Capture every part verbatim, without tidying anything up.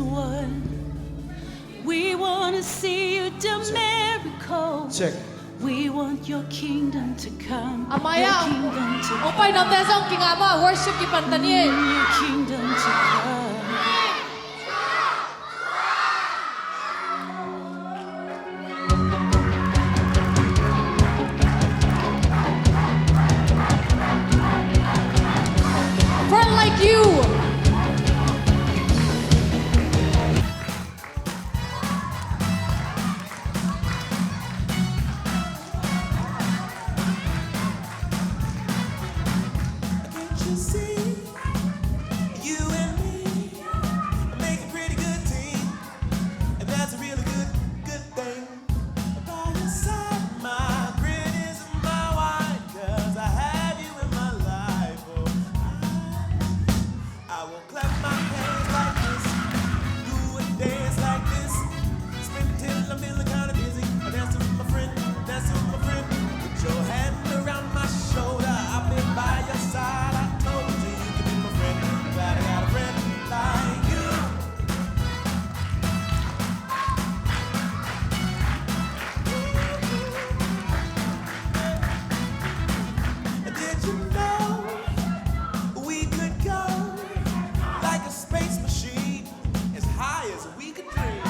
One. We want to see you do miracles. Check. We want your kingdom to come. A mai ah, your kingdom to come. Hong pai namte zong kingah mah, worship kipan ta ni. Mm, your kingdom to come. Friend like you. Can't you see? You and me make a pretty good team, and that's a really good, good thing. By your side, my bread is my wine, 'cause I have you in my life. Oh, I, I will clap my hands like this, do a dance like this, spin till I'm feeling kinda dizzy. Dancing with my friend, dancing with my friend. Put your hand around my shoulder, I'll be by your side. I told you you could be my friend. Glad I got a friend like you. Did you know we could go like a space machine, as high as we could dream?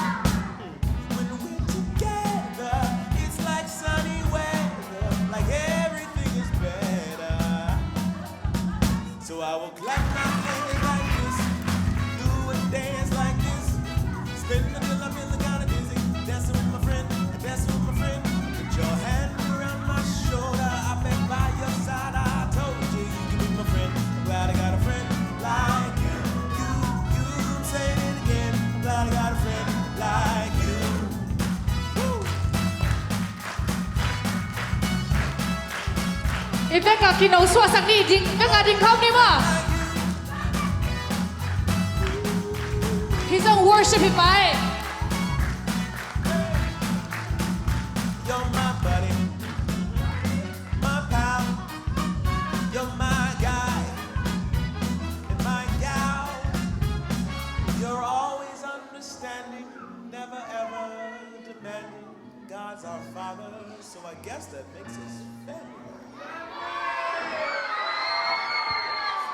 When we're together, it's like sunny weather, like everything is better. So I will clap my hands like this, do a dance like this, spin until I feel the kind of dizzy, dancing with my friend, dancing with my friend. Put your hand around my shoulder, I'll be by your side. I told you you could be my friend. I'm glad I got a friend like you. You, you, I'm saying it again. I'm glad I got a friend like you. Woo! I bek a kino suaksak ni ding, bek a ding khawm ni maw. Hih zong worship hi pah. You're my buddy, my pal. You're my guy and my gal. You're always understanding, never ever demanding. God's our Father, so I guess that makes us family.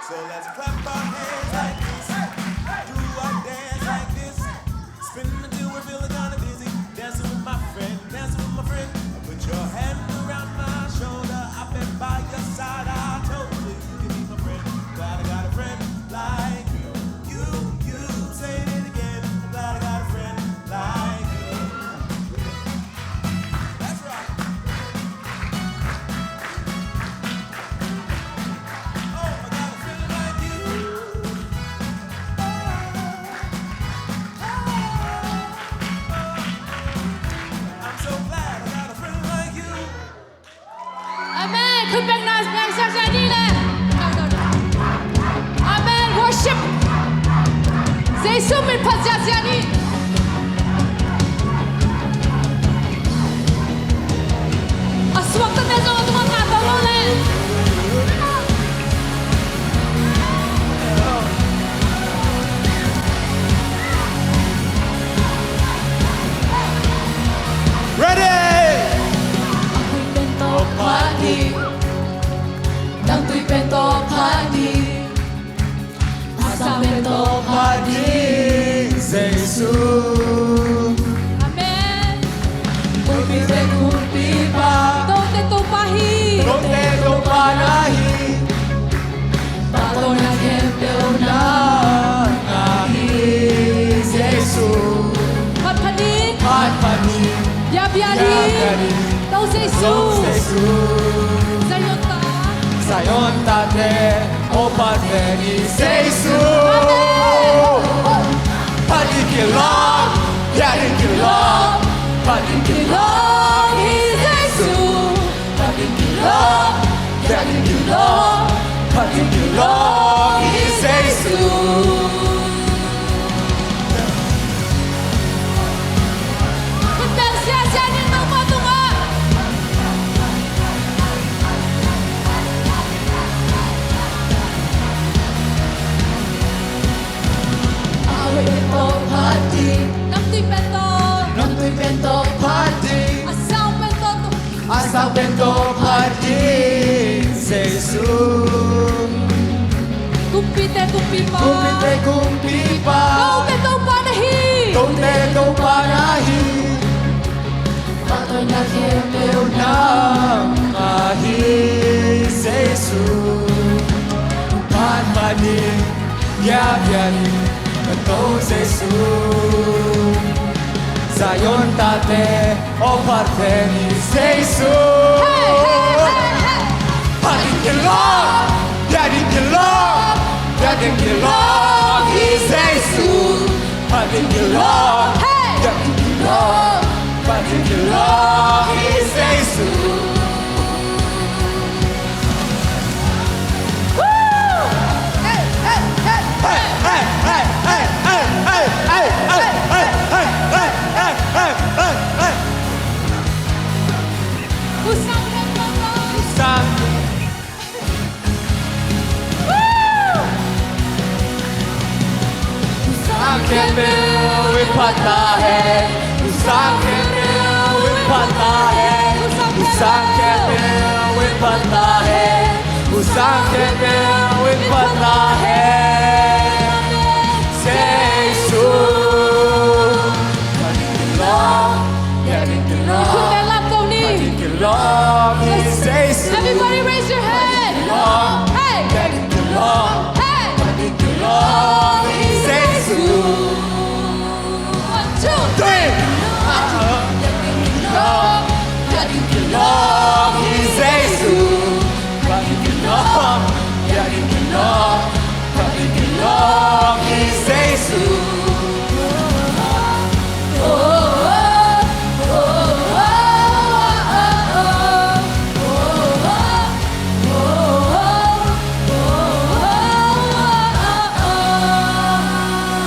So let's clap our hands like this, do our dance like this, spin until we feel kinda dizzy, dancing with my friend, dancing with my friend. Put your hand around my shoulder, I've been by your side. I told you you could be my friend. Glad I got a friend like you. You, you, say it again. I'm glad I got a friend like you. That's right. Oh, I got a friend like you. Oh, oh, oh. I'm so glad I got a friend like you. Amen. Khut beng na, beng siasia ni le. Amen. Worship. Jesu min phat siasia ni. A suakta te zong a tungah ngah to lo le. Ready! A huih pen tawh phat ding, dangtui pen tawh phat ding, a sang pen tawh phat ding, Jesu. Amen. Kumpi te kumpipa, Tote Topa hi, Tote Topa na hi. Pahtawina khempeuh na ngah hi, Jesu. Phat phat ni. Phat phat ni. Bia bia ni. Bia bia ni. To Jesu. To Jesu. Zion ta. Zion tate, o phat ve ni Jesu. Amen. Phat ding kilawm, bia ding kilawm, phat ding kilawm hi Jesu. Phat ding kilawm, bia ding kilawm, phat ding kilawm hi Jesu. Khut beng siasia ni, Topa tungah. A huih pen tawh phat Kumpi'nte kumpipa, kote Topa na hi. Kote Topa na hi. Phattuamna khempeuh nangmah hi, Jesu. Phat phat ni, bia bia ni, ka Topa Jesu. Zion tate, aw phat phat ni, Jesu. Hey, hey, hey, hey. Phat ding kilawm, bia ding kilawm, bia ding kilawm hi, Jesu. Phat ding kilawm, hey, bia ding kilawm, phat ding kilawm hi, Jesu. Woo! Hey, hey, hey. Sang khempeuh in phat ta hen. Sang khempeuh in phat ta hen. Sang khempeuh in phat ta hen. Sang khempeuh in phat ta hen. Jesu. Khut beng lam ko ni. Everybody raise your hand. Hey. Hey. One, two, three.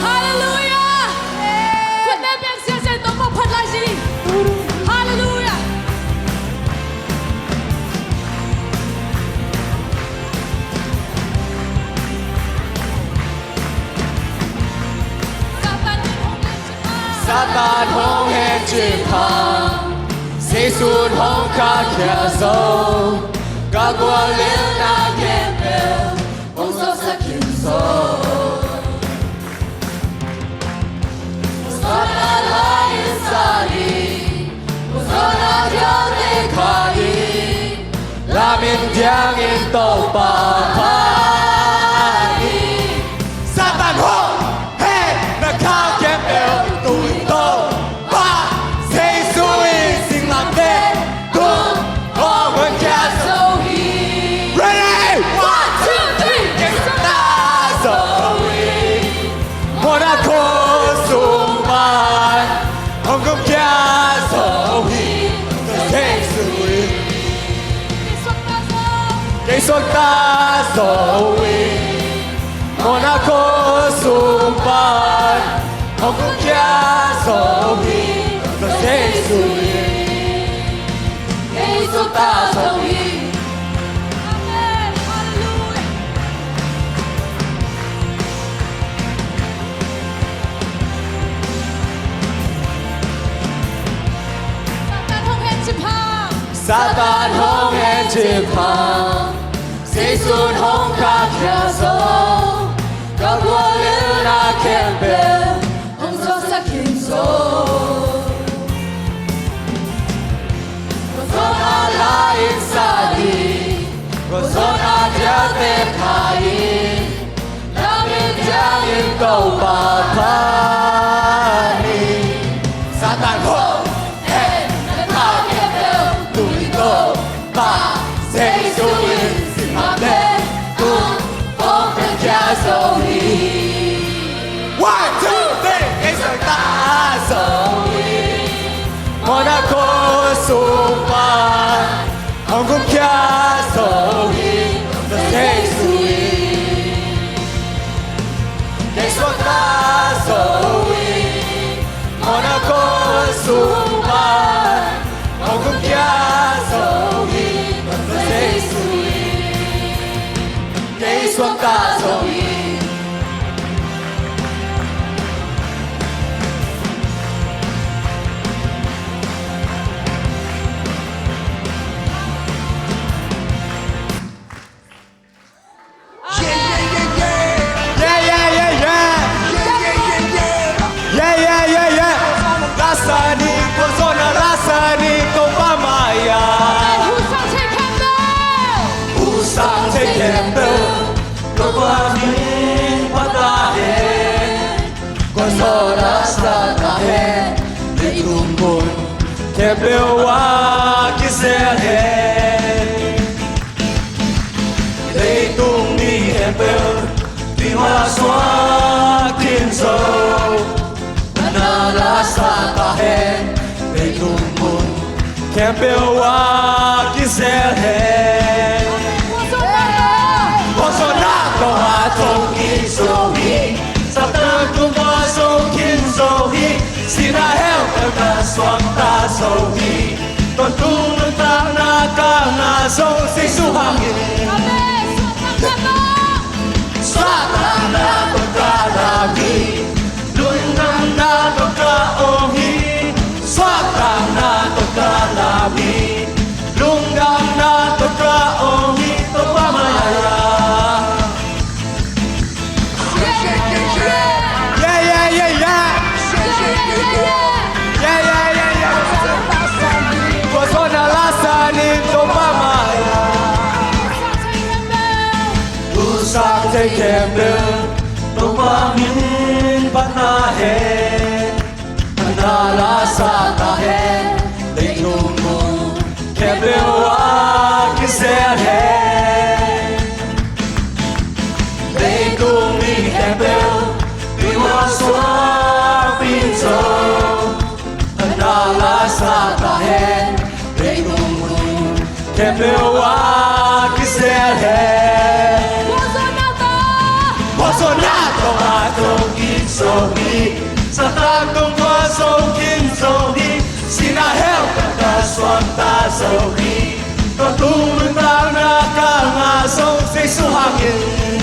Halleluia. Khut beng siasia, Topa phat lai ci. Halleluia. Satan hong hencip phang, Jesu'n hong khahkhia zo. Ka guallelhna khempeuh hong zawhsak khin zo. Hosanna la-in sat hi, Hosanna, thialte kha hi, lamin diangin Topa phat hi. Satan hong hen, na kha khempeuh tui Topa Jesu in singlamteh tung hong honkhia zo hi. Ready? One, two, three. Kei suakta zo hi. Mawhna khuasung pan hong kumkhia zo hi. Jesu in kei suakta zo hi. Mawhna khuasung pan hong kumkhia zo hi. Jesu in kei suakta zo hi. Amen. Halleluia. Satan hong hencip phang. Satan hong hencip phang, Jesu'n hong khahkhia zo. Ka guallelhna khempeuh hong zawhsak khin zo. Hosanna la-in sat hi, Hosanna, thialte kha hi, lamin diangin Topa phat hi. Satan hong hen, na kha khempeuh tui Topa Jesu in singlamteh tung hong honkhia zo hi. One, two, three. Kei suakta zo hi. Mawhna khuasung pan hong kumkhia zo hi. Jesu in kei suakta zo hi. Mawhna khuasung pan hong kumkhia zo hi. Jesu in kei suakta zo hi. Khempeuh a kizel hen. Leitung mi khempeuh, tua suak in zo. Na la sa ta hen. Leitung mun khempeuh a kizel hen. Khuazawhna tawh a thong kik zo hi. Satan tung a zo khin zo hi. Sihna hell tawh ka suak ta zo hi. Tawntung nuntakna ka ngah zo Jesu hangin. Amen. Suahtakna tawh ka lam hi. Lungdamna tawh ka om hi. Suahtakna tawh ka lam hi. Lungdamna tawh ka om hi. Topa mai-ah. Yeah, yeah, yeah, yeah. Yeah, yeah, yeah, yeah. Khuazawhna la sa ni Topa mai-ah. Tusang thei khempeuh Topa min phatna hen. Na la sa ta hen. Leitung mun khempeuh a kizel hen. Leitung mi khempeuh tua suak in zo. Na la sa ta hen. Leitung mun khempeuh a kizel hen. Khuazawhna tawh a thong kik zo hi. Satan tung a zo khin zo hi. Sihna hell tawh ka suak ta zo hi. Tawntung nuntakna ka ngah zo Jesu hangin.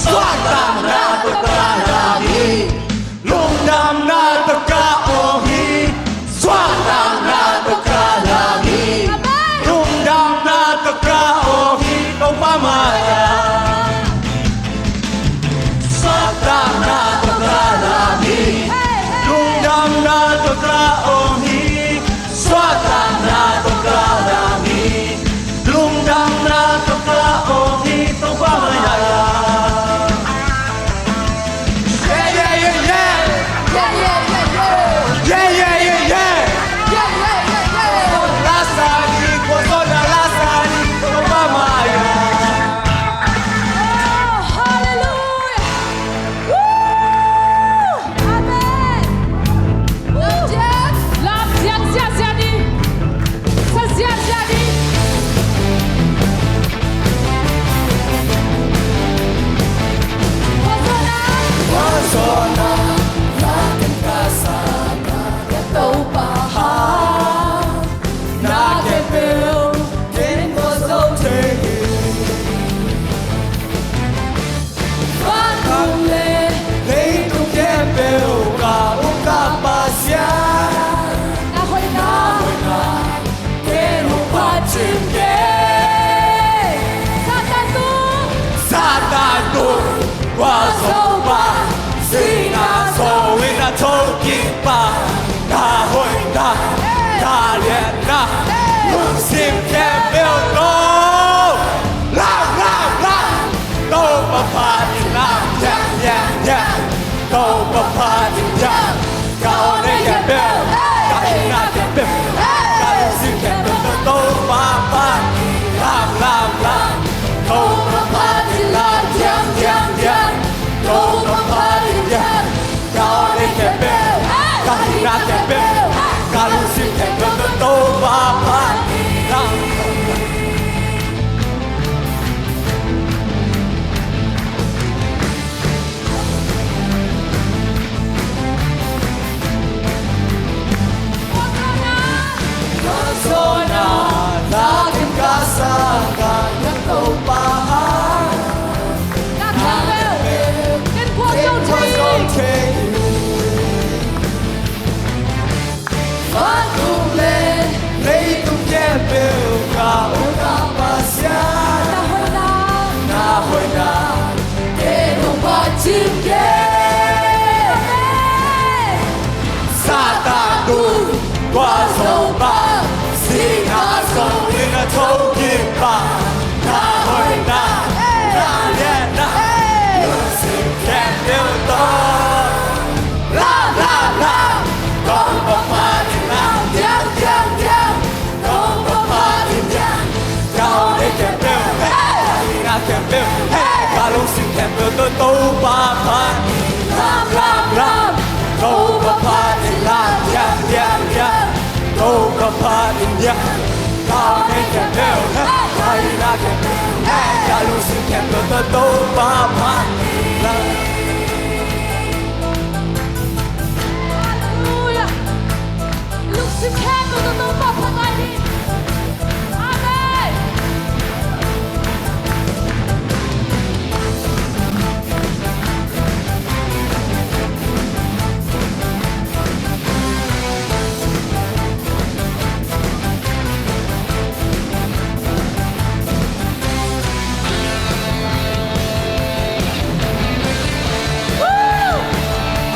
Suahtakna tawh ka lam hi. Lungdamna tawh ka om hi. Suahtakna tawh ka lam hi. Lungdamna tawh ka om hi. Topa mai-ah. Suahtakna tawh ka lam hi. Lungdamna tawh ka om hi. Suahtakna tawh ka lam hi. Lungdamna tawh ka om hi. Topa mai-ah. Yeah, yeah, yeah, yeah. Yeah, yeah, yeah, yeah. Yeah, yeah, yeah, yeah. Yeah, yeah, yeah, yeah. La sa ni, khuazawhna la sa ni Topa mai-ah. Oh, hallelujah. Woo! Amen. Lam ciang, lam ciang ziahziah ni. Sa ziahziah ni. Khuazawhna. Khuazawhna. Topa ha. Na khempeuh ken khuazo thei hi. Vantung le leitung khempeuh ka uk ka Pasian. Na hoihna, na hoihna ken hong phat cih kei. Satan tung, Satan tung khuazo pa, sihna zo in a thokik pa. Na hoihna, na lianna, lungsim khempeuh tawh. Lam, lam, lam. Topa phat in lam, lam, lam, lam. Topa phat in lam. Ka aw ne khempeuh, ka hihna khempeuh, ka lungsim khempeuh tawh Topa phat in lam, lam, lam. Topa phat in lam, lam, lam, lam. Topa phat in lam. Ka aw ne khempeuh, ka hihna khempeuh, ka lungsim khempeuh tawh Topa Topa phat in lam, lam, lam. Topa phat in lam, diang, diang, diang. Topa phat in diang. Kau nei khempeuh, hey, ka hihna khempeuh, hey, ka lungsim khempeuh tawh Topa phat in lam. Halleluijah. Lungsim khempeuh tawh Topa phat lai ni. Amen. Woo!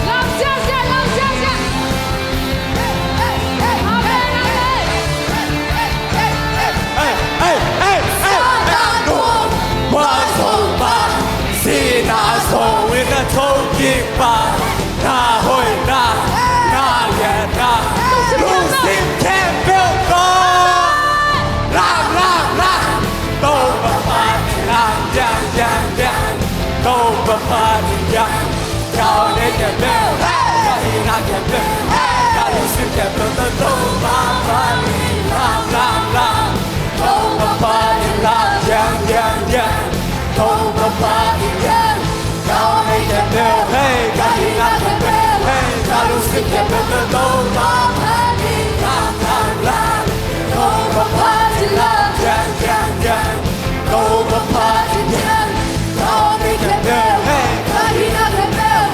Lau ziahziah, lau ziahziah. Amen, amen. Ei, ei, ei, ei, ei. Satan tung, mual Topa, sihna sung in a thokikpa, na hoihna, na liatna, lungsim khempeuh tawh lam, lam, lam. Topa phat in lam, diang, diang, diang. Topa phat in diang. Kau nei khempeuh, hey, ka hihna khempeuh, hey, ka lungsim khempeuh tawh Topa phat in lam, lam, lam. Topa phat in lam, diang, diang, diang. Topa phat in diang. Kau nei khempeuh, hey, ka hihna khempeuh, hey, ka lungsim khempeuh tawh Topa phat in lam, lam, lam. Topa phat in lam, diang, diang, diang. Topa phat in diang. Kau nei khempeuh, hey, ka hihna khempeuh,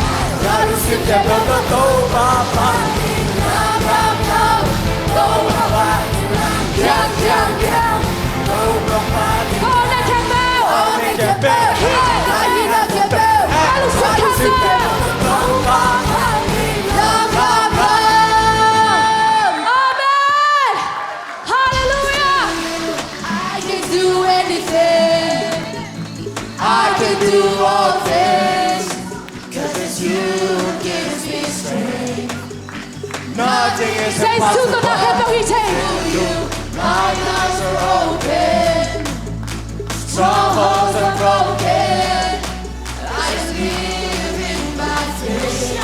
ka lungsim khempeuh tawh Topa phat in lam, lam, lam. Topa phat in lam, diang, diang, diang. Topa phat in lam. Kau nei khempeuh, kau nei khempeuh, hey, ka hihna khempeuh, ka lungsim khempeuh tawh Topa phat in lam, lam, lam. Amen. Hallelujah. I can do anything. I can do all things. 'Cause it's you who gives me strength. Nothing is impossible. Through you, blind eyes are open. Strongholds are broken. I am living by faith.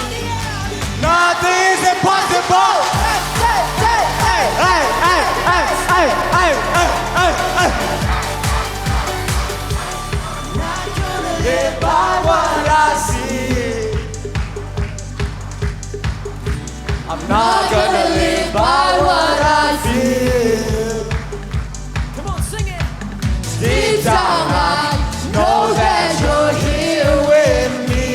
Nothing is impossible. Hey, hey, hey, hey. Hey, hey, hey, hey, hey, hey, hey, hey. I'm not gonna live by what I see. I'm not gonna live by what I feel. Come on, sing it. Deep down, I know that you're here with me.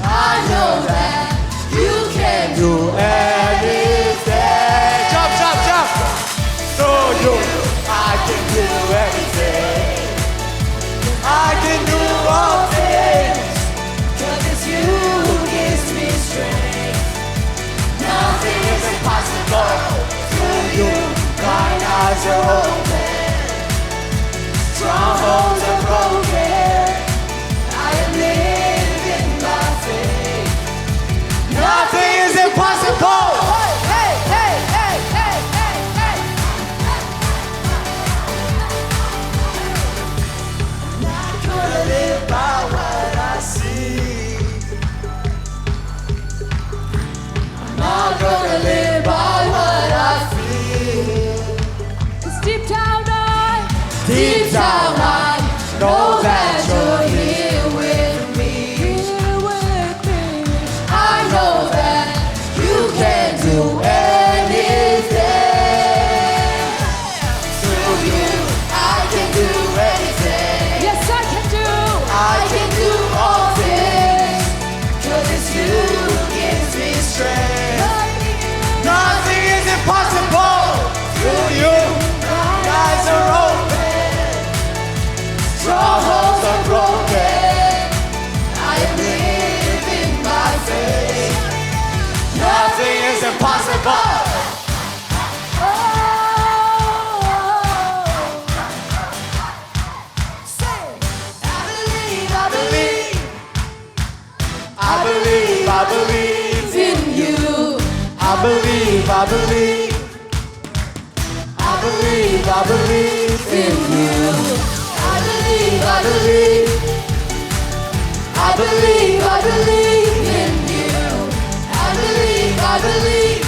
I know that you can do anything. Jump, jump, jump. Through you, I can do anything. I can do all things. 'Cause it's you who gives me strength. Nothing is impossible. Through you, blind eyes are open. Strongholds are broken. I am living by faith. Nothing is impossible. Hey, hey, hey. I'm not gonna live by what I see. I'm not gonna live by what I feel. 'Cause deep down I, deep down I know that you're here with me. Here with me. I know that you can do anything. Through you, I can do anything. Yes, I can do. I can do all things. 'Cause it's you who gives me strength. Nothing is impossible. Through you, my eyes are open. Strongholds are broken. I am living by faith. Nothing is impossible. Oh. Say, I believe, I believe. I believe, I believe in you. I believe, I believe. I believe, I believe in you. I believe, I believe. I believe, I believe in you. I believe, I believe.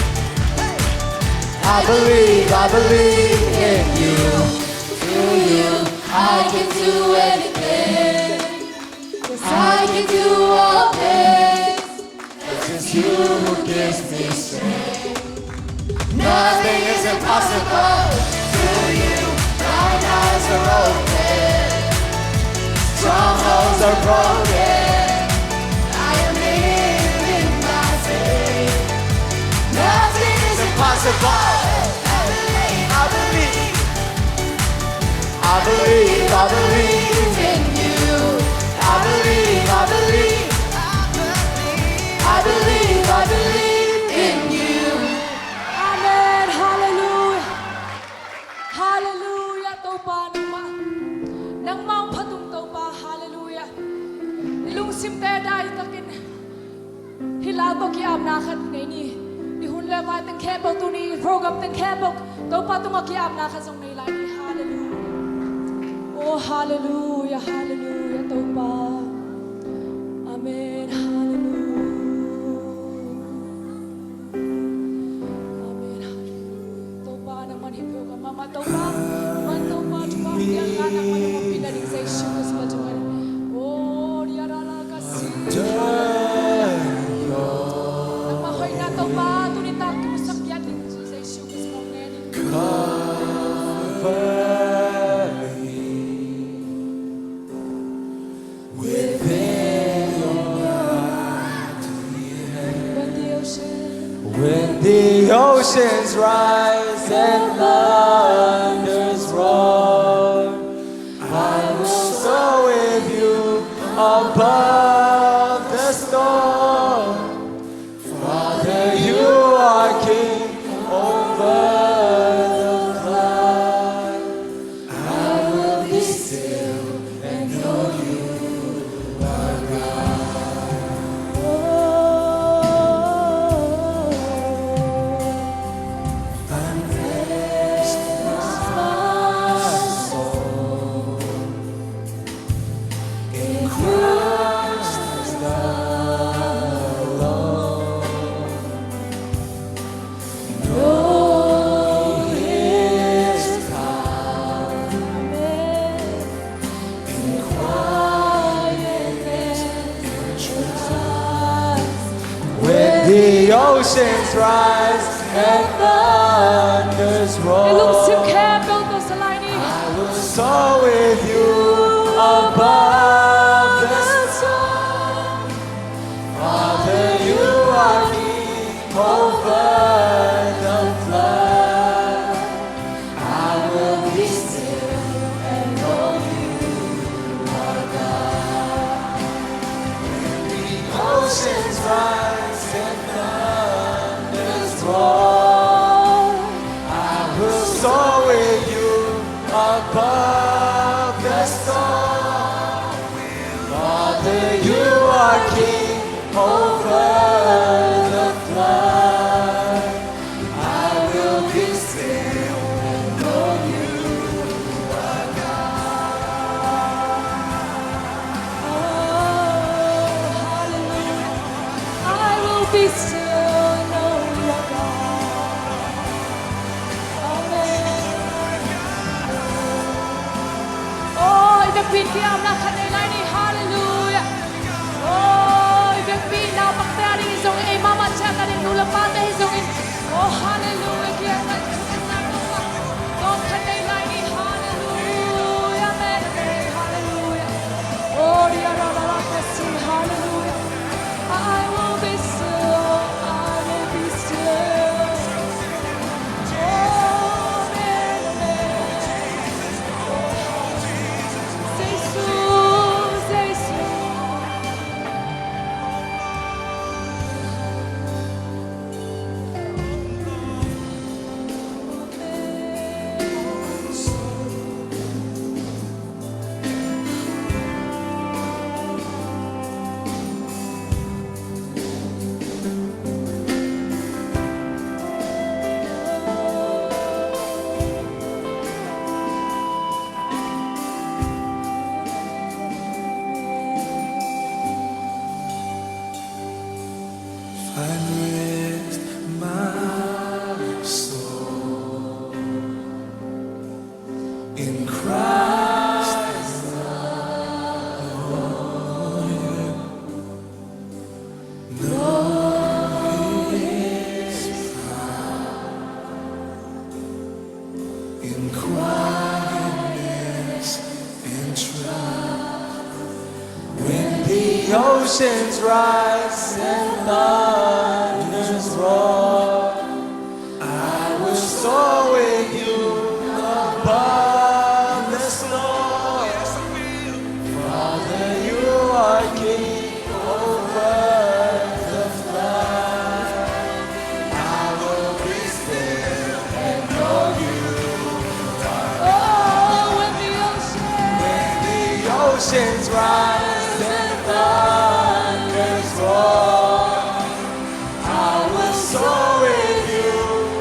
I believe, I believe in you. Through you, I can do anything. 'Cause I can do all things. 'Cause it's you who gives me strength. Nothing is impossible. Through you, blind eyes are open. Strongholds are broken. I am living by faith. Nothing is impossible. I believe, I believe. I believe, I believe in you. I believe, I believe. I believe, I believe in you. Amen. Hallelujah. Hallelujah. Topa nangmah, nangmah hong phat ung Topa. Hallelujah. I lungsimte daitakin hih la tawh ki-apna khat nei ni. I hun le vai teng khempeuh, tuni i program teng khempeuh Topa tungah ki-apna khat zong nei lai ni. Hallelujah. Oh, hallelujah, hallelujah, Topa. Amen, hallelujah. Amen, hallelujah. Topa, nangman hi peuh ka mahmah Topa. Man Topa, Topa, piang ka nangman hong ompihna ding Jesu Khrist min tungah. Oh, dia ra la ka si. Nangmah hoihna Topa, tuni tak tu sak piak ding Jesu Khrist min tungah. Within your mighty hand. When the ocean, when the oceans rise and thunders roar, I will soar with you above the storm. Father, you are king over the flood. I will be still and know you are God. Oh, and rest my soul in Christ the Lord. Know his power in quietness and trust. When the oceans rise and thunders roar, I will soar with you above the storm. Father, you are king over the flood. I will be still and know you are God. When the oceans rise and thunders roar, I will soar with you above the storm. Father, you are king over the flood. I will be still and know you are God. Oh, hallelujah. I will be still and know you are God. Amen. Oh, i vekpi in ki-apna khat nei lai ni. Hallelujah. Oh, i vekpi in naupangte a dingin zong, ei mahmah ciat a ding nu le pate hi zongin. Oh, hallelujah. Ki-apna khat nei lai ni. Hallelujah. Amen. Amen. Hallelujah. Oh, dia ra la la ka si. Hallelujah. I will be still, I will be still. Amen, amen. Jesus, Jesus. In quietness and trust, when the oceans rise and thunders roar, I will soar with you above the storm. Father, you are king over the flood. I will be still and know you are God. Oh, when the ocean, when the oceans rise and thunders roar, I will soar with you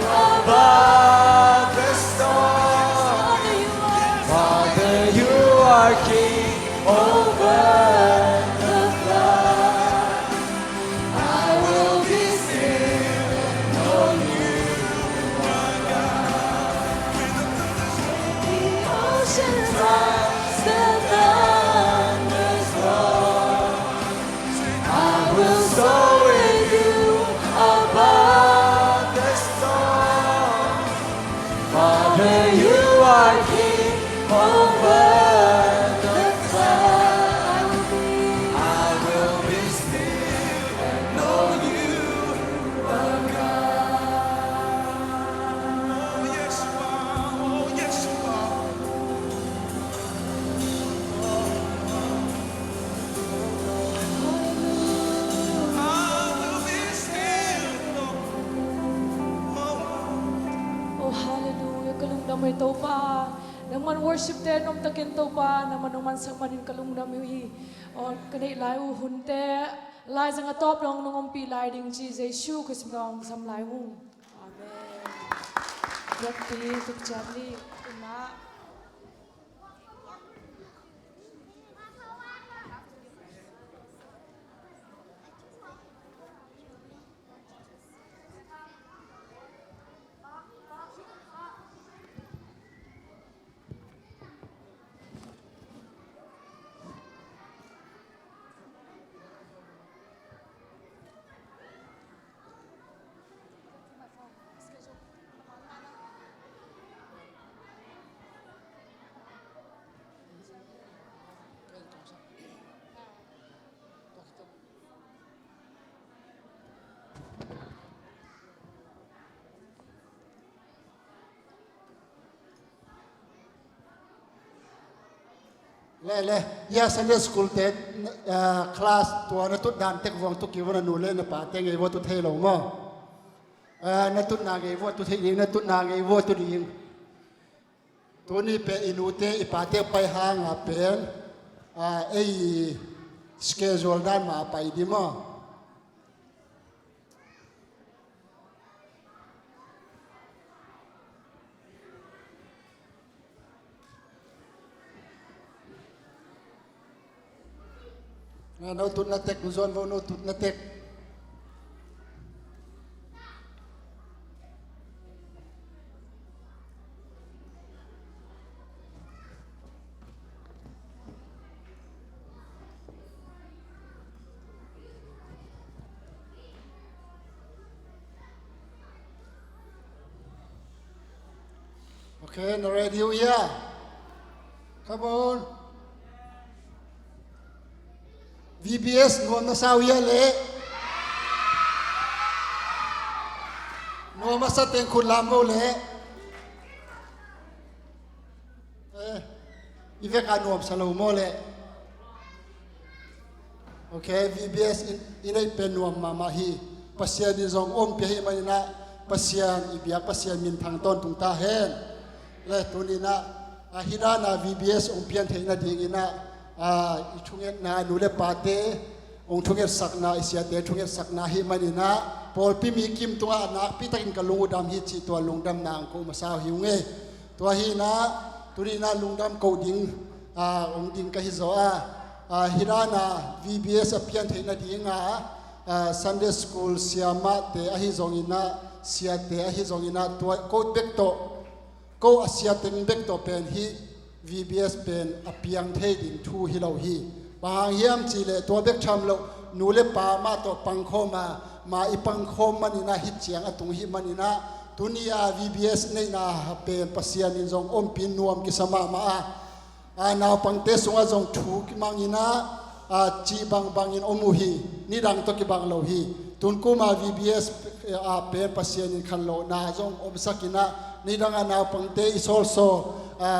above the storm. Father, you are king over the flood. I will be still and know you are God. The oceans rise, the thunders roar. I will soar with you above the storm. Father, you are king over the flood. I will be still and know you are God. Oh, yes, you are. Oh, yes, you are. Oh, hallelujah. Ka lungdam hi Topa. Nangman worship te nuamtakin Topa, nangman hong mansak manin ka lungdam hi. Oh, ka neih lai uh hunte, lai zang a tawp dong nong ompih lai ding ci Jesu Khrist min tawh hong sam lai uh. Amen. Biakpi, tuk ciat ni, ina. Le, le, hia Sunday school te, eh, class tua na tut dan tek vong tu ki vong na nu le na pa te ngei vua tu thei lo maw? Eh, na tutna ngei vua tu thei ding, na tutna ngei vua tu ding. Tuni pen i nute i pate pai hanga pen, ah, ei schedule dan mah pai ding maw? Ah, no tutna tek, nu zuan vo, no tutna tek. Okay, na ready uh hia? Come on. V B S nuam na sa uh hia leh? Nuam a sa teng khut lam vo leh. Eh, i vek a nuam sa lo maw leh? Okay, V B S in, i neih pen nuam mahmah hi. Pasian in zong ompih ahih maninah Pasian i biak Pasian minthang tawntung ta hen. Le tuninah, ah, hih dana V B S hong pian theih nadinginah, ah, i thungetna, nu le pate hong thungetsakna, i siate thungetsakna ahih maninah pawlpi mi kim tungah a nakpi takin ka lung uh dam hi cih tua lungdamna hong ko masa uh hi ung ei. Tua hinah, tuninah lungdam ko ding, ah, hong ding ka hi zaw a, ah, hih dana V B S a pian theih nadinga, ah, Sunday school siamahte ahi zonginah, siate ahi zonginah, tua ko bek tawh, ko a sia teng bek tawh pen hih V B S pen a piang thei ding thu hi lo hi. Bang hang hiam cihleh tua bek tham loh, nu le pa mah tawh pangkhawm a, mah i pangkhawm maninah hih ciang a tung hih maninah, Tuni a V B S neihna pen Pasian in zong ompih nuam kisa mahmah a, a, naupangte sungah zong thu kimangin ah, a, cih bangbangin om uh hi. Nidang tawh kibang lo hi. Tun kum a V B S, a, pen Pasian in khanlawhna zong omsakin ah, nidang a naupangte i sawlsawl, a,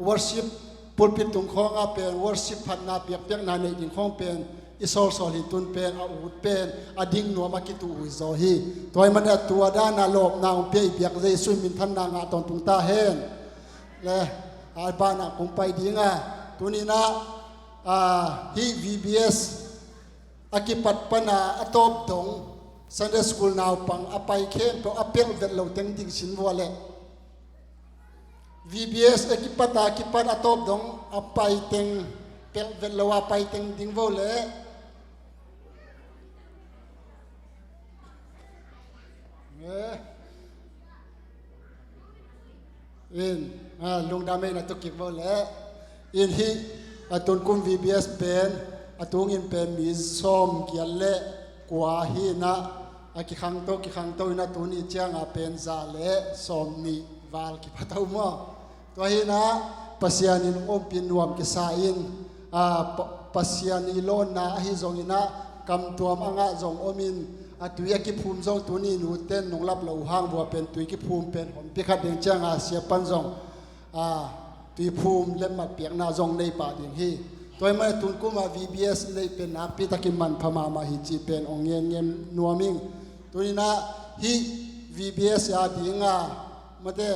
worship pulpit tung khawngah pen worship phatna piakpiakna neih ding khawng pen i sawlsawl hi. Tun pen a ut pen a ding nuam a kituh uh hi zaw hi. Tua ahih manin a tua dan a lawpna hong pia i biak Jesu in minthanna ngah tawntung ta hen. Le, a banah kong pai ding a, tuni-in ah, a, hih V B S a kipat pana a tawp dong Sunday School naupang a pai khempeuh a pelh vet lo teng ding sin vua leh. V B S a kipat a kipat a tawp dong a pai teng, pelh vet lo a pai teng ding vo leh. Eh. In, a, lungdam ei na tu kik vo leh. In hih, a, tun kum V B S pen, a tungin pen mi sawm giat le kua hi-in ah, a kikhangto, kikhangto in ah tuni ciang a pen za le sawm nih val kipha to maw. Tua hi-in ah Pasian in ompih nuam kisa in, a, Pa-, Pasian i lawnna ahi zongin ah, kamtuam a ngah zong om in, a, tui a kiphum zong tuni nute in nong lap loh uh hang vua pen tui kiphum pen hong pia khat ding ciang a sia pan zong, a, tui phum lemmat piakna zong nei pah ding hi. Tua ahih manin tun kum a V B S neih pen nakpi takin manpha mahmah hi cih pen hong ngen ngen nuam ing. Tuni-in ah hih V B S a ding a, mate,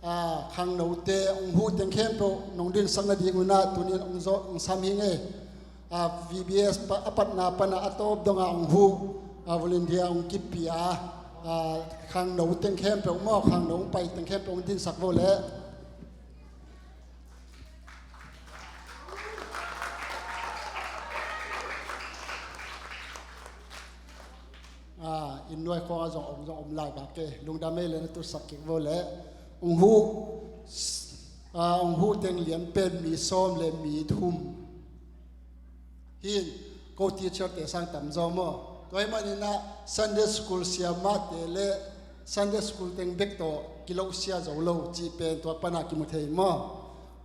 a, khangnote hong huh teng khempeuh nong dinsak nading un ah tuni-in hong zawh, hong sam hi ing ei. A, V B S pa, a patna pana a tawp dong a hong huh, a, volunteer hong kipia, a, khangno teng khempeuh maw, khangno hong pai teng khempeuh hong dinsak vo leh. A, inn nuai khawngah zong om, zong om lai bak kei. Lungdam ei leh na tutsak kik vo leh. Hong huh, a, hong huh teng lian pen mi sawm le mi thum. Hih ko teacher te sang tam zaw maw. Tua ahih manin ah Sunday School siamahte le Sunday School teng bek tawh kilohsia zo lo cih pen tua pana kimu thei maw.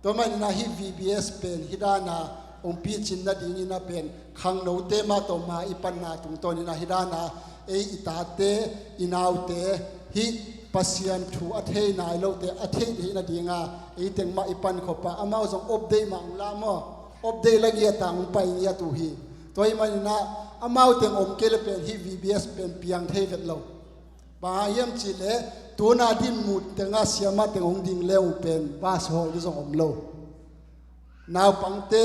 Tua manin ah hih V B S pen hih dan a hong picin nadingin ah pen khangnote mah tawh ma i panna tungtawnin ah hih dan a ei i tate, i naute, hih Pasian thu a thei nai lote a theih theih nading a ei teng mah i pankhop a, amau zong update mah hong la maw. Update la ngiat a hong pai ngiat uh hi. Tua ahih manin ah amau teng om kei leh pen hih V B S pen piang thei vet lo. Bang hang hiam cih leh, tun a dinmun teng ah siamah teng hong ding le uh pen bus hawl ding zong om lo. Naupangte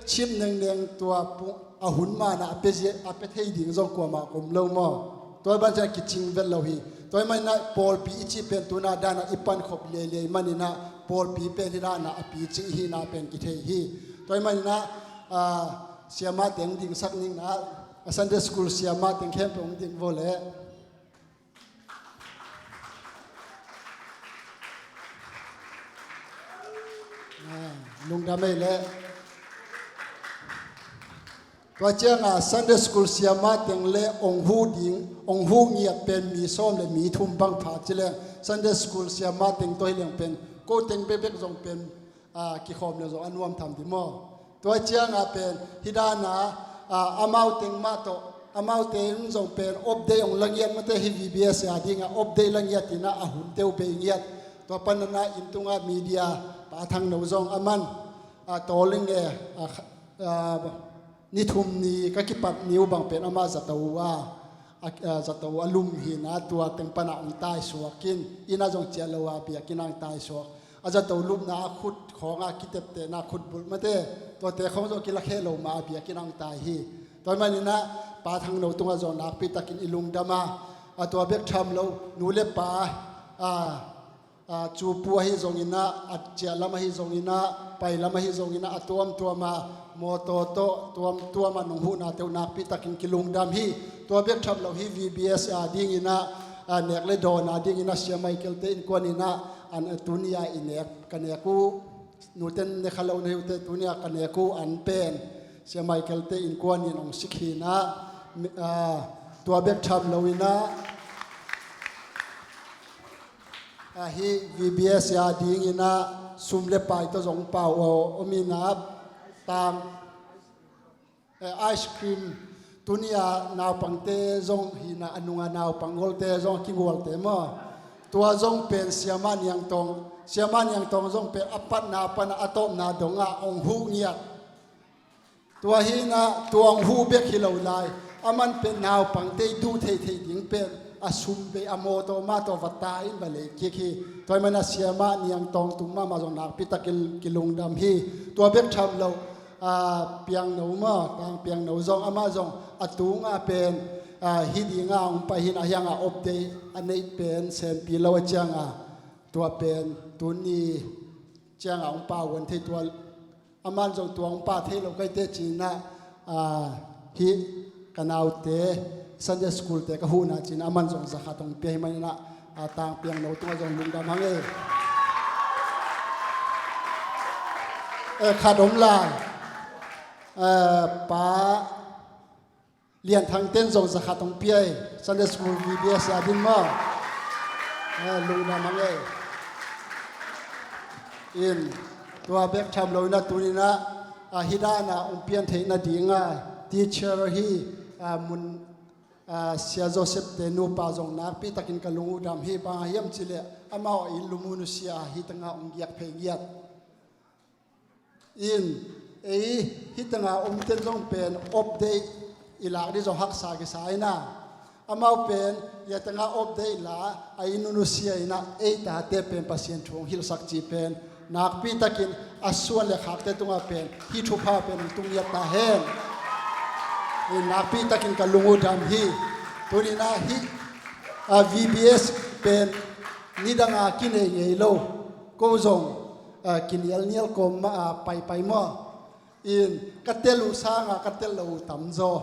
chip nengneng tua pu-, a hun man a a pia zia, a pia thei ding zong kuamah om lo maw. Tua ahih manin ah kicing vet lo hi. Tua ahih manin ah pawlpi i cih pen tun a dan a i pankhop leilei manin ah pawlpi pen hih dan a a picing i hihna pen kithei hi. Tua ahih manin ah, a, siamah teng dingsak ning a, a Sunday School siamah teng khempeuh hong ding vo leh. A, lungdam ei leh. Tua ciang a Sunday School siamah teng le hong huh ding, hong huh ngiat pen mi sawm le mi thum bang pha ci leng, Sunday School siamah teng tawh hi leng pen ko teng bekbek zong pen, a, kikhawm le zong a nuam tham ding maw. Tua ciang a pen hih dan a, a, amau teng mah tawh, amau teng zong pen update hong la ngiat mate, hih V B S a ding a update la ngiat in ah a hun teuh bei ngiat. Tua panin ah inn tungah media pa Thang No zong a man, a, tawling e, a, a, ni thum ni ka kipat ni uh bang pen amah zato uh a, a, a, zato a lum hi-in ah tua teng pan ah hong taisuak in, inn ah zong ciah lo a biakinn ah hong taisuak. A zato lupna a khut khawng a kiteptehna khutbulh mate, tuate khawng zong kilakhe lo ma a biakinn ah hong tai hi. Tua ahih manin ah Pa Thang No tungah zong nakpi takin i lungdam a, a, tua bek tham lo, nu le pa, a, a, cu pu ahi zongin ah, a ciah lam ahi zongin ah, pai lam ahi zongin ah, a tuamtuam a, mawtaw tawh tuamtuam a nong huhnate uh nakpi takin kilungdam hi. Tua bek tham lo hih V B S a dingin ah, a, nek le dawn a dingin ah Sia Michael te innkuan in ah, an, a, tuni a i nek, ka nek uh, nu ten ne kha lo na hi uh teh, tuni a ka nek uh an pen Sia Michael te innkuan in hong sik hi-in ah, mi, a, tua bek tham lo in ah, Ahi V B S a dingin ah sum le pai tawh zong pau aw om in ah tang, eh, ice cream, tuni-a naupangte zong hi in ah a nunga naupang golte zong a kigualte maw? Tua zong pen Siamah Niangtawng, Siamah Niangtawng zong pen a patna pan a tawpna dongah hong huh ngiat. Tua hi in ah tua hong huh bek hi lo lai, aman pen naupangte i duh theithei ding pen a sum bei a mawtaw mah tawh va ta in va lei kik hi. Tua ahih manin ah Siamah Niangtawng tung mahmah zong nakpi takin kilungdam hi. Tua bek tham lo, ah, Piangno maw, Tang Piangno zong, amah zong a tungah pen, ah, hih dingah hong pai hi in ah, hiangah off day a neih pen sempi lo a ciangah, tua pen tuni ciangah hong pau huan thei tua, aman zong tua hong pau thei lo ka hi teh ci in ah, ah, hih ka naute Sunday school te ka huhna ci in ah aman zong zakhat hong pia hi manin ah, ah, Tang Piangno tungah zong lungdam hang ei. Eh, khat om lai. Eh, Pa Lian Thang ten zong zakhat hong pia ei, Sunday School V B S a ding maw? Eh, lungdam hang ei. In, tua bek tham lo in ah tuni in ah, ah, hih dan ah hong pian theihna dingah teacher hi, ah, mun, ah, Sia Joseph te nupa zong nakpi takin ka lung uh dam hi. Bang hang hiam cih leh amau a inn lum uh nusia, hih tengah hong giak phei ngiat. In, ei hih tengah om ten zong pen off day i lak ding zong haksa kisa in ah, amau pen hih tengah off day la a inn uh nusia in ah, ei tate pen Pasian thu hong hilhsak cih pen nakpi takin a suan le khakte tungah pen hih thupha pen hong tung ngiat ta hen. In, nakpi takin ka lung uh dam hi. Tuni in ah hih, ah, V B S pen nidang a kinei ngei lo, ko zong, ah, kinialnial kawm mah a paipai maw? In, ka tel uh sangah ka tel lo uh tamzaw.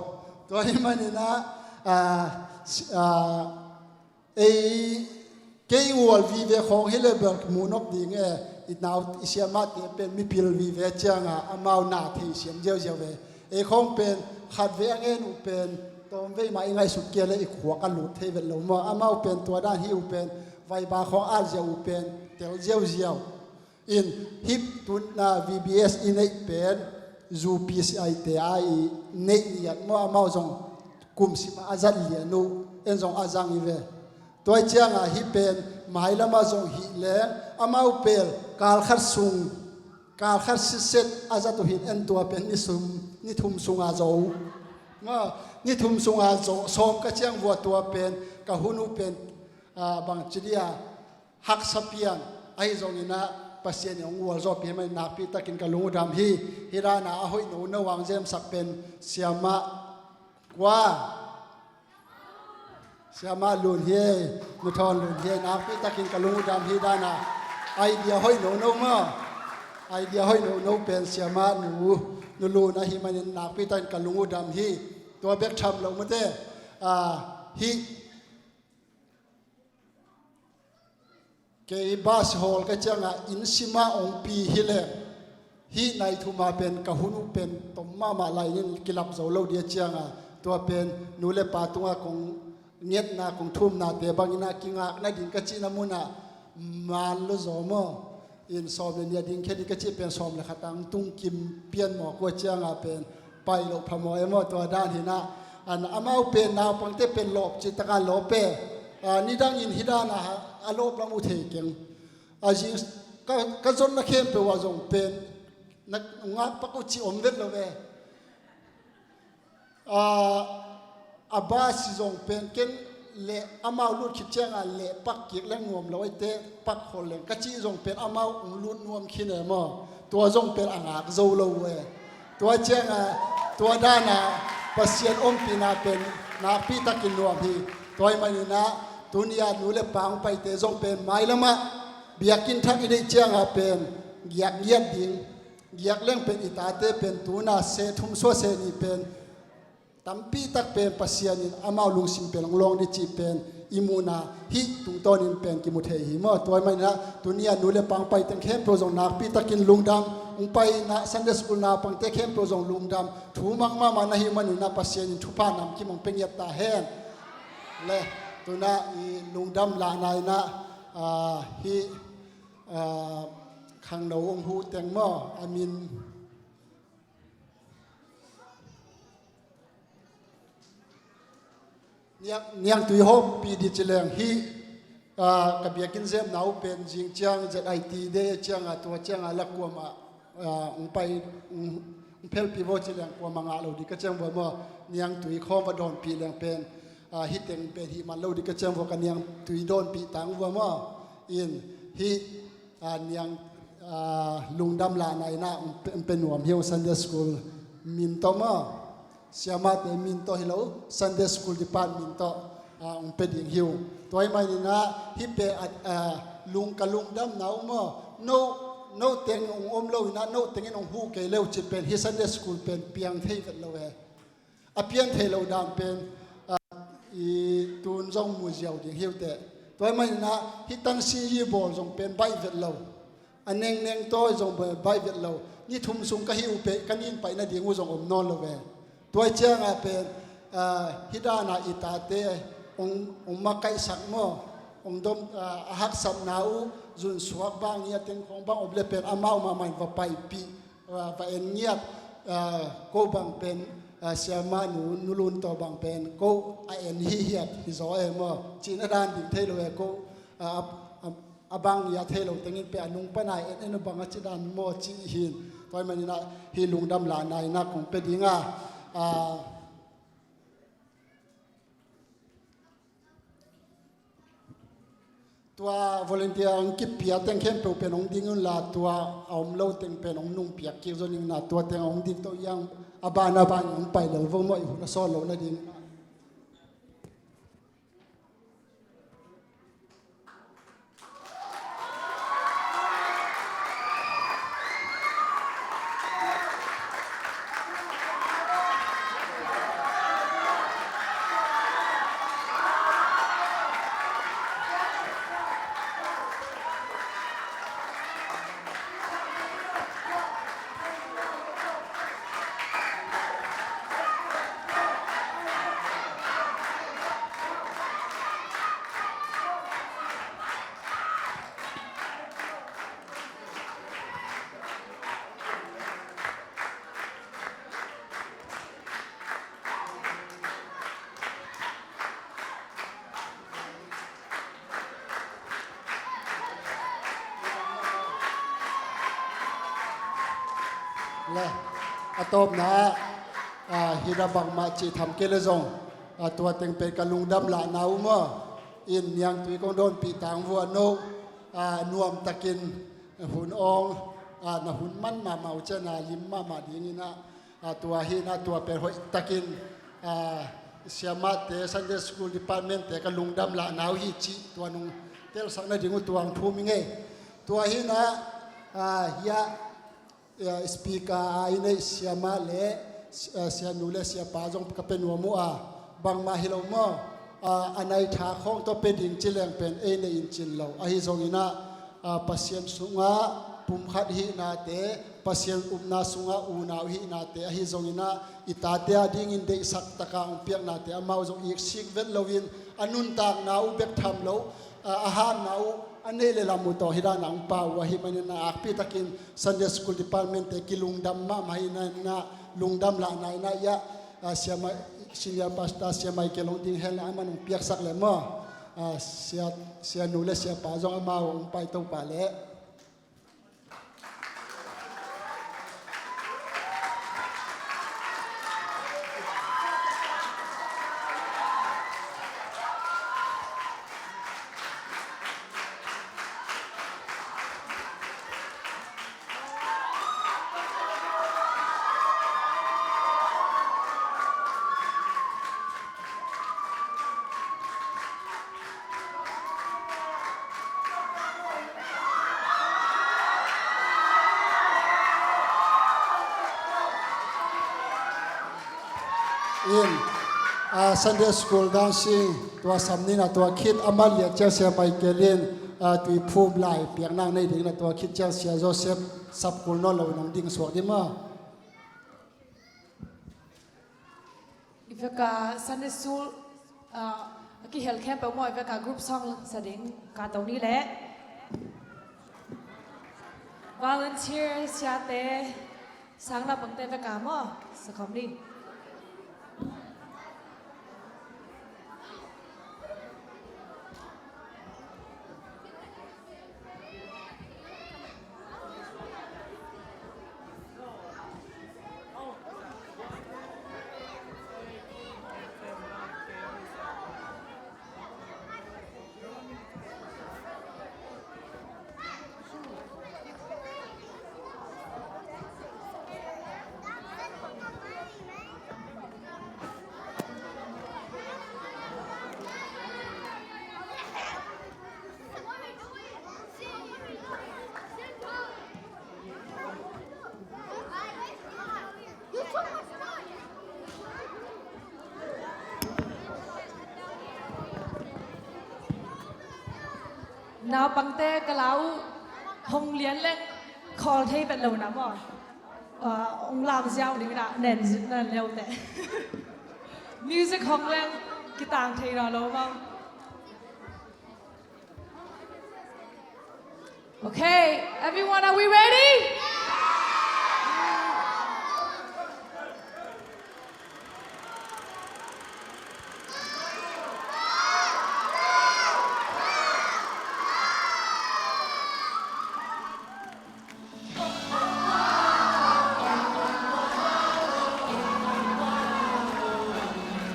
Tua ahih manin ah, ah, si-, ah, ei, kei ual vive khawng hi leh bel mu nop ding e, i nau, i siamahte pen mipil vive ciangah amau na thei siam ziauziau ve. Ei khawng pen khatvei a ngen uh pen tawmvei mah i ngaihsut kei leh i khuak a lut thei vet lo maw? Amau pen tua dan hi uh pen vaiba khawng at ziau uh pen tel ziauziau. In, hih tuna V B S i neih pen U P C I te a i neih ngiat maw, amau zong kum sim a zat lian uh, en zong a zang hi ve. Tua ciangah hih pen mailamah zong hih leng amau pen kal khat sung, kal khat sitset a zat uh hi in, en tua pen ni sum, ni thum sungah zo. Maw, ni thum sungah zo, sawm ka ciang vua tua pen ka hun uh pen, ah, bangci dia haksa pian ahi zongin ah Pasian in hong ualzawhpih ahih manin nakpi takin ka lung uh dam hi. Hih dan a a hoih nono a hong zemsak pen siamah kua, siamah Lun hi ei, Nu Thawn Lun hi ei, nakpi takin ka lung uh dam hi. Dan a idea hoih nono maw, idea hoih nono pen siamah Nu, Nu Lun ahih manin nakpi takin ka lung uh dam hi. Tua bek tham lo mate, ah, hih kei bus hawl ka ciangah inn simah hong pi hi leh, hih nai thum a pen ka hun uh pen tom mahmah lai in kilap zo lo dia ciangah, tua pen nu le pa tungah kong ngetna, kong thumnate bangin ah kingakna ding ka cihna munah man lo zaw maw? In, sawm le nih a ding khia ding ka cih pen sawm le khat ah hong tung kim pian mawk uh a ciangah pen pai loh phamawh e maw? Tua dan hi in ah, an, amau pen naupangte pen lawp cih takah lawp e. Ah, nidangin hih dan a, a lawp lam uh thei keng. A zing, ka, ka zonna khempeuh ah zong pen na ngakpak uh cih om vet lo ve. Ah, a bus zong pen ken leh amau lut khit ciangah leh pak kik leng nuam lo, eite pak khol leng ka cih zong pen amau hong lut nuam khin e maw? Tua zong pen a ngak zo lo uh e. Tua ciangah tua dan a Pasian ompihna pen nakpi takin nuam hi. Tua ahih manin ah tuni a nu le pa hong paite zong pen mailamah biakinn thak i neih ciangah pen giak ngiat ding, giak leng pen i tate pen tuna seh thum sua seh nih pen tampi tak pen Pasian in amau lungsim pen hong lawng ding cih pen i muhna hih tungtawnin pen kimu thei hi maw? Tua ahih manin ah tuni a nu le pa hong pai teng khempeuh zong nakpi takin lungdam, hong pai in ah Sunday School naupangte khempeuh zong lungdam, thu mang mahmah na hih manin ah Pasian in thupha namkim hong pia ngiat ta hen. Le, tuna i lungdam lahna in ah, ah, hih, ah, khangno hong huh teng maw, a min Niang, Niangtui Hawmpi dih ci leng hih, ah, ka biakinn zemna uh pen zing ciang Z I T day ciangah, tua ciangah la kuamah, ah, hong pai, hong, hong phelpih vua ci leng kuamah ngah lo dih ka ciang vua maw. Niangtui khawng va dawnpih leng pen, ah, hih teng pen hih man lo dih ka ciang vua ka niangtui dawnpih tang vua maw. In hih, ah, niang, ah, lungdam lahna in ah hong pe, hong pe nuam hi ung, Sunday school min tawh maw. Siamahte min tawh hi lo, Sunday school department tawh, ah, hong pe ding hi ung. Tua ahih manin ah hih pen, ah, ah, lung, ka lungdamna uh maw, no, no teng hong om lo in ah, no tengin hong huh kei le uh cih pen hih Sunday school pen piang thei vet lo e. A piang thei lo dan pen, ah, i tun zong mu ziau ding hi uh teh. Tua ahih manin ah hih tansin yi bawl zong pen baih vet lo. A nengneng tawi zong baih vet lo. Ni thum sung ka hih uh pen ka nin paih nading uh zong om nawn lo ve. Tua ciangah pen, ah, hih danah i tate hong, hong makaihsak maw, hong dom, ah, a haksatna uh zunsuak bang, ngiat teng khawng bang om le pen amau mahmah in va paipih, ah, va en ngiat, ah, ko bang pen, ah, siamah nu, Nu Lun Taw bang pen ko a en hi hiat hi zaw e maw, cihna dan ding thei lo e ko, ah, a, a, a bang ngiat thei lo tengin pen a nung pana en en uh bang a ci dan maw cih hi in. Tua ahih manin ah hih lungdam lahna in ah kong pe ding a, ah, tua volunteer hong kipia teng khempeuh pen hong ding unla, tua a om lo teng pen hong nungpiak kik zaw ning na, tua teng hong ding to iang a ban a ban hong pai lel vo maw, i hun a sawt loh nading. Le, a tawpna ah, ah, hih na bangmah cih tham kei le zong, ah, tua teng pen ka lungdam lahna uh maw. In niangtui kong dawnpih tang vua no, ah, nuamtakin hun awng, ah, na hun man mahmah uh ciang a lim mahmah dingin ah, ah, tua hi in ah tua pen hoihtakin, ah, siamahte, Sunday School Department-te ka lungdam lahna uh hi cih tua nong telsak nading uh tua hong thum hi ing ei. Tua hi in ah, ah, hiah, ah, speaker a i neih siamah le, ah, sianu le siapa zong ka pe nuam uh a, bangmah hi lo maw. Ah, a nai tha khawng tawh pe ding ci leng pen ei neih in cin lo. Ahi zongin ah, ah, Pasian sungah pumkhat hihnate, Pasian upna sungah unau hihnate, ahi zongin ah i tate a dingin deihsak taka hong piaknate amau zong iksik vet loin a nuntakna uh bek tham lo, ah, a hatna uh a neih le lam uh tawh hih dan a hong pau uh ahih manin a akpitakin Sunday School Department-te kilungdam mahmah hi in ah, lungdam lahna in ah, ah, siamah, Senior Pastor Sia Michael hong ding hen la, aman hong piaksak le maw. Ah, sia, sianu le siapa zong amau hong paito pah leh. In, ah, Sunday School dancing tua sam ni in ah, tua khit a man liat ciang Sia Michael in, ah, tuiphum lai piakna nei ding in ah, tua khit ciang Sia Joseph sap kul nawn lo in hong ding suak ding maw. I vek a Sunday School, ah, A kihel khempeuh mawi veka group song sa ding ka to ni leh. Volunteer siate, sang naupangte veka maw, sa khawm ni. Naupangte ka lau, hong lian leng khawl thei vet lo na maw. Ah, hong lam ziau ding na nen, nen leu te. Music hong leng kitang thei nawn lo maw. Okay, everyone, are we ready?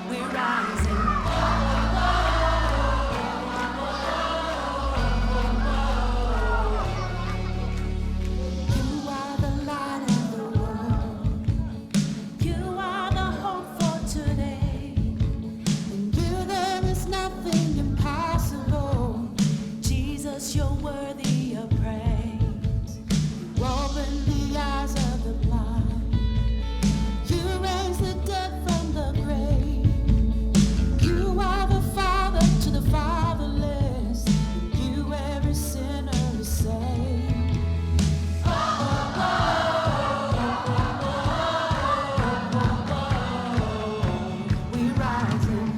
We're rising. You are the light of the world. You are the hope for today. In you there is nothing impossible. Jesus, you're worthy of praise. You open the eyes of the blind. You raise the dead from the grave. You are the father to the fatherless. In you every sinner is saved. We're rising.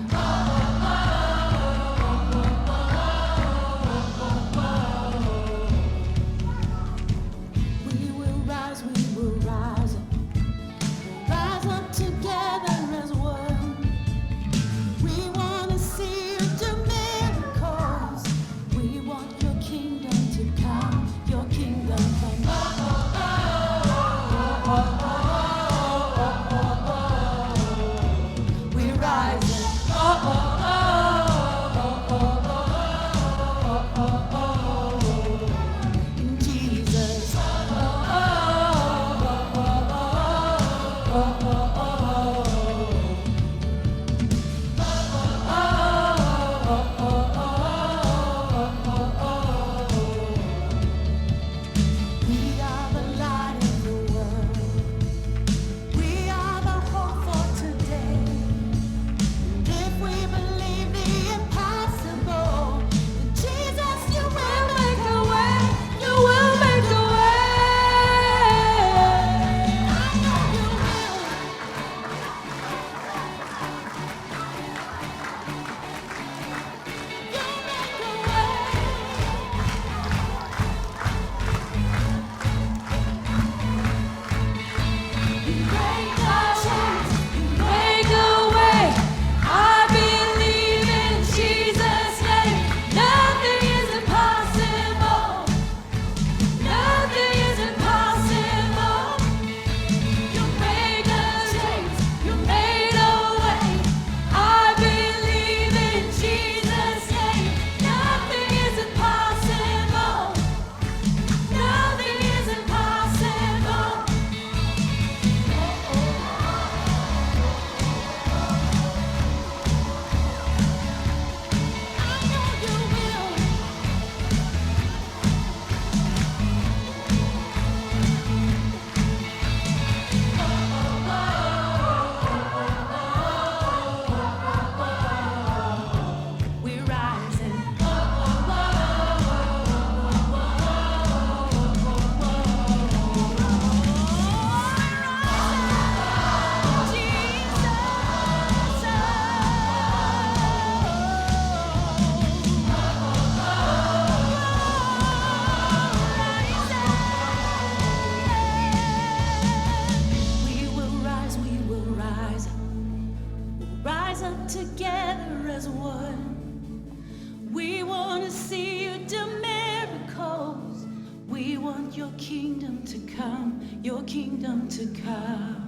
to come, your kingdom to come,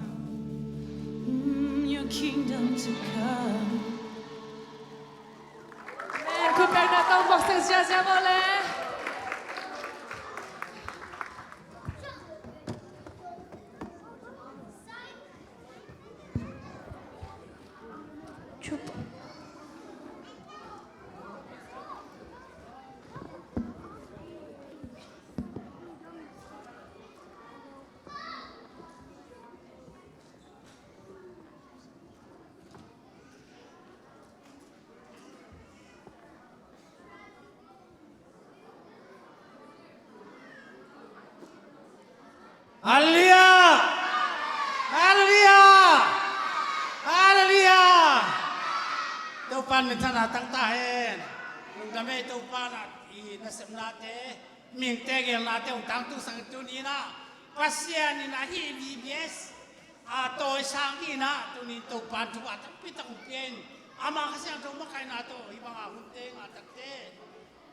mm, your kingdom to come. Amen. Khut beng na tawh bawk seng ziazia vawh le. Halleluiah! Halleluiah! Halleluiah! Topa'n minthanna tang ta hen. Lungdam ei, Topa'n i nasepnate, mihingte geelnate hong tangtungsak tuni-in ah, Pasian in ah hih V B S a tawisang dingin ah tuni-in Topa'n thupha tampi tak hong pia in, ama Kha Siangtho makaihna tawh hih banga hunte ngah takte,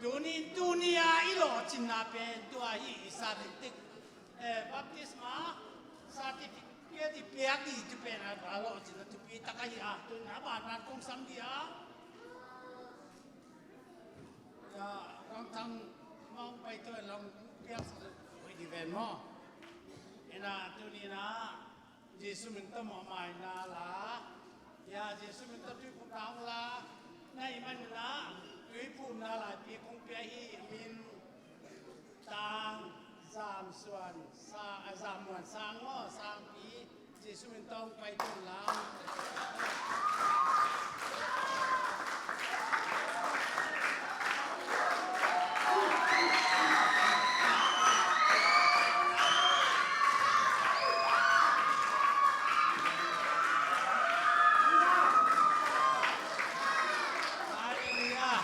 tuni-in tuni-a i lawhcinna pen tua hih i sa ding tik, eh, baptisma certificate i piak ding tu pen a lawhcinna thupi tak ahi a, tuni-in a banban kong sam ding a. Ya, Kangthang mah hong pai tua in lang piaksak hoih ding ven maw? Ina tuni-in ah Jesu min tawh mawhmaina la, ya, Jesu min tawh tuiphumna hong la, na hih manin ah tuiphumna laipi kong pia hi. Min, Tang, Zamsuan, Sa, a, Zammuan Sang maw, Sangpi, Jesu min tawh hong pai tung la. Halleluiah.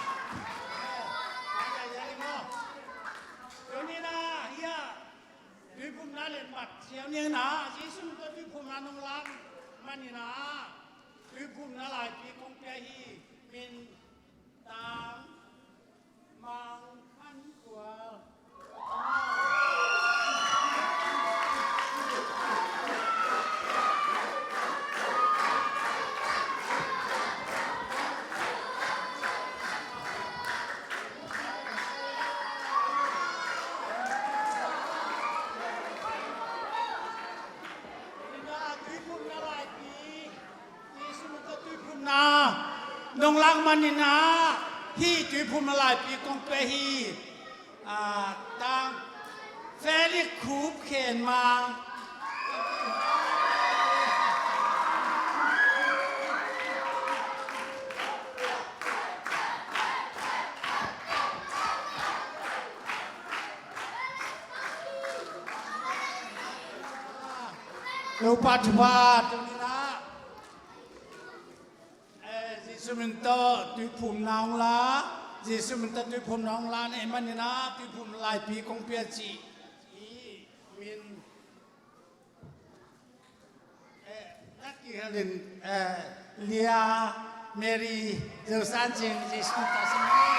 Tuni-in ah hih tuiphumna lian bat siau ni-in ah, Jesu min tawh tuiphumna nong lak manin ah, tuiphumna laipi kong pia hi. Min, Tang, Mang, Khan, Kual. Tuiphumna laipi, Jesu min tawh tuiphumna nong lak manin ah, hih tuiphumna laipi kong pia hi. A, Tang, Felix Khup Khen Mang. Topa thupha tuni-in ah, eh, Jesu min tawh tuiphumna hong la, Jesu min tawh tuiphumna hong la na hih manin ah, tuiphumna laipi kong pia ci hi. Min, eh, na kihalin, eh, Lia Mary Zosan Cing, Jesu min tawh sing hi.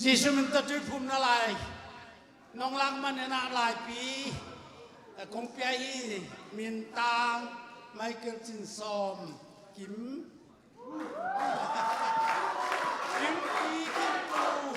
Jesu min tawh tuiphumna lai nong lak manin ah laipi, eh, kong pia hi. Min, Tang, Michael Cin Sawm, Kim. Kim Pi, Kim Pu.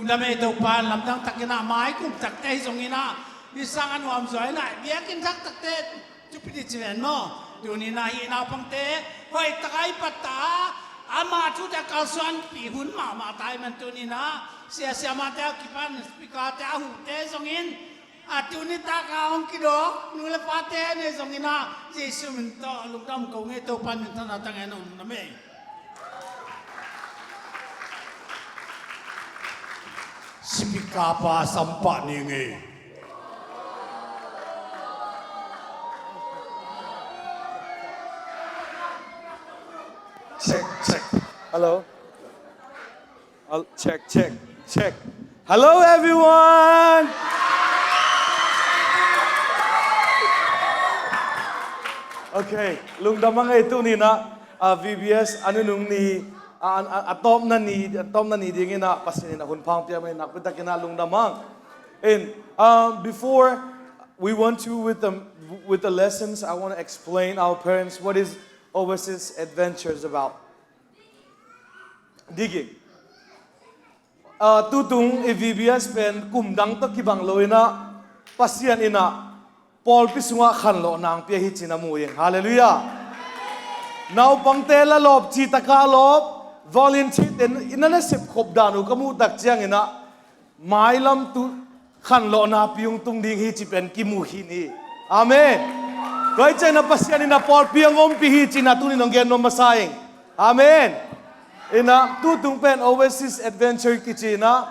Lungdam ei, Topa in lamdang takin ah, mai kum takte hi zongin ah, hih sang a nuam zaw in ah, biakinn thak takte thupi ding ci ven maw. Tuni in ah hih naupangte hoih tak a i pattah a, ama thute a kalsuanpih hun mahmah ta ahih man tuni in ah, sia siamahte a kipan, speaker-te a hute zongin, a tuni tak a hong kidawk nu le pate nei zongin ah, Jesu min tawh lungdam ko ing ei, Topa in minthanna tang hen, lungdam ei. Speaker pa sam pah ni ing ei. Check, check. Hello. Al-, check, check, check. Hello, everyone. Okay, lungdam a ngei. Tuni in ah, ah, V B S a nunung ni, ah, a, a, a tawpna ni, a tawpna ni dingin ah Pasian in a hun pha hong pia manin nakpi takin ah lungdam ing. And, um, before we want to with the, with the lessons, I want to explain our parents what is Overseas Adventures about. Digi. Ah, tutung i V B S pen kum dang tawh kibang lo in ah, Pasian in ah pawlpi sungah khanlawhna hong pia hi ci-in ah mu ing. Halleluiah. Naupangte la lawp, cih tak a lawp, volunteer-te in ah nasep khop dan uh ka muh tak ciangin ah, mailam tu khanlawhna pi hong tung ding hi cih pen kimu khin hi. Amen. Tua ahih ciangin ah Pasian in ah pawlpi hong ompih hi ci-in ah tuni in hong gen nuam masa ing. Amen. In ah tutung pen Overseas Adventure kici in ah,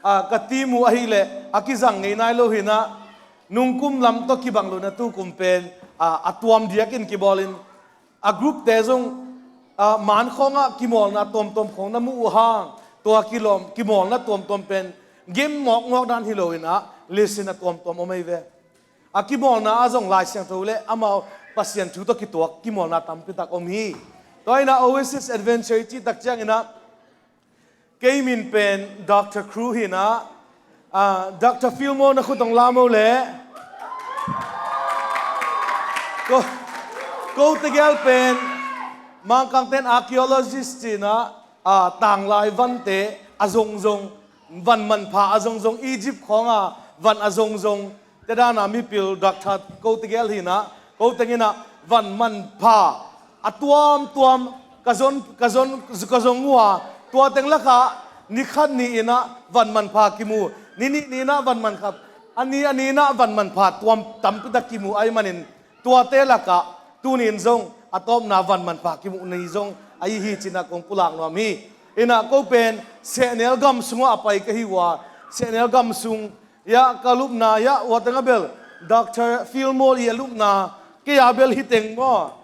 ah, ka team uh ahih leh a kizang ngei nai lo hi in ah, nungkum lam tawh kibang lo in ah tukum pen, ah, a tuam diakin kibawl in, a group-te zong, ah, man khawngah kimawlna tuamtuam khawng na muh uh hang, tua kilawm, kimawlna tuamtuam pen game mawkmawk dan hi lo in ah, list in ah tuamtuam om ahi ve. A kimawlna ah zong Lai Siangtho le amau Pasian thu tawh kituak kimawlna tampi tak om hi. Tua in ah Overseas Adventure i cih tak ciangin ah, kei min pen Doctor Kru hi in ah, ah, Doctor Fillmore na khut hong lam o leh. Ko, ko tegel pen Mangkangte'n archaeologist ci-in ah, ah, tanglai vante a zongzong, van manpha a zongzong, Egypt khawng a van a zongzong, te dan a mipil Doctor ko tegel hi in ah, ko teng in ah van manpha a tuamtuam ka zon, ka zon, ka zong uh a, tua teng lakah ni khat ni in ah van manpha kimu, ni nih ni in ah van manpha, a ni, a ni in ah van manpha tuam tampi tak kimu ahih manin, tuate lakah tuni in zong a tawpna van manpha kimuh ni zong ahi hi ci-in ah kong pulak nuam hi. In ah ko pen sehnel gam sungah a pai ka hi uh a, sehnel gam sung, ya, ka lupna, ya, ua teng ah bel Doctor Fillmore i a lupna, kei a bel hih teng maw.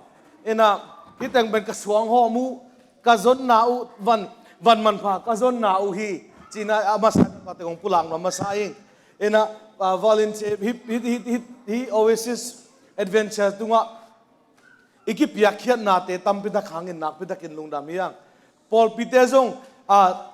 In ah hih teng pen ka suang hawm uh, ka zonna uh, van, van manpha ka zonna uh hi ci-in ah a masa tua teng kong pulak nuam masa ing. In ah, ah, volunteer, hih, hih Overseas Adventure tungah i kipiakkhiatnate tampi tak hangin nakpi takin lungdam hi hang. Pawlpite zong, ah,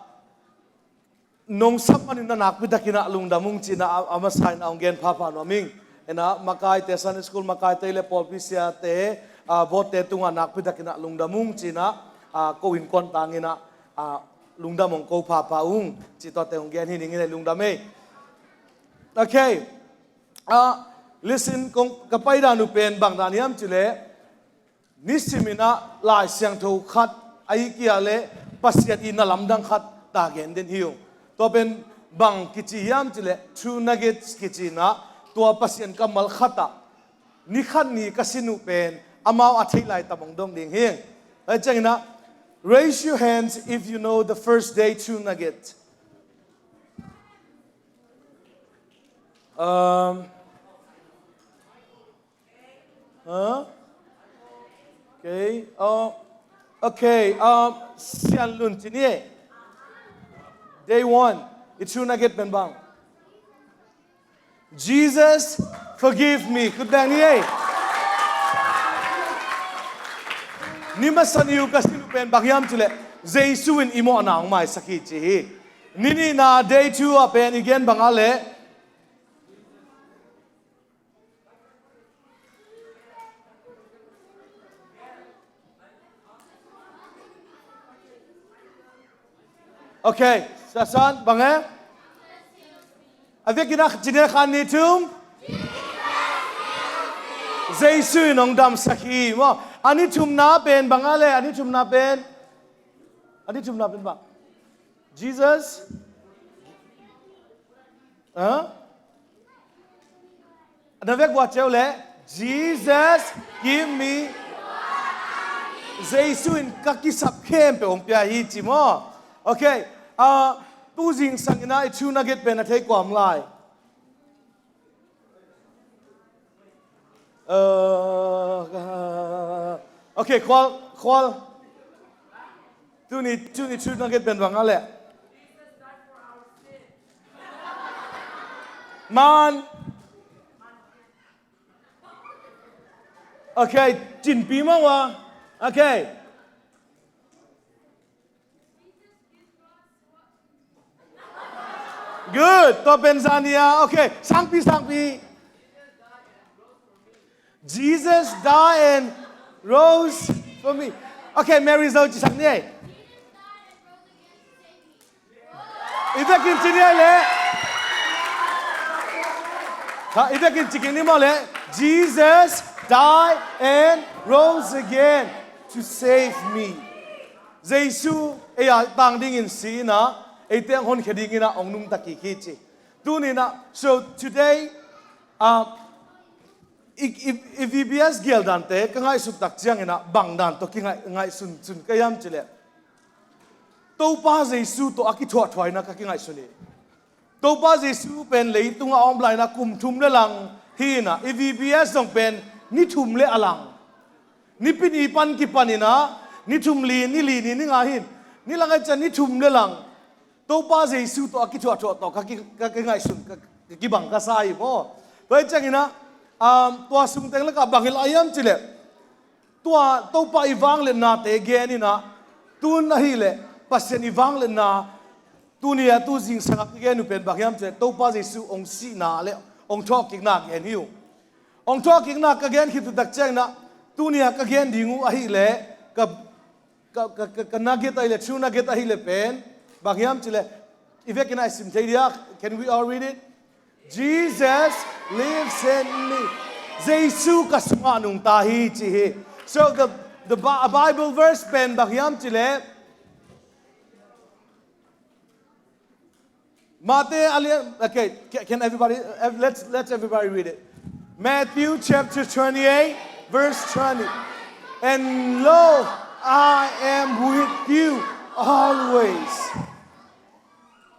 nong sap manin ah nakpi takin ah lungdam ung ci-in ah a, a masa in ah hong gen phapha nuam ing. In ah makaite, Sunday school makaite le pawlpi siate, ah, board-te tungah nakpi takin ah lungdam ung ci-in ah, ah, ko innkuan tangin ah, ah, lungdam hong ko phapha ung cih tuate hong gen hi ning in ah, lungdam ei. Okay. Ah, listen, kong, ka paidan uh pen bang dan hiam cih leh, nisim in ah Lai Siangtho khat, ahih kei leh Pasian itna lamdang khat ta gen den hi ung. Tua pen bang kici hiam cih leh, True Nuggets kici in ah, tua Pasian kammal khat ah ni khat ni ka sin uh pen amau a theih laitak hong dong ding hi. Tua ciangin ah, raise your hands if you know the first day True Nugget. Um, huh? Okay. Uh, okay. Um, Sian Lun ci ni. Day one. I True Nugget pen bang? Jesus, forgive me. Khut beng ni ei. Ni masa ni uh ka sin uh pen bang hiam cih leh, Jesu in i mawhna hong maisak hi ci hi. Ni nihna, day two ah pen i gen bang ah leh, okay, Sasan, bang e? A vekin a ci ni, khat, nih, thum. Jesu in hong damsak hi maw. A ni thumna pen bang a le, a ni thumna pen, a ni thumna pen bang? Jesus. Huh? Na vek vua ceu le, Jesus, give me. Jesu in ka kisap khempeuh hong pia hi ci maw. Okay. Ah, tu zingsang in ah i thu nugget pen a thei kua om lai? Uh, okay, Khual, Khual. Tuni, tuni thu nugget pen bang a le? Man. Okay, cinpi maw a? Okay. Good. Tua pen zan hi a. Okay, sangpi, sangpi. Jesus died and rose for me. Okay, Mary Zo ci sak ni. I vekin ci ni le. Ha, i vekin ci kik ni maw le. Jesus died and rose again to save me. Jesu ei a tang dingin si in ah, eite hong honkhia dingin ah hong nungta kik hi ci. Tuni in ah, so today, ah, i, i, i V B S gel dante ka ngaihsut tak ciangin ah bang dan tawh kingai, ngaihsun sun ka hiam ci le, Topa Jesu tawh a kithuahthuaina ka kingaihsun hi. Topa Jesu pen leitungah a om lai in ah kum thum le lang hi in ah, i V B S zong pen ni thum le a lang. Nipi ni pan kipan in ah, ni thum li, ni li ni, ni nga hi in, ni lang a ciah ni thum le lang. Topa Jesu tawh a kithuahthuah tawh ka ki, ka kingaihsun, ka, ka kibang ka sa hi maw. Tua hi ciangin ah, um, tua sungteng lakah bang hi lai hiam ci le, tua Topa i vangliatnate gen in ah, tun ahih leh Pasian i vangliatna, tuni a tu zingsang a ka gen uh pen bang hiam ci le, Topa Jesu hong sihna le hong thawhkikna gen hi uh. Hong thawhkikna ka gen khit uh tak ciangin ah, tuni a ka gen ding uh ahih leh, ka, ka, ka, ka, ka nugget ahih leh, thu nugget ahih leh pen bang hiam ci le, i vekin ah i sim thei dia. Can we all read it? Jesus lives in me. Jesu ka sungah nungta hi ci hi. So the, the Bi-, Bible verse pen bang hiam ci le, Matthai a lian, okay, ca-, can everybody, ev-, let's, let's everybody read it. Matthew chapter twenty-eight, verse twenty. And lo, I am with you always.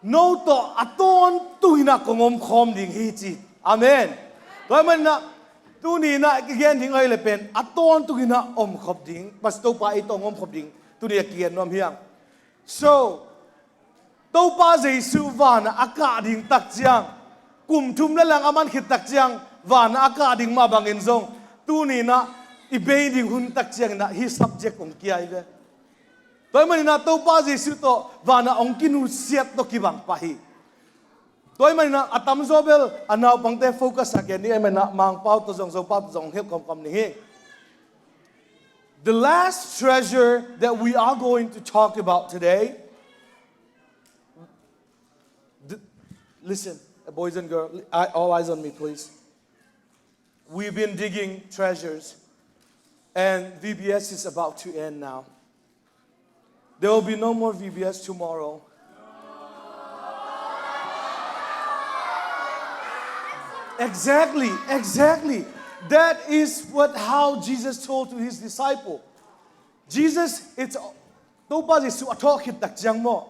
No tawh a tawntung in ah kong omkhawm ding hi ci. Amen. Tua ahih manin ah, tuni in ah kigen ding ahih leh pen a tawntung in ah omkhop ding, Pasian Topa ei tawh hong omkhop ding, tuni a kigen nuam hi hang. So, Topa Jesu vanah a kah ding tak ciang, kum thum le lang a man khit tak ciang, vanah a kah ding mah bangin zong, tuni in ah i bei ding hun tak ciangin ah hih subject hong kia hi ve. Tua ahih manin ah Topa Jesu tawh vanah hong kinusiat tawh kibang pah hi. Tua ahih manin ah a tamzaw bel a naupangte focus a gen ni, ahih manin ah Mangpau tawh zong, Zopau tawh zong hong hilh kawmkawm ni hi. The last treasure that we are going to talk about today, th-, listen, boys and girls, I, all eyes on me, please. We've been digging treasures, and V B S is about to end now. There will be no more V B S tomorrow. Exactly, exactly. That is what, how Jesus told to his disciple. Jesus, it's, Topa Jesu a thawh khit tak ciang maw,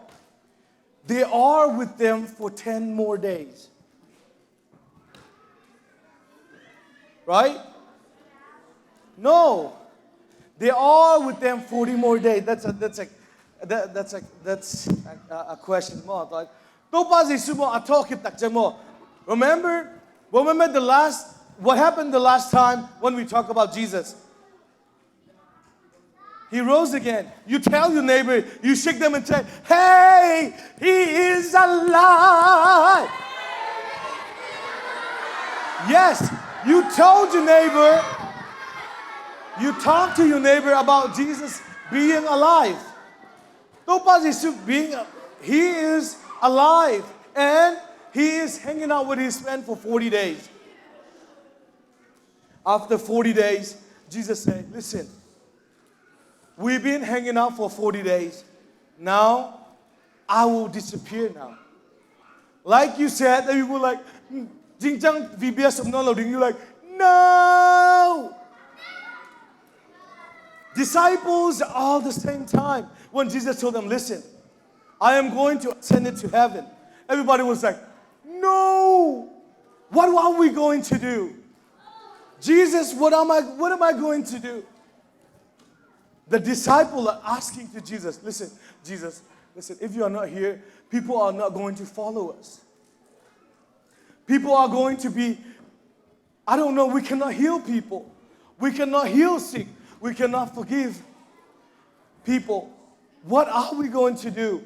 they are with them for ten more days. Right? No. They are with them forty more days. That's a, that's a, that, that's a, that's a, a question maw. Topa Jesu maw a thawh khit tak ciang maw. Remember? Remember the last, what happened the last time when we talk about Jesus? He rose again. You tell your neighbor, you shake them and say, "Hey, he is alive." Yes, you told your neighbor, you talk to your neighbor about Jesus being alive. Topa Jesu being, he is alive and He is hanging out with his friend for forty days. After forty days, Jesus said, "Listen, we've been hanging out for forty days. Now, I will disappear now." Like you said, that you were like, "Zingciang V B S om nawn lo ding." You're like, "No!" Disciples all the same time. When Jesus told them, "Listen, I am going to ascend it to heaven," everybody was like, "No! What are we going to do? Jesus, what am I, what am I going to do?" The disciple are asking to Jesus, "Listen, Jesus, listen, if you are not here, people are not going to follow us. People are going to be, I don't know, we cannot heal people. We cannot heal sick. We cannot forgive people. What are we going to do?"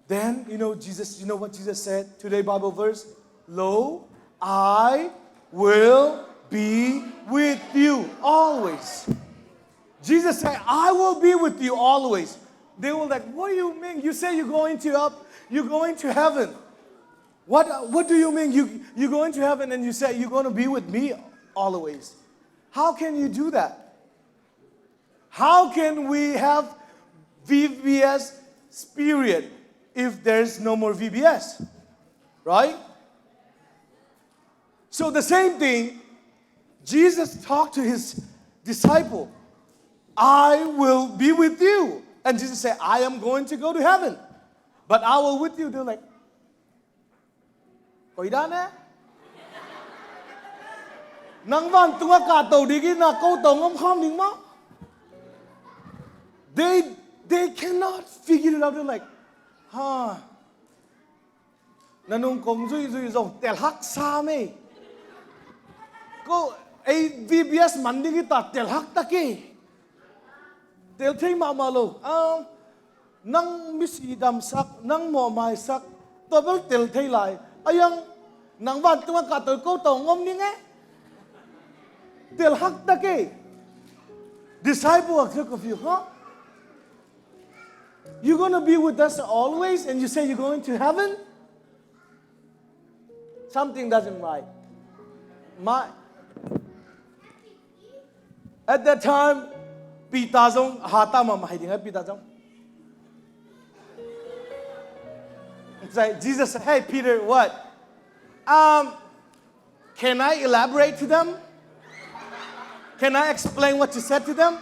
Then, you know, Jesus, you know what Jesus said? Today Bible verse, "Lo, I will be with you always." Jesus said, "I will be with you always." They were like, "What do you mean? You say you're going to up, you're going to heaven. What, what do you mean? You, you're going to heaven and you say you're going to be with me always. How can you do that? How can we have V B S spirit if there's no more V B S?" Right? So the same thing, Jesus talked to his disciple, "I will be with you." And Jesus said, "I am going to go to heaven, but I will with you." They're like, "Koi dan e? Nang vantung a kahto ding in a ko tawh ngom khawm ding maw?" They, they cannot figure it out. They're like, "Ha, na nung kong zuihzuih zong tel hak sam e. Ko, ei V B S man ding hi ta, tel hak ta kei. Tel thei mahmah lo. Ah, nang misi damsak, nang mawhmaisak, tua bel tel thei lai. A iang, nang vantung a kahto ko tawh ngom ding e? Tel hak ta kei." Disciple are so confused, huh? "You're gonna be with us always and you say you're going to heaven?" Something doesn't right. My, at that time, Peter zong hata mahmah hi ding a, Peter zong. It's like Jesus said, "Hey, Peter, what? Um, can I elaborate to them? Can I explain what you said to them?"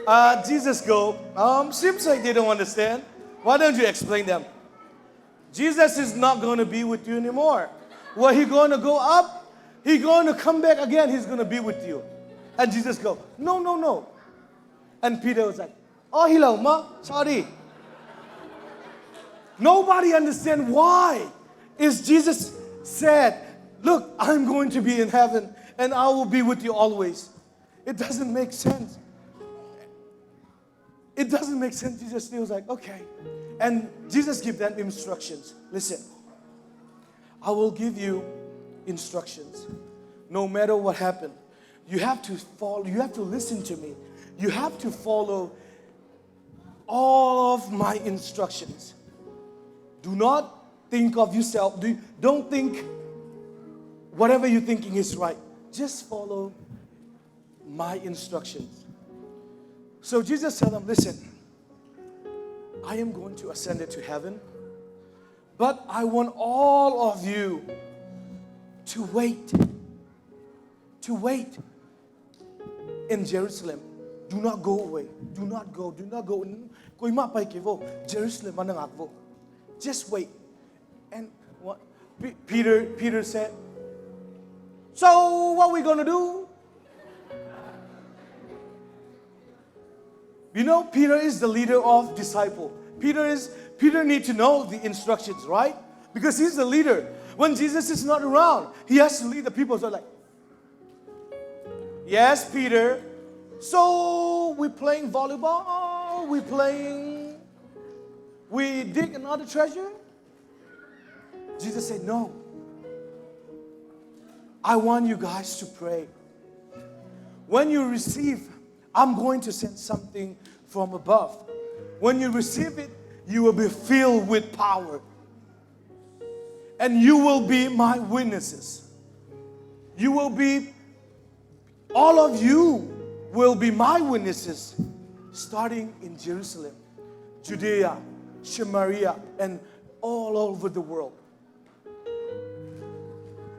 Uh, Jesus go, um, "Seems like they don't understand. Why don't you explain them?" Jesus is not going to be with you anymore. Where he going to go up, he going to come back again, he's going to be with you. And Jesus go, "No, no, no." And Peter was like, "Oh, hi lo maw, sorry." Nobody understand why is Jesus said, "Look, I'm going to be in heaven and I will be with you always." It doesn't make sense. It doesn't make sense. Jesus, he was like, "Okay." And Jesus give them instructions. "Listen, I will give you instructions. No matter what happened, you have to follow, you have to listen to me. You have to follow all of my instructions. Do not think of yourself. Do, don't think whatever you're thinking is right. Just follow my instructions." So Jesus tell them, "Listen, I am going to ascend it to heaven, but I want all of you to wait, to wait in Jerusalem. Do not go away. Do not go. Do not go. Koi mah pai kei vo. Jerusalem ah na ngak vo. Just wait." And what, Pe-, Peter, Peter said, "So what we gonna do?" You know, Peter is the leader of disciple. Peter is, Peter need to know the instructions, right? Because he's the leader. When Jesus is not around, he has to lead the people. So like, "Yes, Peter. So we playing volleyball? We playing, we dig another treasure?" Jesus said, "No. I want you guys to pray. When you receive, I'm going to send something from above. When you receive it, you will be filled with power." And you will be my witnesses. You will be, all of you will be my witnesses, starting in Jerusalem, Judea, Samaria, and all over the world.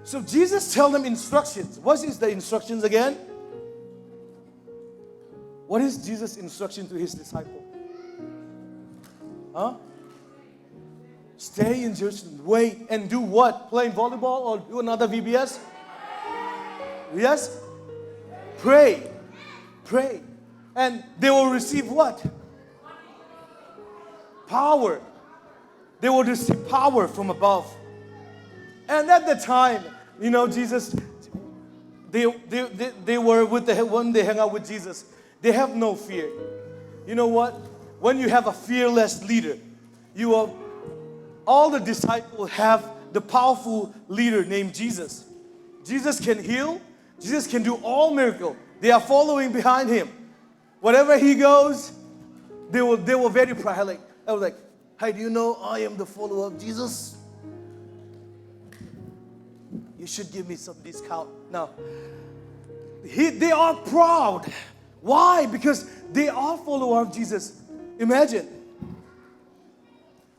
So Jesus tell them instructions. What is the instructions again? What is Jesus' instruction to his disciple? Huh? Stay in Jerusalem. Wait and do what? Playing volleyball or do another V B S? Yes? Pray. Pray. And they will receive what? Power. They will receive power from above. And at the time, you know, Jesus, they, they, they, they were with the, when they hang out with Jesus, they have no fear. You know what? When you have a fearless leader, you are, all the disciples have the powerful leader named Jesus. Jesus can heal. Jesus can do all miracle. They are following behind him. Wherever he goes, they were, they were very proud. Like, I was like, "Hey, do you know I am the follower of Jesus? You should give me some discount." Now, he, they are proud. Why? Because they are follower of Jesus. Imagine,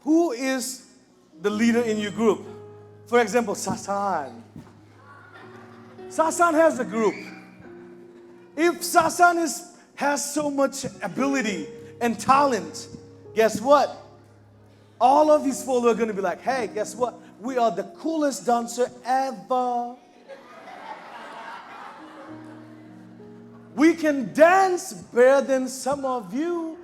who is the leader in your group? For example, Sasan. Sasan has a group. If Sasan is, has so much ability and talent, guess what? All of his followers are gonna be like, "Hey, guess what? We are the coolest dancer ever. We can dance better than some of you."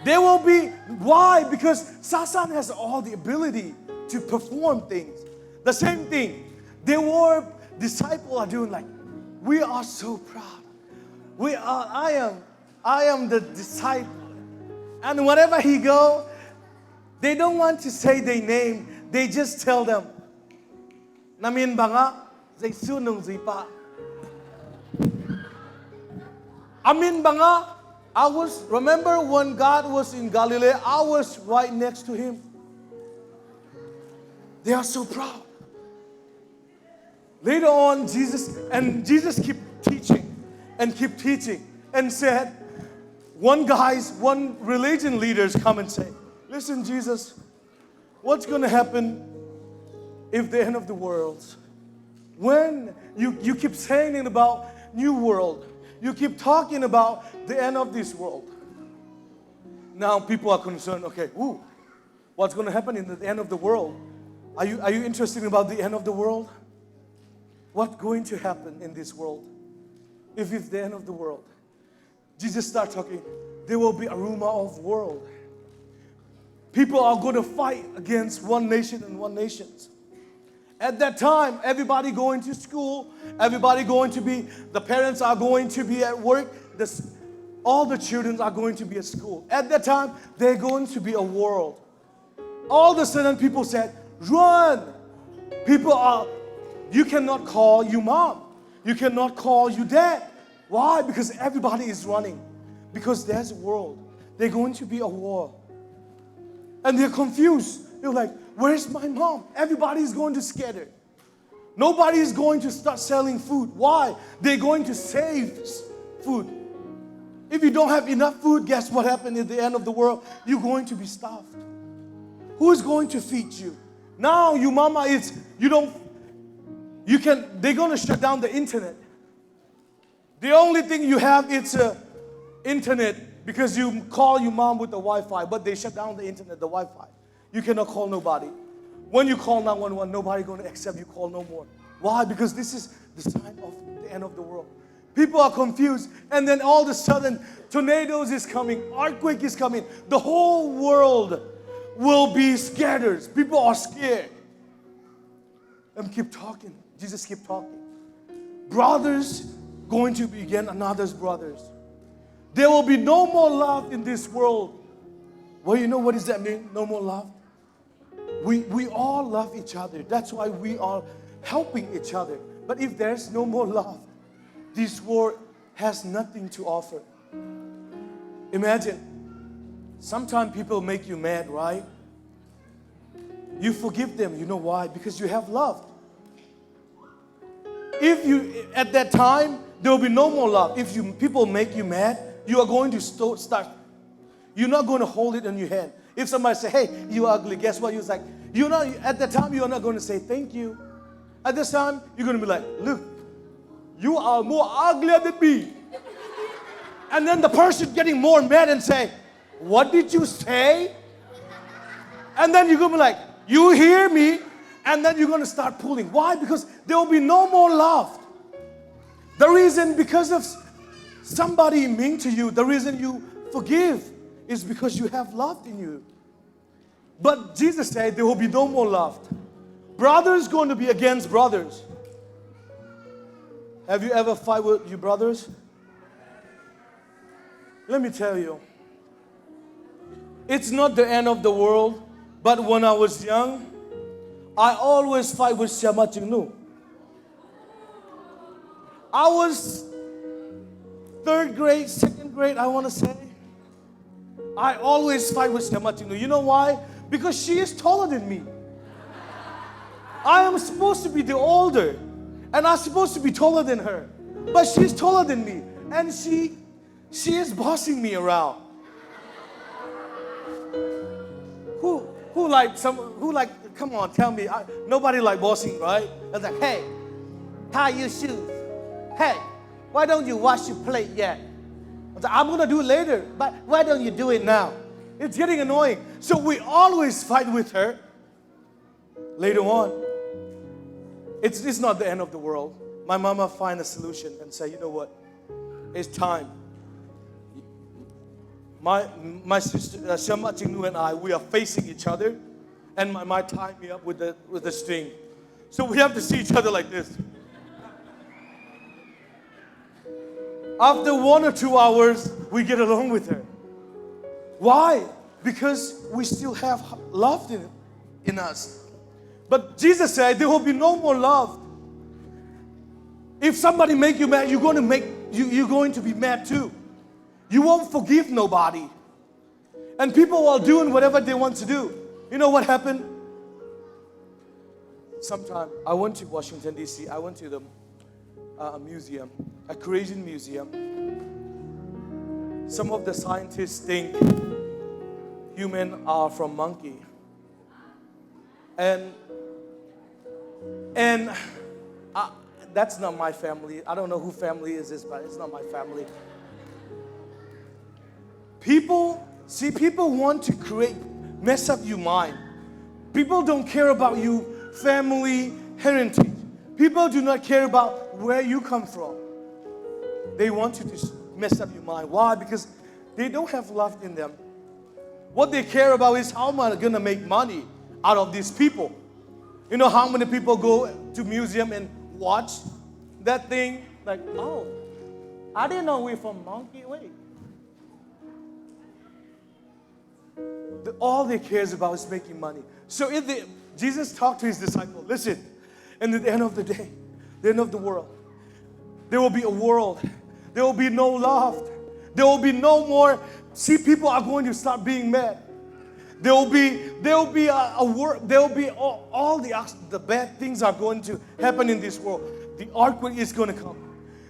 They will be, why? Because Sasan has all the ability to perform things. The same thing, they were, disciples are doing, like, "We are so proud. We are, I am, I am the disciple." And wherever he go, they don't want to say their name. They just tell them, "Na min bang ah?" "Jesu nungzui pa." "A min bang ah?" "I was, remember when God was in Galilee, I was right next to him." They are so proud. Later on, Jesus, and Jesus keep teaching and keep teaching and said, one guy's, one religion leaders come and say, "Listen, Jesus, what's gonna happen if the end of the world? When you, you keep saying about new world, you keep talking about the end of this world." Now people are concerned, "Okay, ooh, what's gonna happen in the end of the world? Are you, are you interested about the end of the world? What's going to happen in this world if it's the end of the world?" Jesus start talking. There will be a rumor of world. People are going to fight against one nation and one nations. At that time, everybody going to school, everybody going to be, the parents are going to be at work, the s-, all the children are going to be at school. At that time, there's going to be a world. All of a sudden, people said, "Run!" People are, you cannot call your mom. You cannot call your dad. Why? Because everybody is running. Because there's a world. There's going to be a war. And they're confused. They're like, "Where's my mom?" Everybody is going to scatter. Nobody is going to start selling food. Why? They're going to save s-, food. If you don't have enough food, guess what happened at the end of the world? You're going to be starved. Who is going to feed you? Now your mama is, you don't, you can, they're going to shut down the internet. The only thing you have is, uh, internet, because you call your mom with the Wi-Fi, but they shut down the internet, the Wi-Fi. You cannot call nobody. When you call nine one one, nobody gonna accept you call no more. Why? Because this is the sign of the end of the world. People are confused, and then all of a sudden, tornadoes is coming, earthquake is coming. The whole world will be scattered. People are scared. And keep talking. Jesus keep talking. Brothers going to be again another's brothers. There will be no more love in this world. Well, you know what does that mean? No more love. We, we all love each other. That's why we are helping each other. But if there's no more love, this world has nothing to offer. Imagine, sometimes people make you mad, right? You forgive them. You know why? Because you have love. If you, at that time, there will be no more love. If you, people make you mad, you are going to sto- start. You're not going to hold it in your hand. If somebody say, "Hey, you ugly," guess what? You're like, you're not, at that time, you're not going to say, "Thank you." At this time, you're going to be like, "Look, you are more uglier than me." And then the person getting more mad and say, "What did you say?" And then you're going to be like, "You hear me?" And then you're going to start pulling. Why? Because there will be no more love. The reason, because of somebody mean to you, the reason you forgive is because you have love in you. But Jesus said there will be no more love. Brothers going to be against brothers. Have you ever fight with your brothers? Let me tell you, it's not the end of the world, but when I was young, I always fight with Siama Chingnu. I was third grade, second grade, I want to say. I always fight with Siama Chingnu. You know why? Because she is taller than me. I am supposed to be the older, and I'm supposed to be taller than her. But she's taller than me, and she she is bossing me around. Who who like some who like? Come on, tell me. I, nobody like bossing, right? It's like, "Hey, tie your shoes. Hey, why don't you wash your plate yet?" It's like, "I'm gonna do it later, but why don't you do it now?" It's getting annoying. So we always fight with her. Later on, it's, it's not the end of the world. My mama find a solution and say, "You know what? It's time." My, my sister, uh, Siama Chingnu and I, we are facing each other, and my mama tied me up with the, with the string. So we have to see each other like this. After one or two hours, we get along with her. Why? Because we still have love in, in us. But Jesus said there will be no more love. If somebody make you mad, you're going to make you, you're going to be mad too. You won't forgive nobody. And people are doing whatever they want to do. You know what happened? Sometime I went to Washington, D C. I went to the uh, museum, a creation museum. Some of the scientists think human are from monkey. And and uh, that's not my family. I don't know who family is this, but it's not my family. People, see, people want to create, mess up your mind. People don't care about your family heritage. People do not care about where you come from. They want to just mess up your mind. Why? Because they don't have love in them. What they care about is how am I gonna make money out of these people. You know how many people go to museum and watch that thing? Like, "Oh, I didn't know we're from monkey." Wait. The, all they cares about is making money. So if they, Jesus talked to his disciple, "Listen, and at the end of the day, the end of the world, there will be a world. There will be no love. There will be no more." See, people are going to start being mad. There will be, there will be a, a world. There will be all, all the acc- the bad things are going to happen in this world. The earthquake is going to come.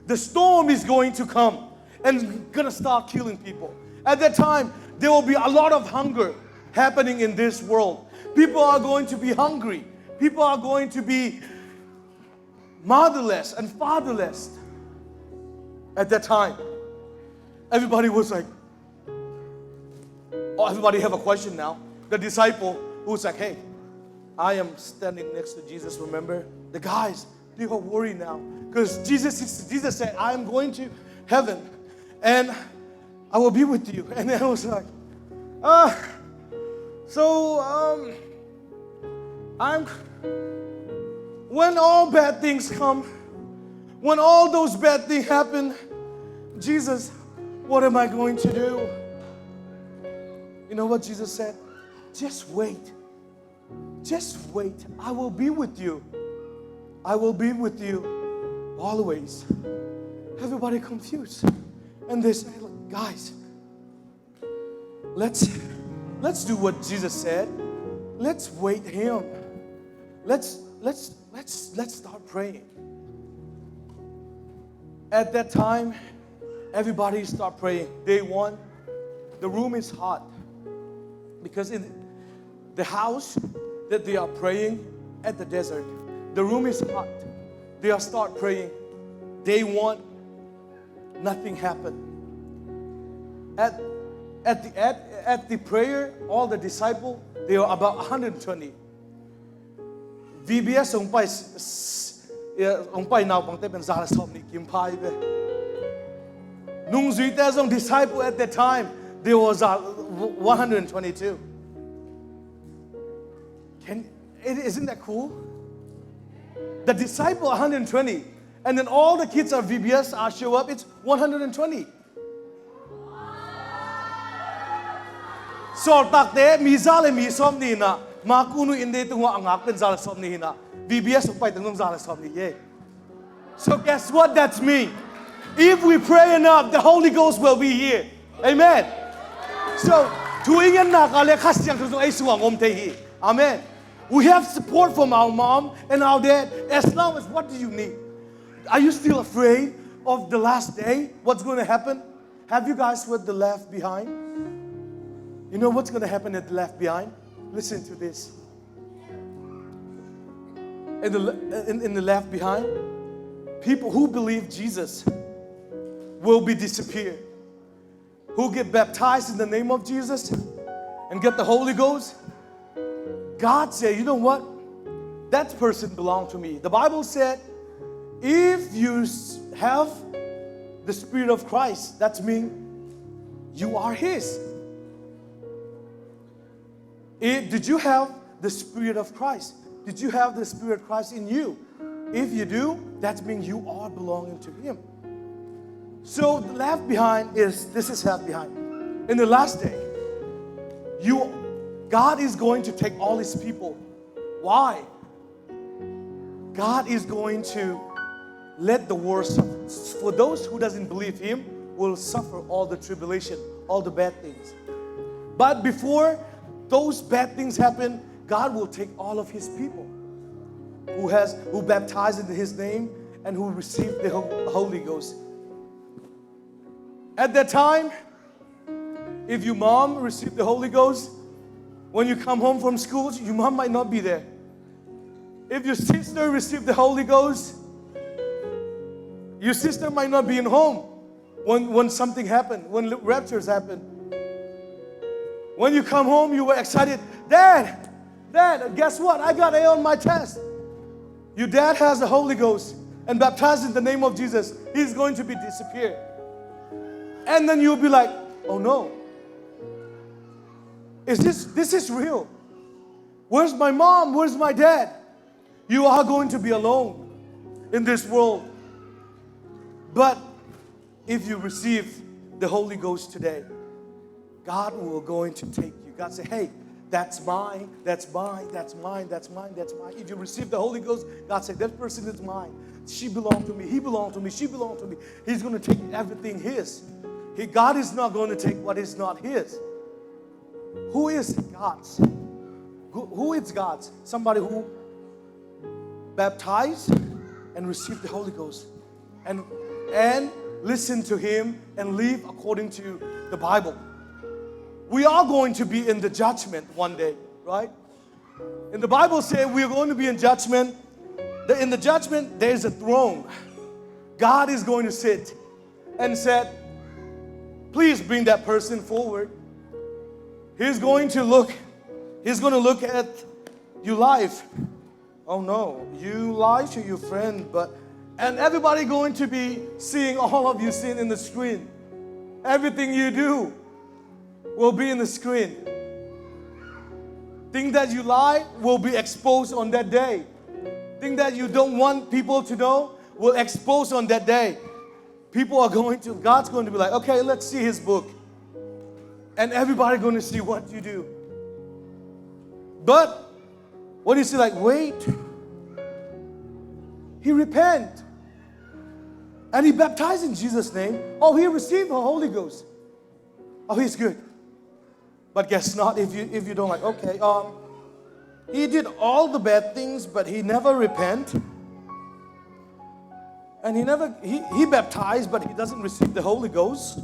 The storm is going to come and gonna start killing people. At that time, there will be a lot of hunger happening in this world. People are going to be hungry. People are going to be motherless and fatherless at that time. Everybody was like, oh, everybody have a question now. The disciple who's like, "Hey, I am standing next to Jesus, remember?" The guys, they were worried now. Because Jesus, is- Jesus said, "I am going to heaven and I will be with you." And then I was like, "Ah, so, um, I'm, when all bad things come, when all those bad things happen, Jesus, what am I going to do?" You know what Jesus said? "Just wait. Just wait. I will be with you. I will be with you always." Everybody confused. And they say, "Look, guys, let's, let's do what Jesus said. Let's wait him. Let's let's let's let's start praying. At that time, everybody start praying. Day one, the room is hot because in the house that they are praying at the desert, the room is hot. They are start praying. Day one, nothing happened. At at the at, at the prayer, all the disciple, they are about one hundred twenty. V B S hong pai s- s- eh, hong pai naupangte pen za le sawm nih kim pha hi ve. Nungzuite zong, disciple at that time, there was uh, one hundred twenty-two. Can, isn't that cool? The disciple one hundred twenty, and then all the kids of V B S are show up, it's one hundred twenty. Sawltakte mi za le mi sawm nih hi a, Makuhnu Inn Day tungah a ngak pen za le sawm nih hi a, V B S hong pai teng zong za le sawm nih hi. So guess what that means? If we pray enough, the Holy Ghost will be here. Amen. So thu i ngen nak leh Kha Siangtho zong ei sungah hong om thei hi. Amen. We have support from our mom and our dad. As long as, what do you need? Are you still afraid of the last day? What's going to happen? Have you guys read the Left Behind? You know what's going to happen at the Left Behind? Listen to this. In the, in, in the Left Behind, people who believe Jesus will be disappeared. Who get baptized in the name of Jesus and get the Holy Ghost, God said, "You know what? That person belong to me." The Bible said, "If you s- have the Spirit of Christ, that means you are His." If, did you have the Spirit of Christ? Did you have the Spirit of Christ in you? If you do, that means you are belonging to Him. So the Left Behind is, this is Left Behind. In the last day, you, God is going to take all His people. Why? God is going to let the world suffer. For those who doesn't believe Him, will suffer all the tribulation, all the bad things. But before those bad things happen, God will take all of His people who has, who baptized in His name and who received the Ho- Holy Ghost. At that time, if your mom received the Holy Ghost, when you come home from school, your mom might not be there. If your sister received the Holy Ghost, your sister might not be in home when, when something happened, when raptures happen. When you come home, you were excited. "Dad, Dad, guess what? I got A on my test." Your dad has the Holy Ghost and baptized in the name of Jesus. He's going to be disappeared. And then you'll be like, "Oh no. Is this, this is real. Where's my mom? Where's my dad?" You are going to be alone in this world. But if you receive the Holy Ghost today, God will going to take you. God say, "Hey, that's mine, that's mine, that's mine, that's mine, that's mine." If you receive the Holy Ghost, God say, "That person is mine. She belonged to me, he belonged to me, she belonged to me." He's going to take everything his. He, God is not going to take what is not his. Who is God's? Who, who is God's? Somebody who baptized and received the Holy Ghost and, and listen to Him and live according to the Bible. We are going to be in the judgment one day, right? And the Bible says we are going to be in judgment. The- In the judgment, there is a throne. God is going to sit and said, "Please bring that person forward." He's going to look, he's going to look at your life. "Oh no, you lie to your friend, but," and everybody going to be seeing all of your sin in the screen. Everything you do will be in the screen. Thing that you lie will be exposed on that day. Thing that you don't want people to know will expose on that day. People are going to, God's going to be like, "Okay, let's see his book." And everybody going to see what you do. But what is he like? Wait. He repent. And he baptized in Jesus' name. Oh, he received the Holy Ghost. Oh, he's good. But guess not if you, if you don't like, okay, um, He did all the bad things, but he never repent. And he never, he, he baptized, but he doesn't receive the Holy Ghost.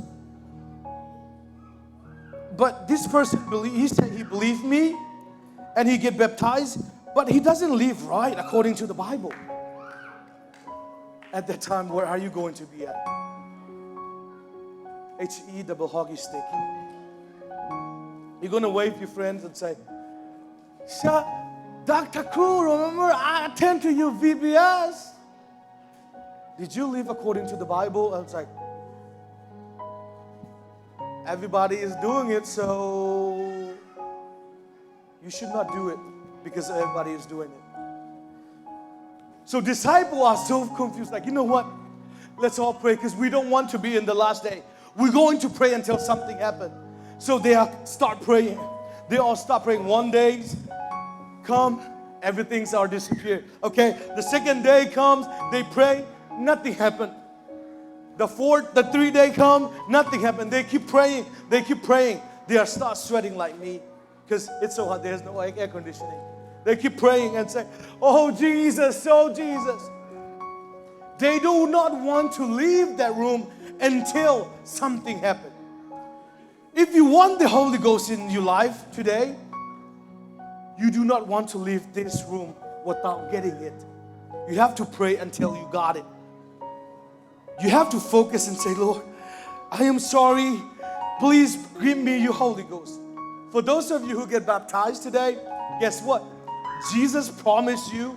But this person, believe, he said he believed me, and he get baptized, but he doesn't live right according to the Bible. At that time, where are you going to be at? H E double hockey stick. You're gonna wave your friends and say, "Sha, Doctor Cool, remember I attend to you V B S." Did you live according to the Bible? I was like, "Everybody is doing it, so you should not do it because everybody is doing it." So disciples are so confused, like, "You know what? Let's all pray because we don't want to be in the last day. We're going to pray until something happens." So they are start praying. They all start praying. One day come, everything's all disappeared. Okay, the second day comes, they pray, nothing happened. The fourth, the three day come, nothing happened. They keep praying, they keep praying. They are start sweating like me because it's so hot. There's no air, air conditioning. They keep praying and say, "Oh Jesus, oh Jesus." They do not want to leave that room until something happened. If you want the Holy Ghost in your life today, you do not want to leave this room without getting it. You have to pray until you got it. You have to focus and say, "Lord, I am sorry. Please give me your Holy Ghost." For those of you who get baptized today, guess what? Jesus promised you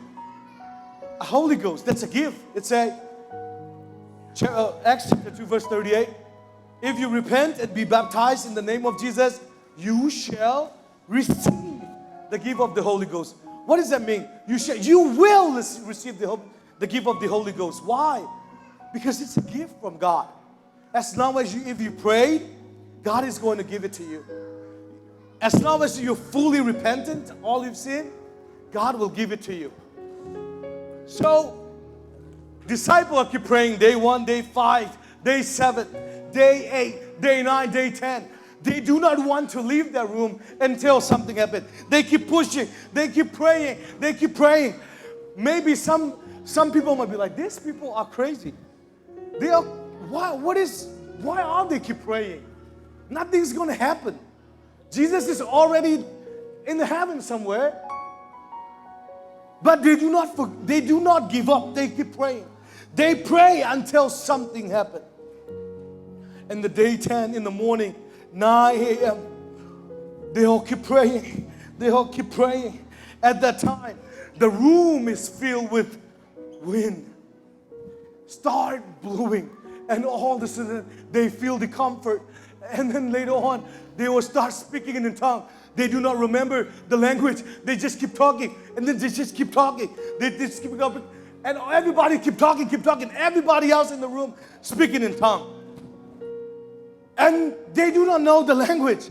a Holy Ghost. That's a gift. It's a cha- uh, Acts chapter two, verse thirty-eight. "If you repent and be baptized in the name of Jesus, you shall receive the gift of the Holy Ghost." What does that mean? You shall, you will rec- receive the, ho- the gift of the Holy Ghost. Why? Because it's a gift from God. As long as you, if you pray, God is going to give it to you. As long as you're fully repentant, all you've sinned, God will give it to you. So, disciples keep praying day one, day five, day seven, day eight, day nine, day ten. They do not want to leave their room until something happened. They keep pushing, they keep praying, they keep praying. Maybe some, some people might be like, "These people are crazy. They are, why, what is, why are they keep praying? Nothing's gonna happen. Jesus is already in the heaven somewhere." But they do not for- they do not give up. They keep praying. They pray until something happened. And the day ten in the morning, nine a.m., they all keep praying. They all keep praying. At that time, the room is filled with wind, start blowing, and all of a sudden they feel the comfort. And then later on, they will start speaking in a tongue. They do not remember the language. They just keep talking, and then they just keep talking. They just keep talking, and everybody keep talking, keep talking. Everybody else in the room speaking in tongue, and they do not know the language.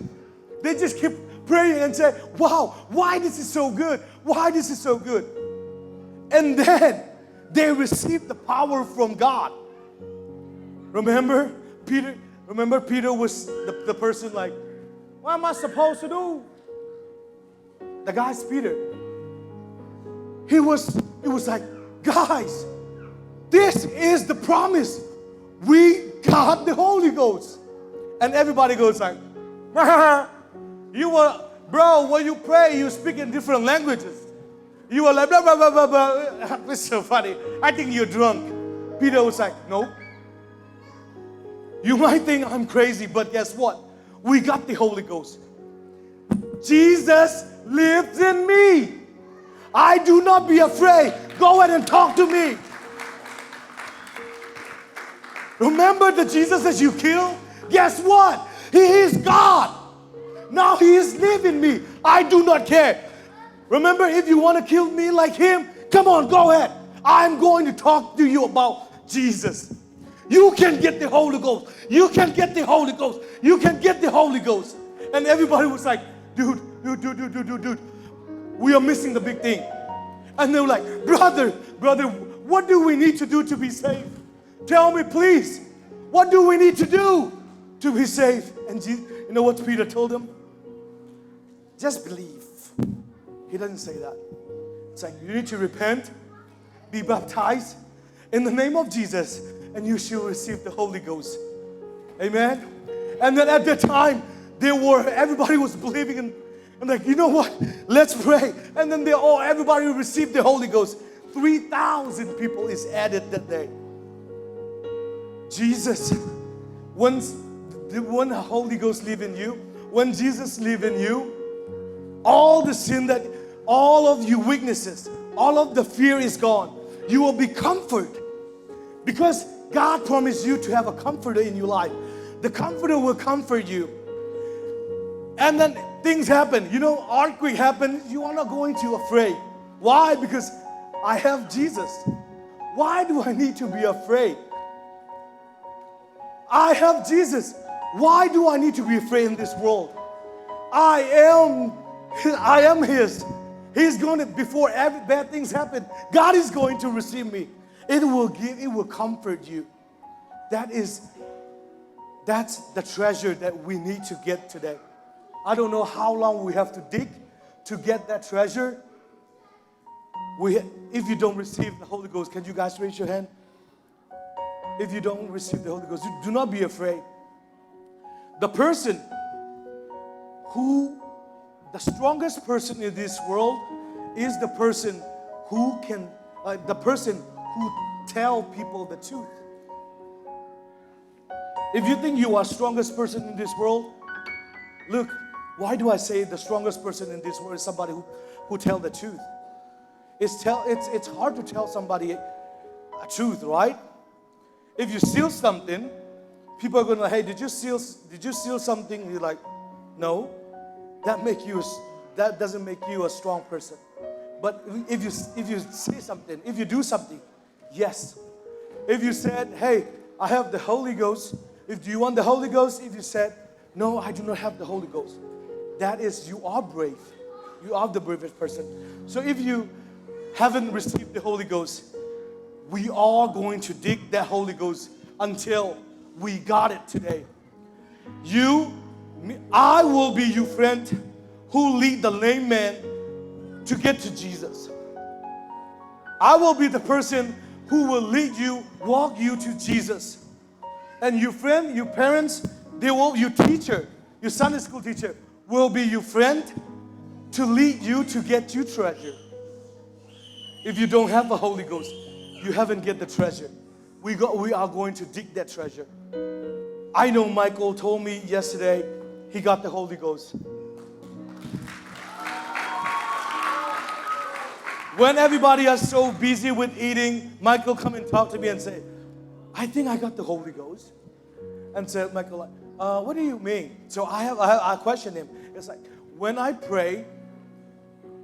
They just keep praying and say, "Wow, why this is so good? Why this is so good?" And then they receive the power from God. Remember Peter? Remember Peter was the, the person like, "What am I supposed to do?" The guy's Peter. He was, he was like, "Guys, this is the promise. We got the Holy Ghost." And everybody goes like, "You were, bro, when you pray, you speak in different languages. You were like, blah, blah, blah, blah, blah." It's so funny. "I think you're drunk." Peter was like, "No. You might think I'm crazy, but guess what? We got the Holy Ghost. Jesus lives in me. I do not be afraid. Go ahead and talk to me." Remember the Jesus that you killed? Guess what? He is God. Now he is living me. I do not care. Remember, if you want to kill me like him, come on, go ahead. I'm going to talk to you about Jesus. You can get the Holy Ghost. You can get the Holy Ghost. You can get the Holy Ghost. And everybody was like, "Dude, dude, dude, dude, dude, dude, dude, we are missing the big thing." And they were like, "Brother, brother, what do we need to do to be saved? Tell me, please. What do we need to do to be saved?" And Je- you know what Peter told them? "Just believe. He doesn't say that. It's like, you need to repent, be baptized in the name of Jesus, and you shall receive the Holy Ghost. Amen. And then at that time, they were, everybody was believing, and, and like, you know what? Let's pray. And then they all, everybody received the Holy Ghost. Three thousand people is added that day. Jesus, when the, when the Holy Ghost live in you, when Jesus live in you, all the sin that, all of your weaknesses, all of the fear is gone. You will be comfort because God promised you to have a comforter in your life. The comforter will comfort you. And then things happen. You know, earthquake happen. You are not going to afraid. Why? Because I have Jesus. Why do I need to be afraid? I have Jesus. Why do I need to be afraid in this world? I am, I am His. He's going to, before every bad things happen, God is going to receive me. It will give, it will comfort you. That is, that's the treasure that we need to get today. I don't know how long we have to dig to get that treasure. We, if you don't receive the Holy Ghost, can you guys raise your hand? If you don't receive the Holy Ghost, you do not be afraid. The person who, the strongest person in this world is the person who can, uh, the person who tell people the truth. If you think you are strongest person in this world, look, why do I say the strongest person in this world is somebody who, who tell the truth? It's, tell, it's, it's hard to tell somebody a truth, right? If you steal something, people are gonna, "Hey, did you steal, did you steal something?" You're like, "No." That make you a s- that doesn't make you a strong person. But if you s- if you say something, if you do something, yes. If you said, "Hey, I have the Holy Ghost," if, "Do you want the Holy Ghost?" If you said, "No, I do not have the Holy Ghost," that is, you are brave. You are the bravest person. So if you haven't received the Holy Ghost, we are going to dig that Holy Ghost until we got it today. You, me, I will be your friend who lead the lame man to get to Jesus. I will be the person who will lead you, walk you to Jesus. And your friend, your parents, they will, your teacher, your Sunday school teacher will be your friend to lead you to get your treasure. If you don't have the Holy Ghost, you haven't get the treasure. We got, we are going to dig that treasure. I know Michael told me yesterday he got the Holy Ghost. When everybody is so busy with eating, Michael come and talk to me and say, "I think I got the Holy Ghost." And said, "Michael, uh, what do you mean?" So I have, I have, I question him. It's like, when I pray,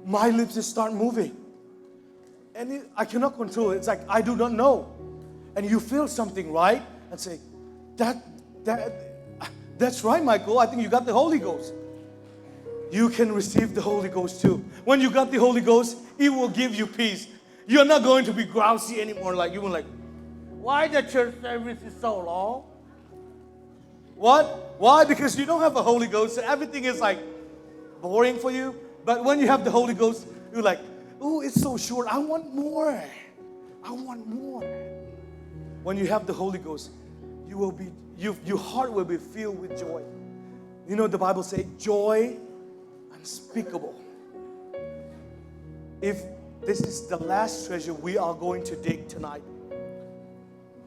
my lips just start moving. And it, I cannot control it. It's like, I do not know. And you feel something, right? And say, "That, that, that's right, Michael. I think you got the Holy Ghost." You can receive the Holy Ghost too. When you got the Holy Ghost, it will give you peace. You're not going to be grouchy anymore. Like, you were like, "Why the church service is so long?" What? Why? Because you don't have a Holy Ghost, so everything is, like, boring for you. But when you have the Holy Ghost, you're like, "Oh, it's so short. I want more. I want more." When you have the Holy Ghost, you will be, you, your heart will be filled with joy. You know, the Bible says, "Joy unspeakable." If this is the last treasure we are going to dig tonight,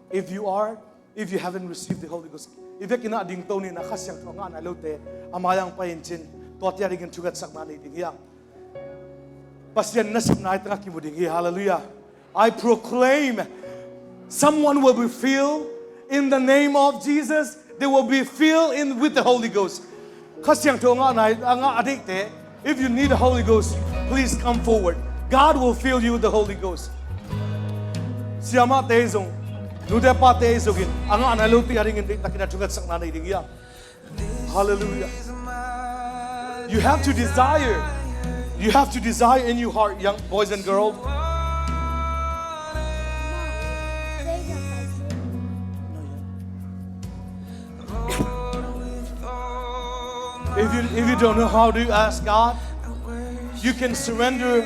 if you are, if you haven't received the Holy Ghost, i vekin ah dingto ni, na Kha Siangtho a ngah nai lote a mai-ah hong pai in cin, tua te a dingin thungatsakna nei ding hi hang. Pasian nasepna i tangah kimu ding hi. Hallelujah. I proclaim, someone will be filled in the name of Jesus. They will be filled in with the Holy Ghost. Kha Siangtho a ngah nai, a ngah a deihte, if you need the Holy Ghost, please come forward. God will fill you with the Holy Ghost. Siamahte zong, nute pate zongin a ngah nai lote a dingin deihtakin a thungatsakna nei ding hi hang. Hallelujah. You have to desire. You have to desire in your heart, young boys and girls. If you, if you don't know how to ask God, You can surrender.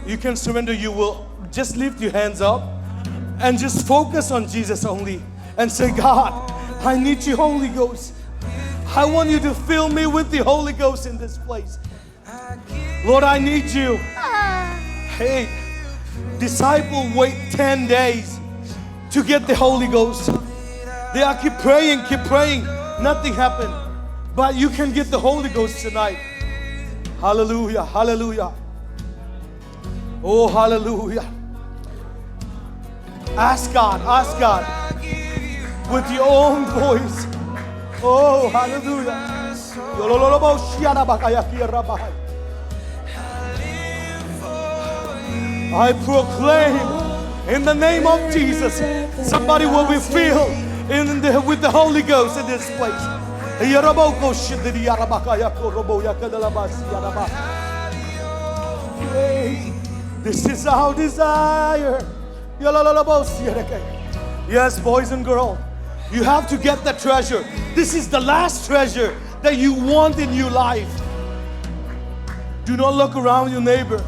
You can surrender. You will just lift your hands up and just focus on Jesus only and say, "God, I need you, Holy Ghost. I want you to fill me with the Holy Ghost in this place. Lord, I need you." Hey, disciple wait ten days to get the Holy Ghost. They are keep praying, keep praying. Nothing happened. But you can get the Holy Ghost tonight. Hallelujah, hallelujah. Oh, hallelujah. Ask God, ask God with your own voice. Oh, hallelujah. I proclaim in the name of Jesus, somebody will be filled in the, with the Holy Ghost in this place. This is our desire. Yes, boys and girls, you have to get that treasure. This is the last treasure that you want in your life. Do not look around your neighbor.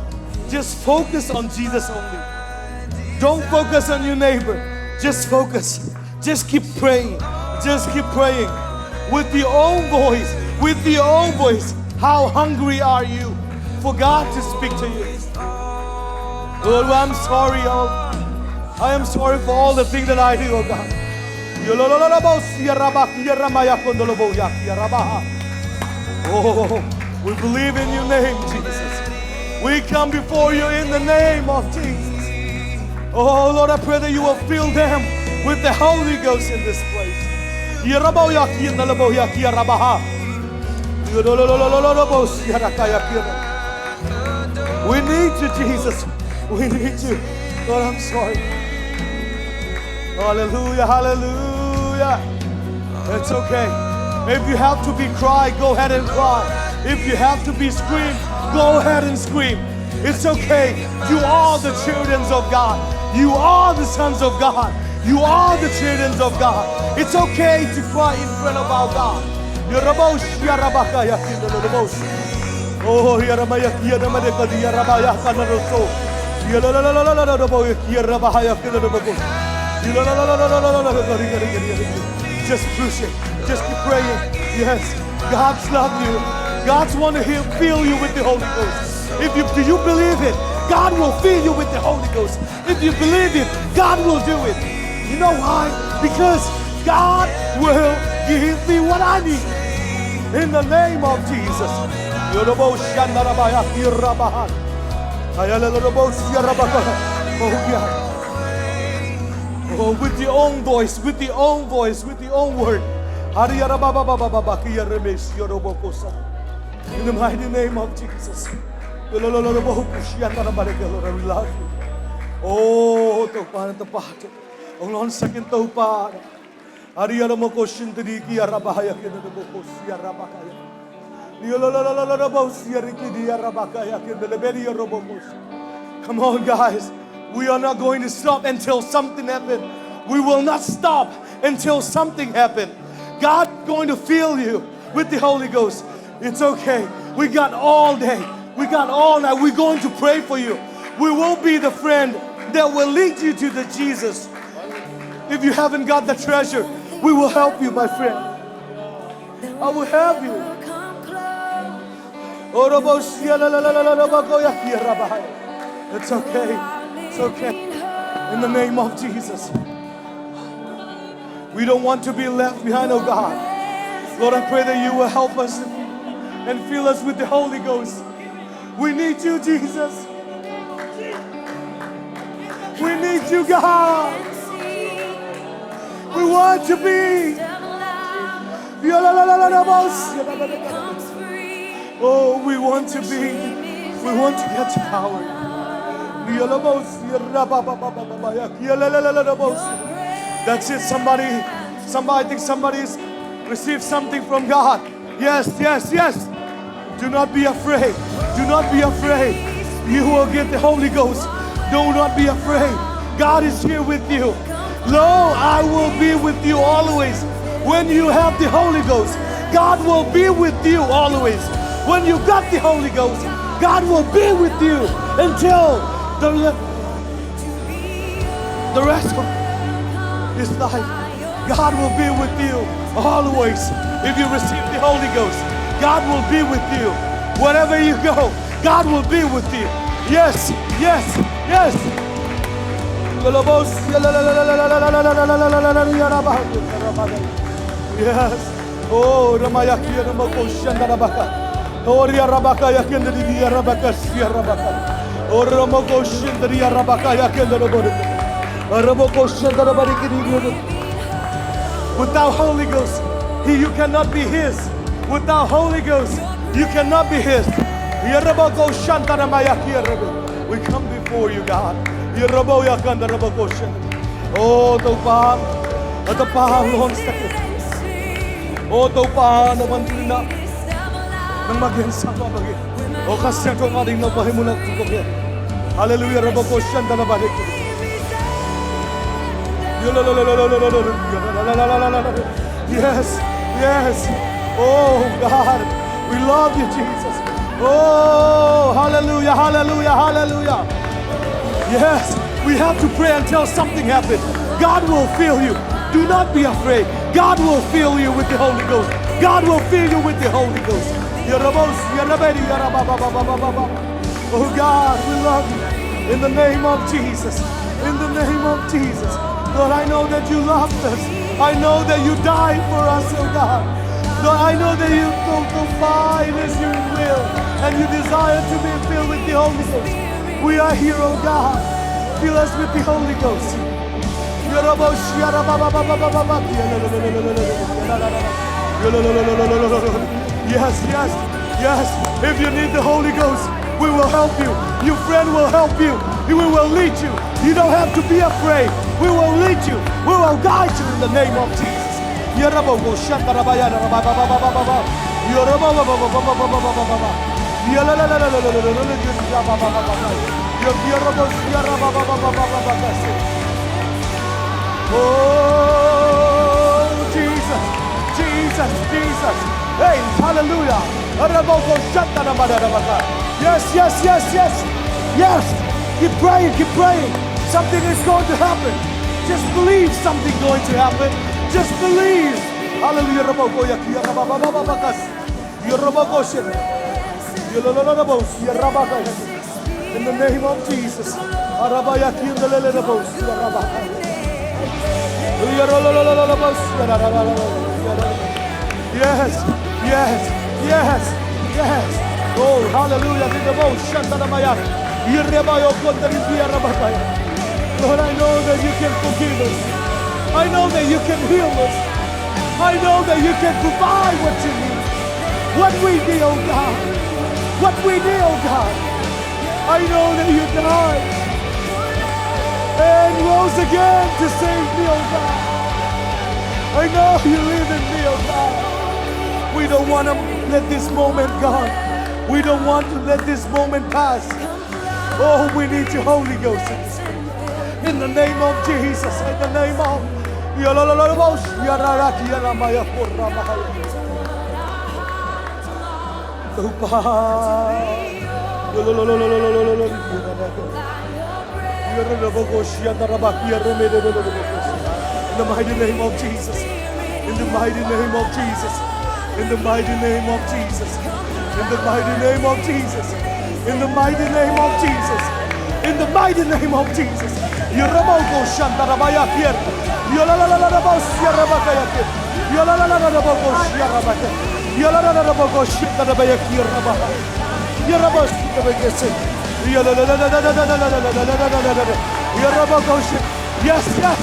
Just focus on Jesus only. Don't focus on your neighbor. Just focus. Just keep praying. Just keep praying. With your own voice, with your own voice. How hungry are you for God to speak to you? Lord, I'm sorry, oh. I am sorry for all the things that I do, oh God. Oh, we believe in your name, Jesus. We come before you in the name of Jesus. Oh, Lord, I pray that you will fill them with the Holy Ghost in this place. We need you, Jesus. We need you. Lord, I'm sorry. Hallelujah, hallelujah. It's okay. If you have to be cried, go ahead and cry. If you have to be screamed, go ahead and scream. It's okay. You are the children of God. You are the sons of God. You are the children of God. It's okay to cry in front of our God. Oh, just push it. Just keep praying. Yes. God's love you. God's want to heal, fill you with the Holy Ghost. If you, do you believe it? God will fill you with the Holy Ghost. If you believe it, God will do it. You know why? Because God will give me what I need. In the name of Jesus. Oh, yeah. Oh, with your own voice, with your own voice, with your own word. In the mighty name of Jesus. Lord, we love you. Oh, Topa, Topa, Topa. Ong lawng sak in, Topa. Come on, guys. We are not going to stop until something happen. We will not stop until something happen. God going to fill you with the Holy Ghost. It's okay. We got all day. We got all night. We're going to pray for you. We will be the friend that will lead you to the Jesus. If you haven't got the treasure, we will help you, my friend. I will help you. It's okay. It's okay. In the name of Jesus. We don't want to be left behind, oh God. Lord, I pray that you will help us and fill us with the Holy Ghost. We need you, Jesus. We need you, God. We want to be. Oh, we want to be. We want to get your power. That's it, somebody. Somebody, I think somebody's received something from God. Yes, yes, yes. Do not be afraid. Do not be afraid. You will get the Holy Ghost. Do not be afraid. God is here with you. Lo, I will be with you always. When you have the Holy Ghost, God will be with you always. When you got the Holy Ghost, God will be with you until the, the rest of this life. God will be with you always. If you receive the Holy Ghost, God will be with you. Wherever you go, God will be with you. Yes, yes, yes. Yes. Oh, Ramaya Kia Ramoko Shanda Rabaka. Oh, Ria Rabaka Yakenda Ria Rabaka Sia Rabaka. Oh, Ramoko Shanda Ria Rabaka Yakenda Rabaka. Ramoko Shanda Rabaka. Without Holy Ghost, he, you cannot be his. Without Holy Ghost, you cannot be his. Yarabako Shantanamaya Kirabu. We come before you, God. Yarabo Yakanda Rabako Shan. Oh, Topa, Topa, Lord, second. Oh, Topa, na man tu na. Nang magyan sa pa bagi. Oh, Kha Siangtho Nga ding na pahi mu na tu ko ke. Hallelujah, Rabako Shantanamaya. Yes, yes. Oh God, we love you, Jesus. Oh, hallelujah, hallelujah, hallelujah. Yes, we have to pray until something happens. God will fill you. Do not be afraid. God will fill you with the Holy Ghost. God will fill you with the Holy Ghost. Yarabos, yaraberi, yarabababababa. Oh God, we love you. In the name of Jesus. In the name of Jesus. Lord, I know that you loved us. I know that you died for us, oh God. Lord, I know that you go so far in this your will and you desire to be filled with the Holy Ghost. We are here, oh God. Fill us with the Holy Ghost. Yes, yes, yes. If you need the Holy Ghost, we will help you. Your friend will help you. We will lead you. You don't have to be afraid. We will lead you. We will guide you in the name of Jesus. Oh, Jesus, Jesus, Jesus. Hey, hallelujah. Yes, yes, yes, yes. Yes. Keep praying, keep praying. Something is going to happen. Just believe something going to happen. Just believe. Hallelujah. In the name of Jesus. Yes, yes, yes, yes. Oh, hallelujah. Lord, I know that you can forgive us. I know that you can heal us. I know that you can provide what you need. What we need, oh God. What we need, oh God. I know that you died and rose again to save me, oh God. I know you live in me, oh God. We don't want to let this moment gone. We don't want to let this moment pass. Oh, we need your Holy Ghost in this moment. In the name of Jesus, in the name of Topa. In the mighty name of Jesus. In the mighty name of Jesus. In the mighty name of Jesus. In the mighty name of Jesus. In the mighty name of Jesus. In the mighty name of Jesus. Yaraboko Shantarabaya Kier. Yalalalalabosia Rabakaya Kier. Yalalalalabosia Rabakaya. Yalalalalabosia Rabaya Kier Rabakaya. Yarabos Rabakaya. Yalalalalalalalalalalalalala. Yaraboko Shan- Yes, yes.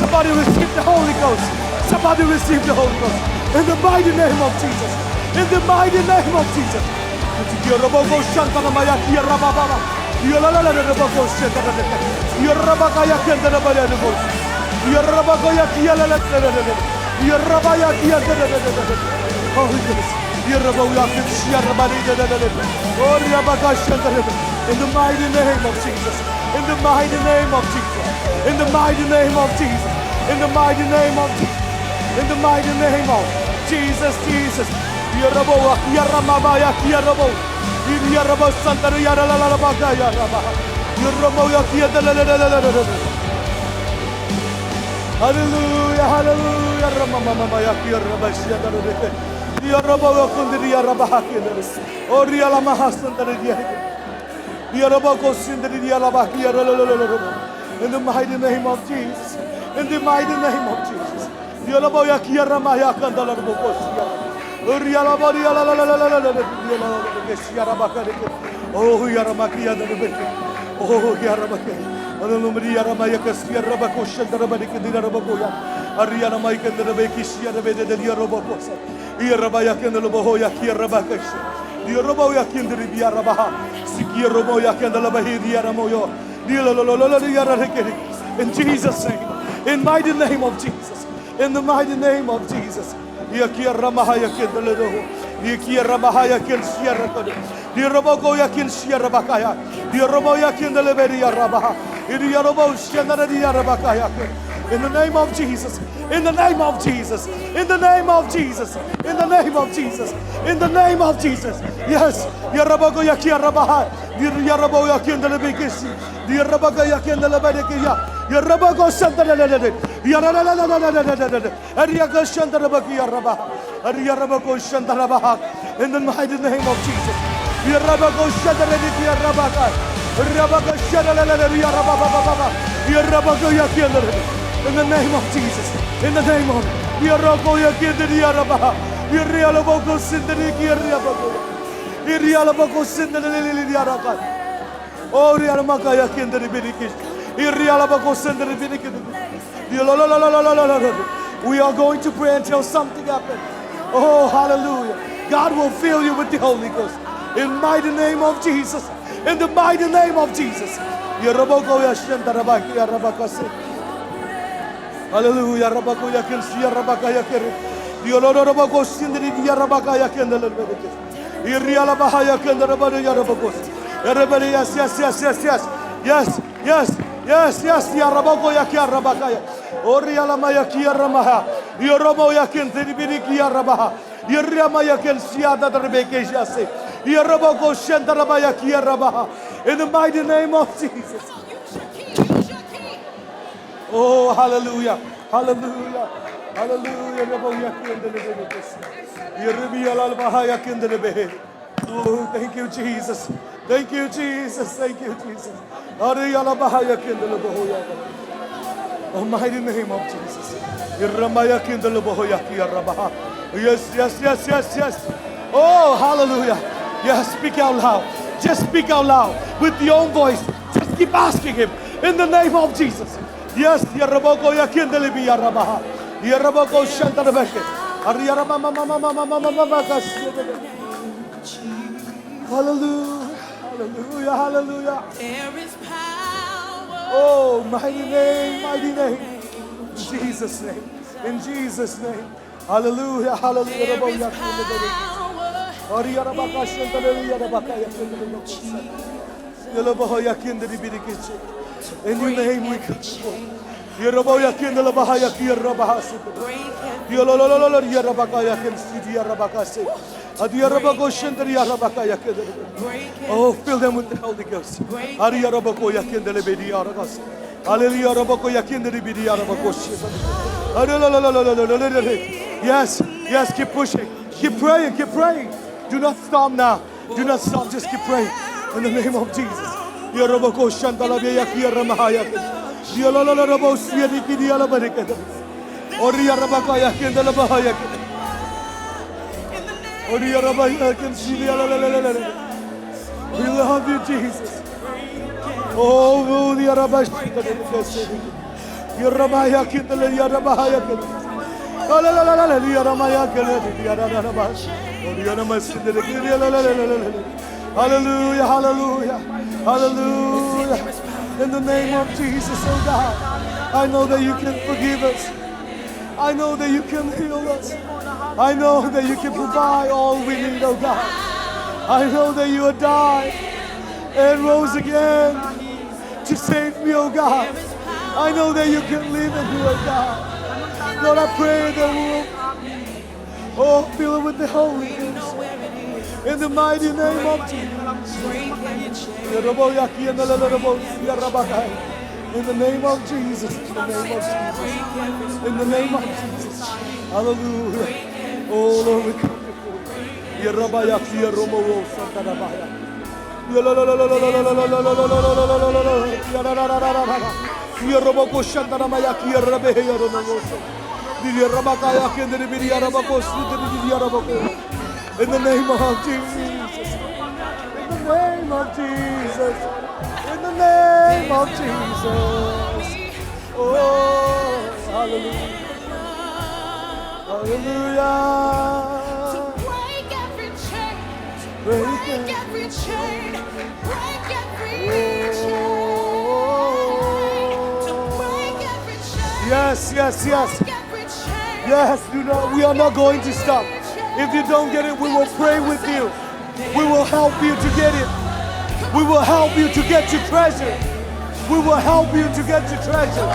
Somebody receive the Holy Ghost. Somebody receive the Holy Ghost. In the mighty name of Jesus. In the mighty name of Jesus. Yaraboko Shantanamaya Kier Rababa. Yalalalalabosia Rabakaya. Yarabakaya Kier Rabaya Rabos. Yarabakaya Kier Rabaya Rabaya Kier. Holy Ghost. Yarabaya Kier Rabaya. Oh, Rabakaya Kier. In the mighty name of Jesus. In the mighty name of Jesus. In the mighty name of Jesus. In the mighty name of Jesus. In the mighty name of Jesus, Jesus. Yarabo, Yaramabaya, Yarabo. Hallelujah, hallelujah. In the mighty name of Jesus. In the mighty name of Jesus. Dialabau ya kia rama ya kanda la rabo ko sia. Rialabau diala la la la la la la la la la la ke sia raba ka de ke. Oh ya rama kia da de ke. Oh ya rama ke. Anu lumri ya rama ya ke sia raba ko sia da raba de ke di raba ko ya. Ariana mai ke da raba ke sia raba de de ya raba ko sa. Ya raba ya ke da labo ho ya kia raba ke sia. Dialabau ya ke da bia raba ha. Sikia rabo ya ke da laba hi dia ramo yo. Diala la la la la ya ra de ke. In Jesus' name. In mighty name of Jesus. In the mighty name of Jesus. Ia kia rama ha ia kia deledo. Ia kia rama ha ia kia sia raka de. Dia raba ko ia kia sia raba kaya. Dia raba ia kia delebe dia raba ha. Dia raba sia na dia raba kaya. In the name of Jesus. In the name of Jesus. In the name of Jesus. In the name of Jesus. In the name of Jesus. Yes. Ia raba ko ia kia raba ha. Dia raba ia kia delebe kesi. Dia raba ko ia kia delebe de kia. Ia raba ko santa de de de. Ia ra ra ra ra ra ra ra ra ra. Ariaka shandarabaki araba. Ariarabako shandarabaha. In the mighty name of Jesus. Yarabako shandarabiki arabaka. Rabaka shandarababa. Yarabako yakiandarabi. In the name of Jesus. In the name of Yaroko yakiandari arabaha. Yarialabako sindariki ariabako. Yarialabako sindarili yaraka. Oh, rialamaka yakiandari biriki. Yarialabako sindari biriki. We are going to pray until something happens. Oh, hallelujah. God will fill you with the Holy Ghost. In mighty name of Jesus. In the mighty name of Jesus. Yarabako yashandarabaki arabakasi. Hallelujah. Rabako yakin sia rabaka yakiri. Dioloro rabako sindiri dia rabaka yakin delebedeke. Iriala bahaya kendarabada yarabakos. Everybody, yes, yes, yes, yes, yes. Yes, yes, yes, yes. Yarabako yakia rabakaya. Oriala maya kia ramaha. Yoromo yakin tiribiri kia rabaha. Yariama yakin siada rebeke jase. Yarabako shandarabaya kia rabaha. In the mighty name of Jesus. Oh, hallelujah. Hallelujah. Hallelujah. Rabo yakin delebedeke. Yaribiala bahaya kin delebe. Oh, thank you, Jesus. Thank you, Jesus. Thank you, Jesus. Ari yala bahaya kendele bohoya. The mighty name of Jesus. Iramaya kendele bohoya ki arabaha. Yes, yes, yes, yes, yes. Oh, hallelujah. Yes, speak out loud. Just speak out loud with your own voice. Just keep asking him in the name of Jesus. Yes, yaraboko ya kendele bi arabaha. Yaraboko shantarabeke. Ari araba mama mama mama mama mama. Hallelujah, hallelujah, hallelujah. There is power. Oh, mighty name, mighty name. In Jesus' name. In Jesus' name. Hallelujah, hallelujah. There is power. In your name we come. Yarabaya kendele bahaya kia rabaha. Yarabakaya kendele yarabakase. Adiarabako shendere yarabakaya kendele. Oh, fill them with the Holy Ghost. Adiarabako yakendele bedi yarakas. Hallelujah, rabako yakendele bedi yarabako shendere. Adiarabako. Yes, yes, keep pushing. Keep praying, keep praying. Do not stop now. Do not stop, just keep praying. In the name of Jesus. Yarabako shandala bedi yakia ramahaya. Dialala rabo siya diki diala barikada. Ori yarabakaya kendele bahaya. We love you, Jesus. Oh, we are about Yarabaya kindle, yarabahaya kindle. La, la, la, la, la, la, yarabaya kindle, yarabaya. Oh, yarama sindele, la, la, la, la, la, la, la. Hallelujah, hallelujah, hallelujah. In the name of Jesus, oh God, I know that you can forgive us. I know that you can heal us. I know that you can provide all we need, oh God. I know that you died and rose again to save me, oh God. I know that you can live in me, oh God. Lord, I pray that we will, oh, fill it with the Holy Ghost. In the mighty name of Jesus. In the name of Jesus. In the name of Jesus. In the name of Jesus. Hallelujah. Oh Lord, we come before you. In the name of Jesus. In the name of Jesus. In the name of Jesus. Oh, hallelujah. Hallelujah. To break every chain. Break every chain. Break every chain. To break every chain. Yes, yes, yes. Break every chain. Yes, you know, we are not going to stop. If you don't get it, we will pray with you. We will help you to get it. We will help you to get your treasure. We will help you to get your treasure.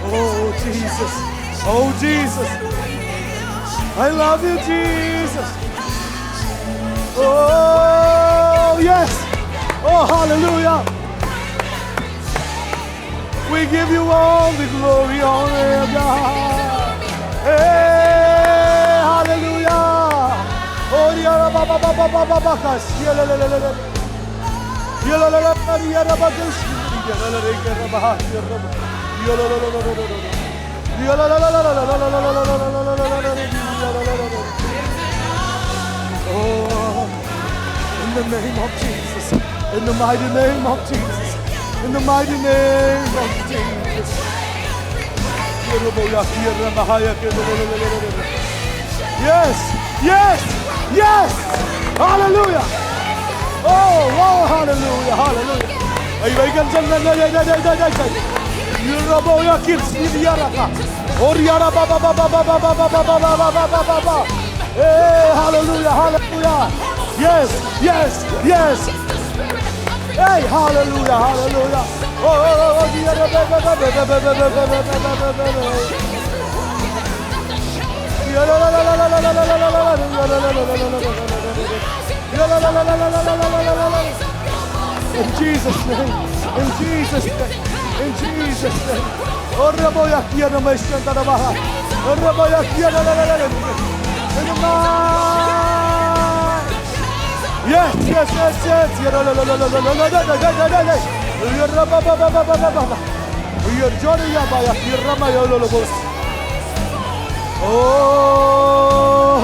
Oh, Jesus. Oh, Jesus. I love you, Jesus. Oh, yes. Oh, hallelujah. We give you all the glory, honor, God. Hey, hallelujah. Oh, the Oh, in the name of Jesus, in the mighty name of Jesus, in the mighty name of Jesus. Yes, yes, yes. Hallelujah. Oh, oh, hallelujah, hallelujah. Ay, ay, ay, ay, ay, ay, ay, ay, ay, ay. Yurabo yakin siniaraka. Oriara ba, ba, ba, ba. Hey, hallelujah, hallelujah. Yes, yes, yes. Hey, hallelujah, hallelujah. Oh, oh, oh, oh, yara ba, ba, ba. In Jesus' name. In Jesus' name. In Jesus' name. Ora boya kia na mai shanta na baha. Ora boya kia na na na na na. In the mighty. Yes, yes, yes, yes. Ora ba, ba, ba, ba. Ora Johnny ya baya kia na mai ora lo bos. Oh.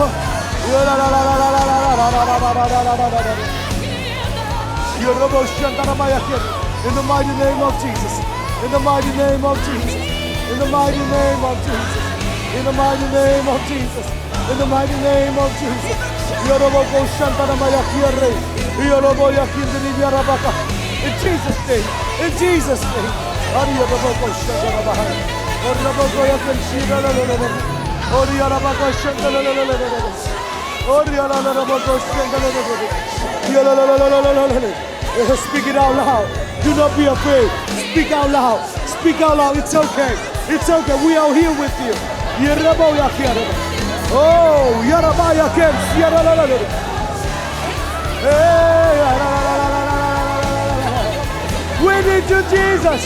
In the mighty name of Jesus. In the mighty name of Jesus. In the mighty name of Jesus. In the mighty name of Jesus. In the mighty name of Jesus. Yoroboko Shantanamaya Kiri. Yoroboko Yakindri Yarabaka. In Jesus' name. In Jesus' name. Ari Yoroboko Shantanamaya. Yoroboko Yakindri Yarabaka. Ori Yarabaka Shantanamaya. Ori Yarabaka Shantanamaya. Speak it out loud. Do not be afraid. Speak out loud. Speak out loud. It's okay. It's okay. We are here with you. Yarabo yakiarabo. Oh, yaraba yakem. Yaralala. Hey, yaralala. We need you, Jesus.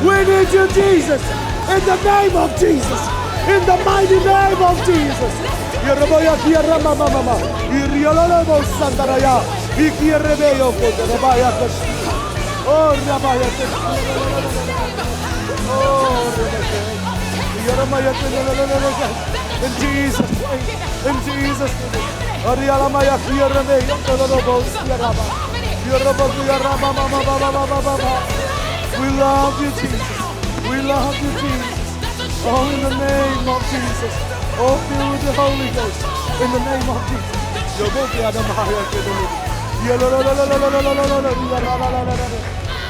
We need you, Jesus. In the name of Jesus. In the mighty name of Jesus. Yarabo yakiarama mama. Irialala sandaraya. Iki rebe yo ko raba ya ko. Oh, raba ya ko. Oh, raba ya ko. Yarama ya ko. In Jesus' name. In Jesus' name. Ari yarama ya ko rebe yo ko raba. Yaraba ko yarama mama mama mama mama. We love you, Jesus. We love you, Jesus. Oh, in the name of Jesus. Oh, fill with the Holy Ghost. In the name of Jesus. Yo, go, Father, Maria, get the Lord. Yeah, la, la, la.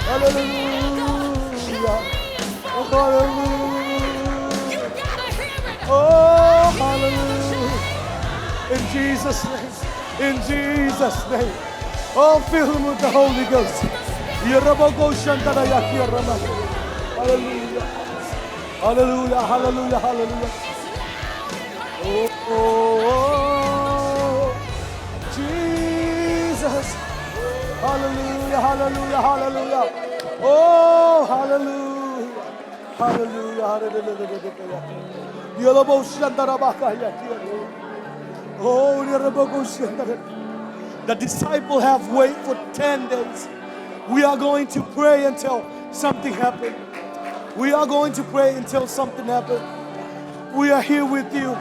Hallelujah. Oh, hallelujah. Oh, hallelujah. In Jesus' name. In Jesus' name. Oh, fill them with the Holy Ghost. Yaraboko shantarayaki yarama. Hallelujah. Hallelujah, hallelujah, hallelujah. Oh, oh, oh, Jesus. Hallelujah, hallelujah, hallelujah. Oh, hallelujah. Hallelujah, hallelujah. Yalabo shandarabaka yakiya. Oh, yaraboko shandara. The disciple have wait for ten days. We are going to pray until something happens. We are going to pray until something happens. We are here with you.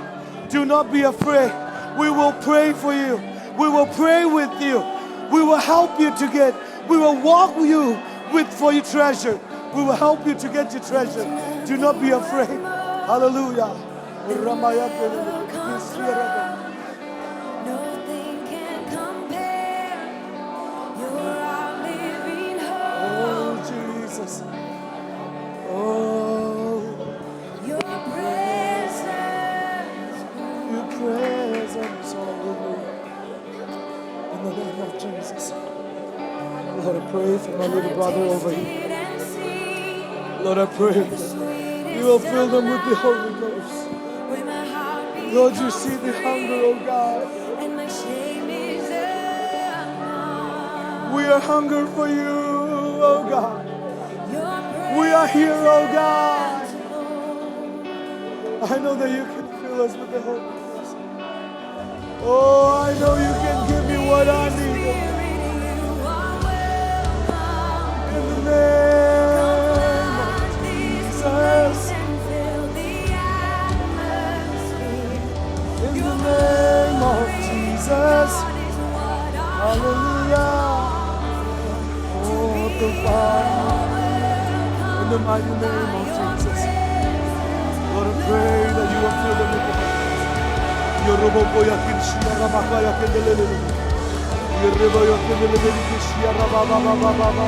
Do not be afraid. We will pray for you. We will pray with you. We will help you to get. We will walk with you with, for your treasure. We will help you to get your treasure. Do not be afraid. Hallelujah. Nothing can compare. You're our living hope. Oh, Jesus. Oh. Your presence. Your presence, hallelujah. In the name of Jesus. Lord, I pray for my little brother over here. Lord, I pray that you will fill them with the Holy Ghost. Lord, you see the hunger, oh God. We are hungry for you, oh God. We are here, oh God. I know that you can fill us with the Holy Ghost. Oh, I know you can give me what I need. In the name of Jesus. In the name of Jesus. Hallelujah. Oh, Tuhan. In the mighty name of Jesus. Lord, I pray that you will fill them with your presence. Yoroboko yakin shia rabaka yakin delelele. Yorebo yakin delelele shia rabababababa.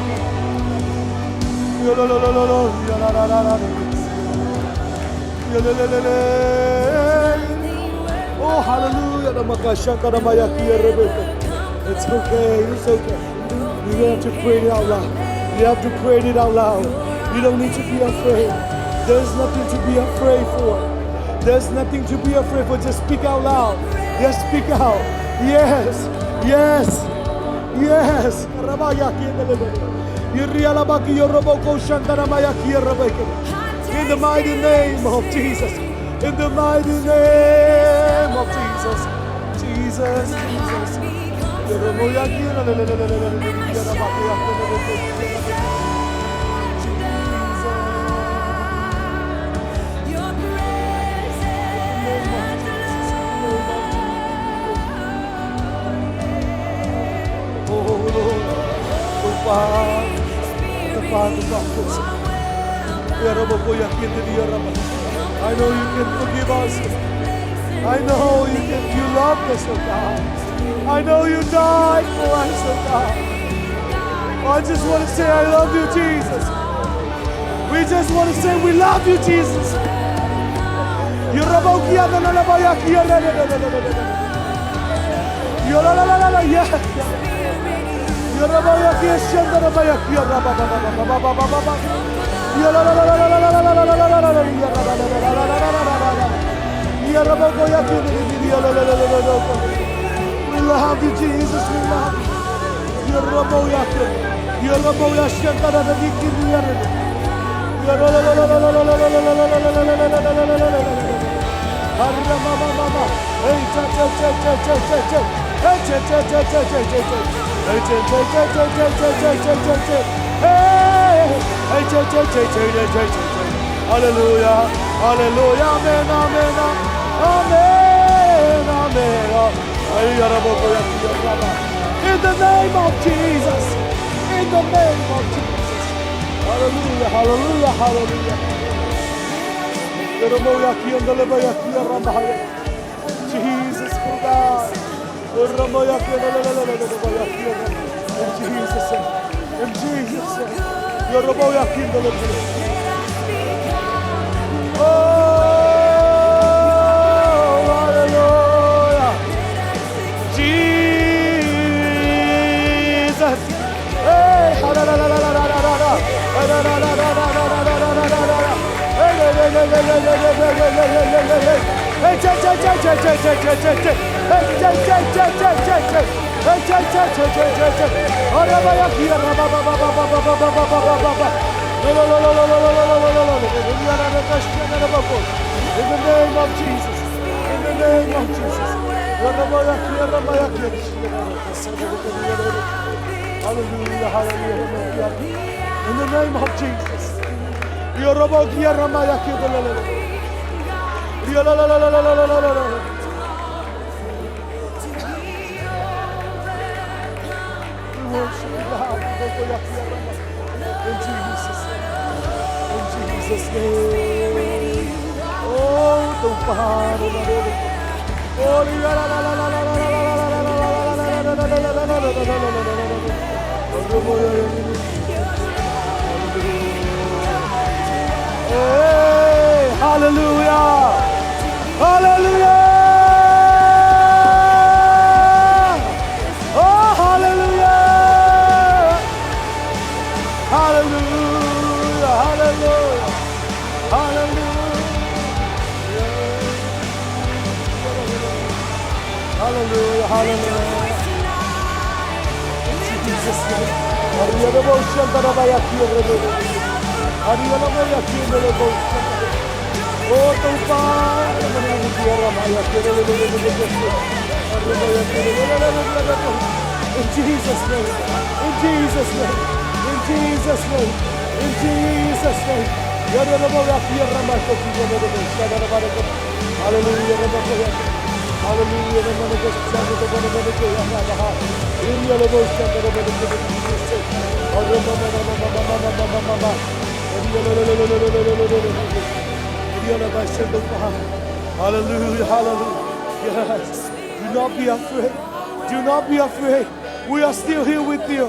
Yololololo, yalalala. Yololololo. Oh, hallelujah. Ramakashaka ramayakia rebeke. It's okay. It's okay. You don't have to pray it out loud. You have to pray it out loud. You don't need to be afraid. There's nothing to be afraid for. There's nothing to be afraid for. Just speak out loud. Just speak out. Yes. Yes. Yes. Rabayaki. In the mighty name of Jesus. In the mighty name of Jesus. Jesus, Jesus. Oh, Tuhan, Tuhan, Tuhan, Tuhan. I know you can forgive us. I know you can, you loved us, oh God. I know you died for us, oh God. I just want to say, "I love you, Jesus." We just want to say, "We love you, Jesus." Yorabaukia na na na bayakia na na na na na na. Yola la la la la, yeah. Yorabaukia shanda na bayakia ra ba ba ba. Yola la la la la. We love you, Jesus. We love you. Hallelujah, hallelujah, amen, amen, amen, amen. In the name of Jesus. In the name of Jesus. Hallelujah, hallelujah, hallelujah. Jesus, oh God. In Jesus' name. In Jesus' name. Oh, hallelujah. In the name of Jesus. In the name of Jesus. Hallelujah, hallelujah. In the name of Jesus. We worship you, God. In Jesus' name. In Jesus' name. Oh, Topa. Hey, hallelujah. Hallelujah. Oh, hallelujah. Hallelujah. Hallelujah. Hallelujah. Hallelujah, hallelujah. Jesus' name. Ariana Boshan Tarabaya Kiere. Ariana Baya Kiere Boshan. Oh, Topa. In Jesus' name. In Jesus' name. In Jesus' name. In Jesus' name. Ariana Baya Kiere Boshan. Hallelujah. Hallelujah. Hallelujah. Hallelujah. Yes. Do not be afraid. Do not be afraid. We are still here with you.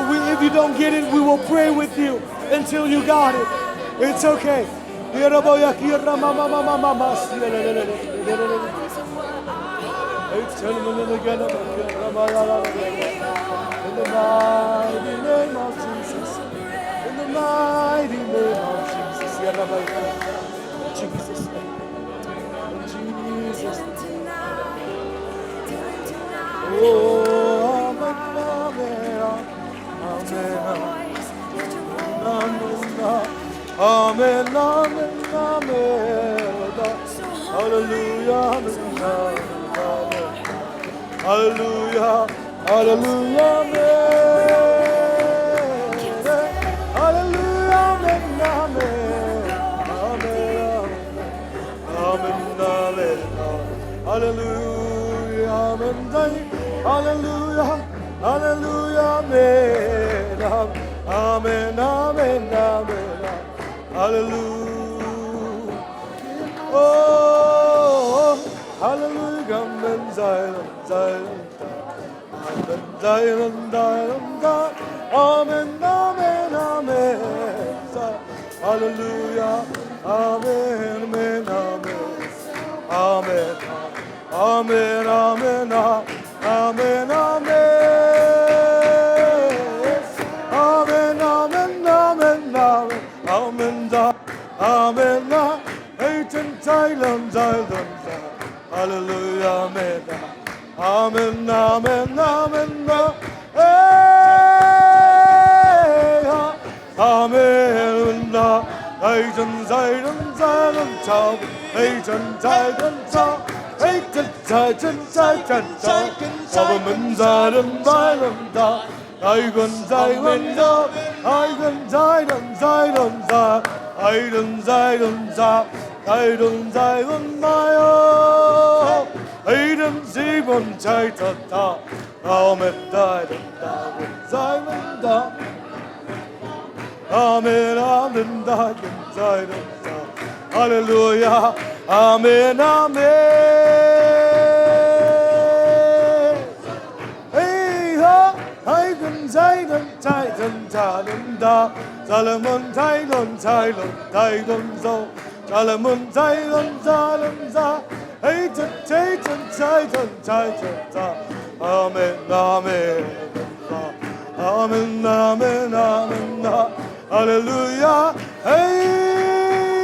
We, if you don't get it, we will pray with you until you got it. It's okay. In the mighty name of Jesus. In the mighty name of Jesus. Jesus' name. In Jesus' name. Oh, amen, amen, amen, amen, amen, amen. Hallelujah, amen, amen. Hallelujah, hallelujah, amen. Hallelujah, amen, amen, amen, amen. Amen, amen, amen. Hallelujah, amen. Hallelujah, hallelujah, amen. Amen, amen, amen, amen. Hallelujah. Oh, hallelujah, amen, Zion, Zion, Zion. Amen, amen, amen, amen. Hallelujah. Amen, amen, amen. Amen. Amen, amen, amen, amen, amen. Amen, amen, amen, amen. Amen, amen, amen. Hey, Zion, Zion, Zion. Hallelujah, amen. Amen, amen, amen, amen. Hey, ha. Amen, amen. Hey, Zion, Zion, Zion, Zion. Hey, Zion, Zion, Zion. Hey, Zion, Zion, Zion, Zion, Zion. Amen, Zion, Zion, Zion. Hey, Zion, Zion, Zion. Hey, Zion, Zion, Zion, Zion. Hey, Zion, Zion, Zion. Hey, Zion, Zion, Zion. Hey, Zion, Zion, Zion, Zion. Amen, Zion, Zion, Zion. Amen, amen, Zion, Zion, Zion. Hallelujah. Amen, amen. Hey, ha, hey, Zion, Zion, Zion, Zion, Zion. Solomon, Zion, Zion, Zion, Zion. Solomon, Zion, Zion, Zion. Hey, Zion, Zion, Zion, Zion, Zion. Amen, amen, amen, amen, amen, amen. Hallelujah. Hey,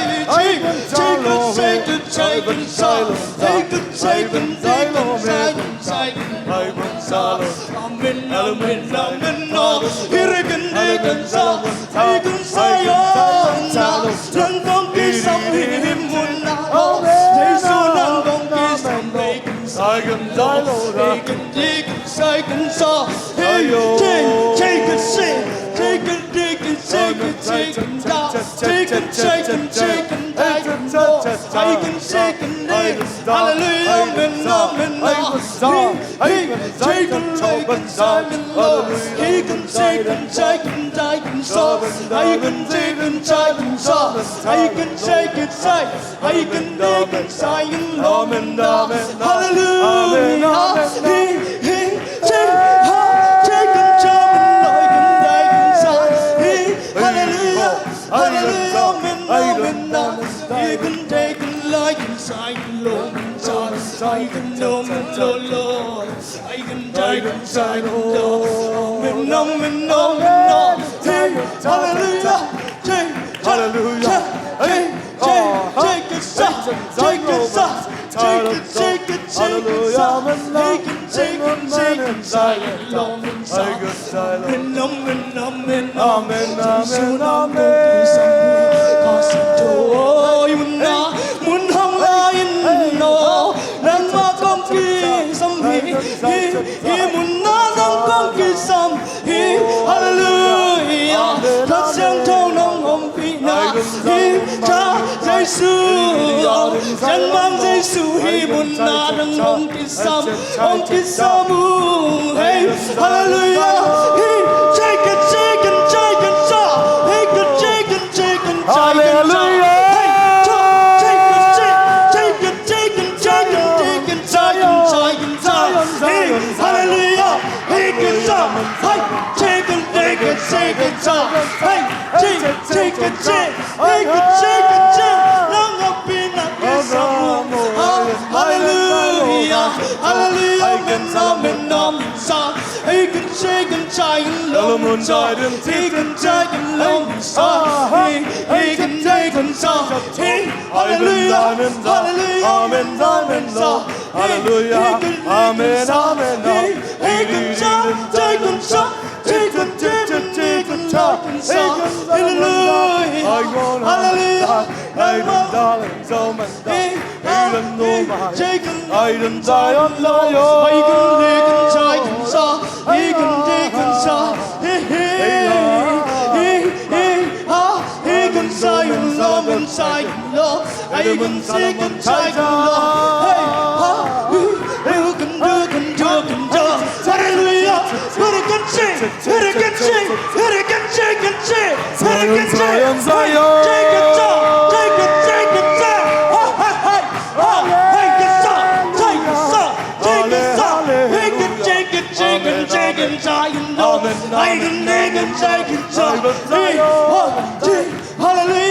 Hey, Jacob, Jacob, Jacob, Jacob, Jacob, Jacob, Jacob. Amen, amen, amen, oh. Hirikin, hirikin, sa, hirikin, sa, yo, na. Nang kong kisam hi mun na, oh. Jesu nang kong kisam, hirikin, sa, hirikin, sa, hirikin, sa. Hey, take, take a sip, take a, take a, take a, take a, take a, take a, take a, take a, take a, take a, take a, take a, take a, Hallelujah, amen, amen, amen. He, he, take and take and take and love. He can take and take and take and love. He can take and take and love. He can take and take. He can take and take and love. Hallelujah. He, he, take, take and take and take and take. He, hallelujah. Hallelujah, amen, amen, amen. He can take and like and side and low and side. I can know, man, Lord, Lord. I can take and side and low. Amen, amen, amen, amen. Hey, hallelujah. Take, take, take, take, take a side, take a side, take it, take it, take it, take it. He can take and take and side and low and side. Amen, amen, amen, amen. Amen, amen, amen. Oi, mun na, mun hong lai in no. Nangmah kong kisam hi, hi, hi, mun na nang kong kisam hi. Hallelujah. Kha Siangtho nong ompihna hi. Kha Jesu, Kha Mang Jesu hi, mun na nang kong kisam, kong kisam uh. Hey, hallelujah. He, shake it, shake it, shake it, shake. He can shake it, shake it, shake it, shake. Hallelujah. Hey, shake it, shake, shake it, shake it, shake it, shake it, shake it, shake it, shake. Hey, hallelujah. He can shake. Hey, shake it, shake it, shake it, shake. Hey, shake it, shake it, shake. He can shake it, shake. Long up in a kiss of, ah, hallelujah. Hallelujah. Amen, amen, amen, sa. He can shake and shake and long and short. He can shake and long and short. He, he can shake and short. He, hallelujah, hallelujah, amen, amen, sa. Hallelujah, amen, amen. He, he can shake, shake and shake, shake and shake and shake and shake and shake. Hallelujah, hallelujah. Hey, hey, hey, Jacob. Aiden Zion, Zion. Aiden, Aiden Zion, Zion. Aiden, Aiden Zion. Hey, hey, hey, hey, ha. Aiden Zion, Zion, Zion, Lord. Aiden Zion, Zion, Lord. Hey, ha. Hey, hey, hey, hey. Hallelujah. Hurricane, hurricane, hurricane, hurricane, hurricane. Zion, Zion, Zion. Take it, take it, take it, take it. Oh, hey, hey, oh, hey, take it, take it, take it, take it, take it, take it, Zion, Lord. Amen, amen, amen. Take it, take it, take it, take it. Hey, oh, take, hallelujah.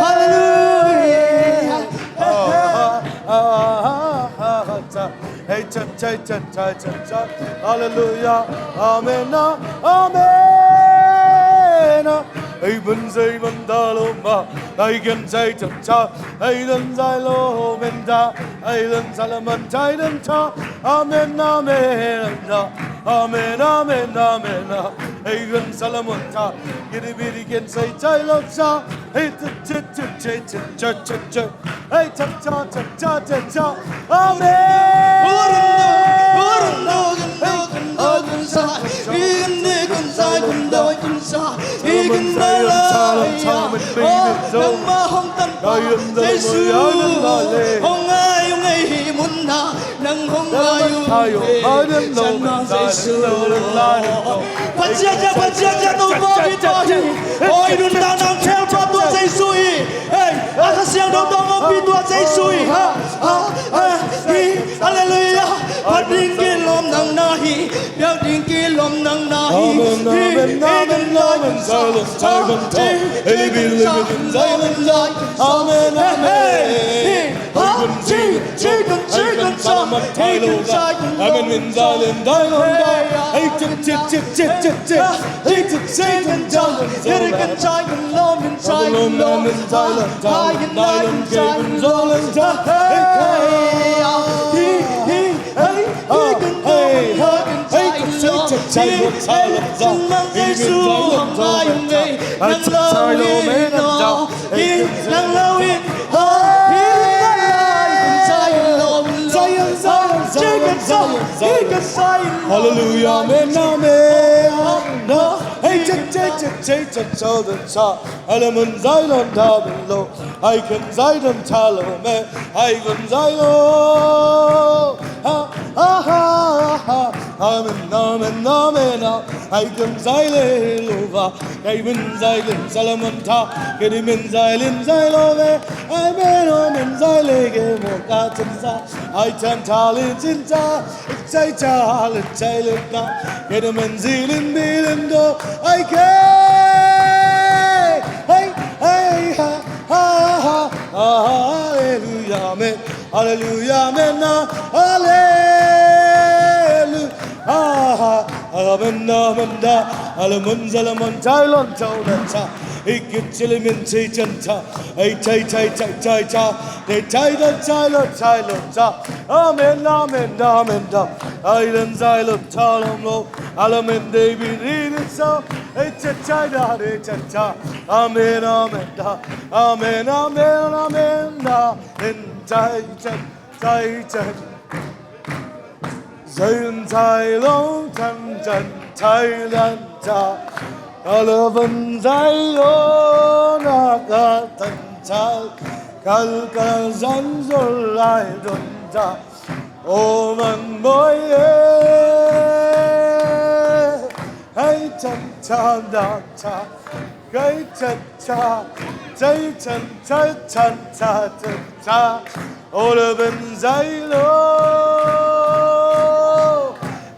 Hallelujah. Hey, cha, cha, cha, cha, cha, cha. Hallelujah. Amen, ah, amen, ah. Hey, ban zai ban da lo ma. Hey, gan zai cha, cha. Hey, gan zai lo men da. Hey, gan zai la man zai dan cha. Amen, amen, ah. Amen, amen, amen, ah. Hey, gan zai la man cha. Gidi bidi gan zai zai lo cha. Hey, cha, cha, cha, cha, cha, cha, cha. Hey, cha, cha, cha, cha, cha, cha. Amen. Pasian, Pasian, Pasian, Topa, Topa hi. Oi, nuntakna khel pha tua Jesu hi. Hey, a Kha Siangtho tawh ompih tua Jesu hi. Ha, ha, ha, hi. Hallelujah. Phat ding kilawm nang na hi. Piak ding kilawm nang na hi. Amen, amen, amen, amen. Amen, amen. Hallelujah, amen, amen. Hey, Ai khun zai don tha lo me, ai khun zai lo me, ai khun zai lo. Ha ha ha ha. Amen, amen, amen. Ai khun zai le lo va, ai khun zai len Solomon tha, kei di men zai len zai lo ve. Ai men amen zai le ke mo ka chin sa, ai chan tha len chin sa. Chai cha le chai le ta, ke de men zi lin bi lin do, ai ke. Hey, hey, ha ha ha. Hallelujah, amen. Hallelujah, amen, ah, hallelujah. Ah, ah, amen, amen, da. Amen, zalaman, chai lon, chau, dan, cha. Ikit chilimin, chai chan, cha. Hey, chai, chai, chai, chai, cha. Hey, chai, da, chai, lo, chai, lo, cha. Amen, amen, amen, da. Ai, dan, zai, lo, cha, lo, lo. Alamen, David, read it so. Hey, cha, chai, da, re, cha, cha. Amen, amen, da. Amen, amen, amen, da. Then, chai, chai, chai, chai. Zai un zai lo, chan chan zai lan cha. Ka lo van zai lo, na ka tan chal. Kal ka zan zol lai don cha. O man boy e. Hai chan cha da cha. Kai cha cha, chai chan chai chan cha cha cha. O le ben zai lo.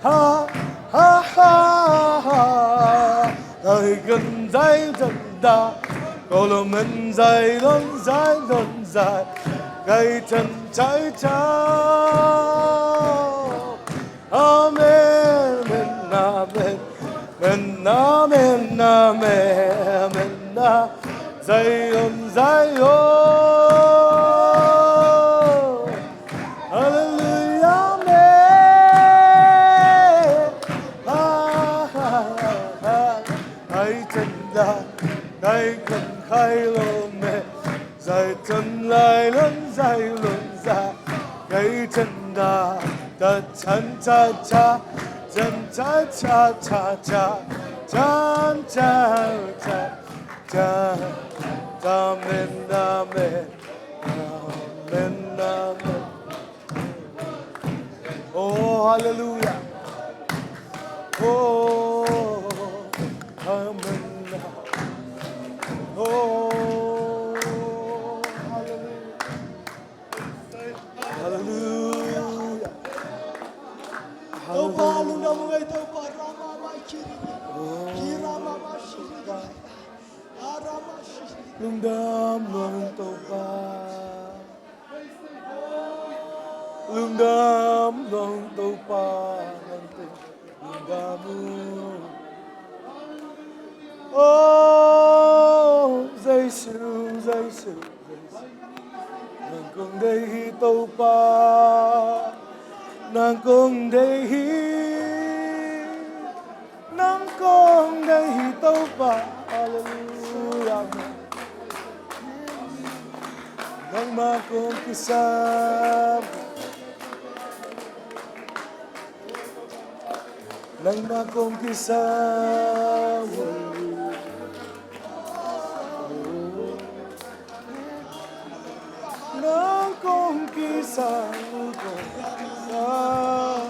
Ha ha ha ha. Kai kan zai chan da. O le ben zai lon zai lon zai. Kai chan chai cha. Amen, amen, amen, amen, amen, amen, amen. Zion, Zion. Hallelujah, amen. Ha, ha, ha, ha. Hai chen da, hai chen hai lo me. Zai chan lai lon zai lon zai. Kai chan da, da chan cha cha, chan cha cha cha cha, chan cha cha cha. Amen, amen, amen, amen. Oh, hallelujah. Oh, amen. Oh, hallelujah. Hallelujah. Topa, lungdam ung ei Topa, Rama mai kiri. Oh. Ki Rama mai kiri. Arama kiri. Lungdam ung Topa. Lungdam ung Topa, nang te. Lungdam ung. Oh, Jesu, Jesu, Jesu. Nang kong deih hi Topa. Nang kong deih hi. Nang kong deih hi Topa. Hallelujah. Nangmah kong kisam. Nangmah kong kisam. Nang kong kisam, kong kisam.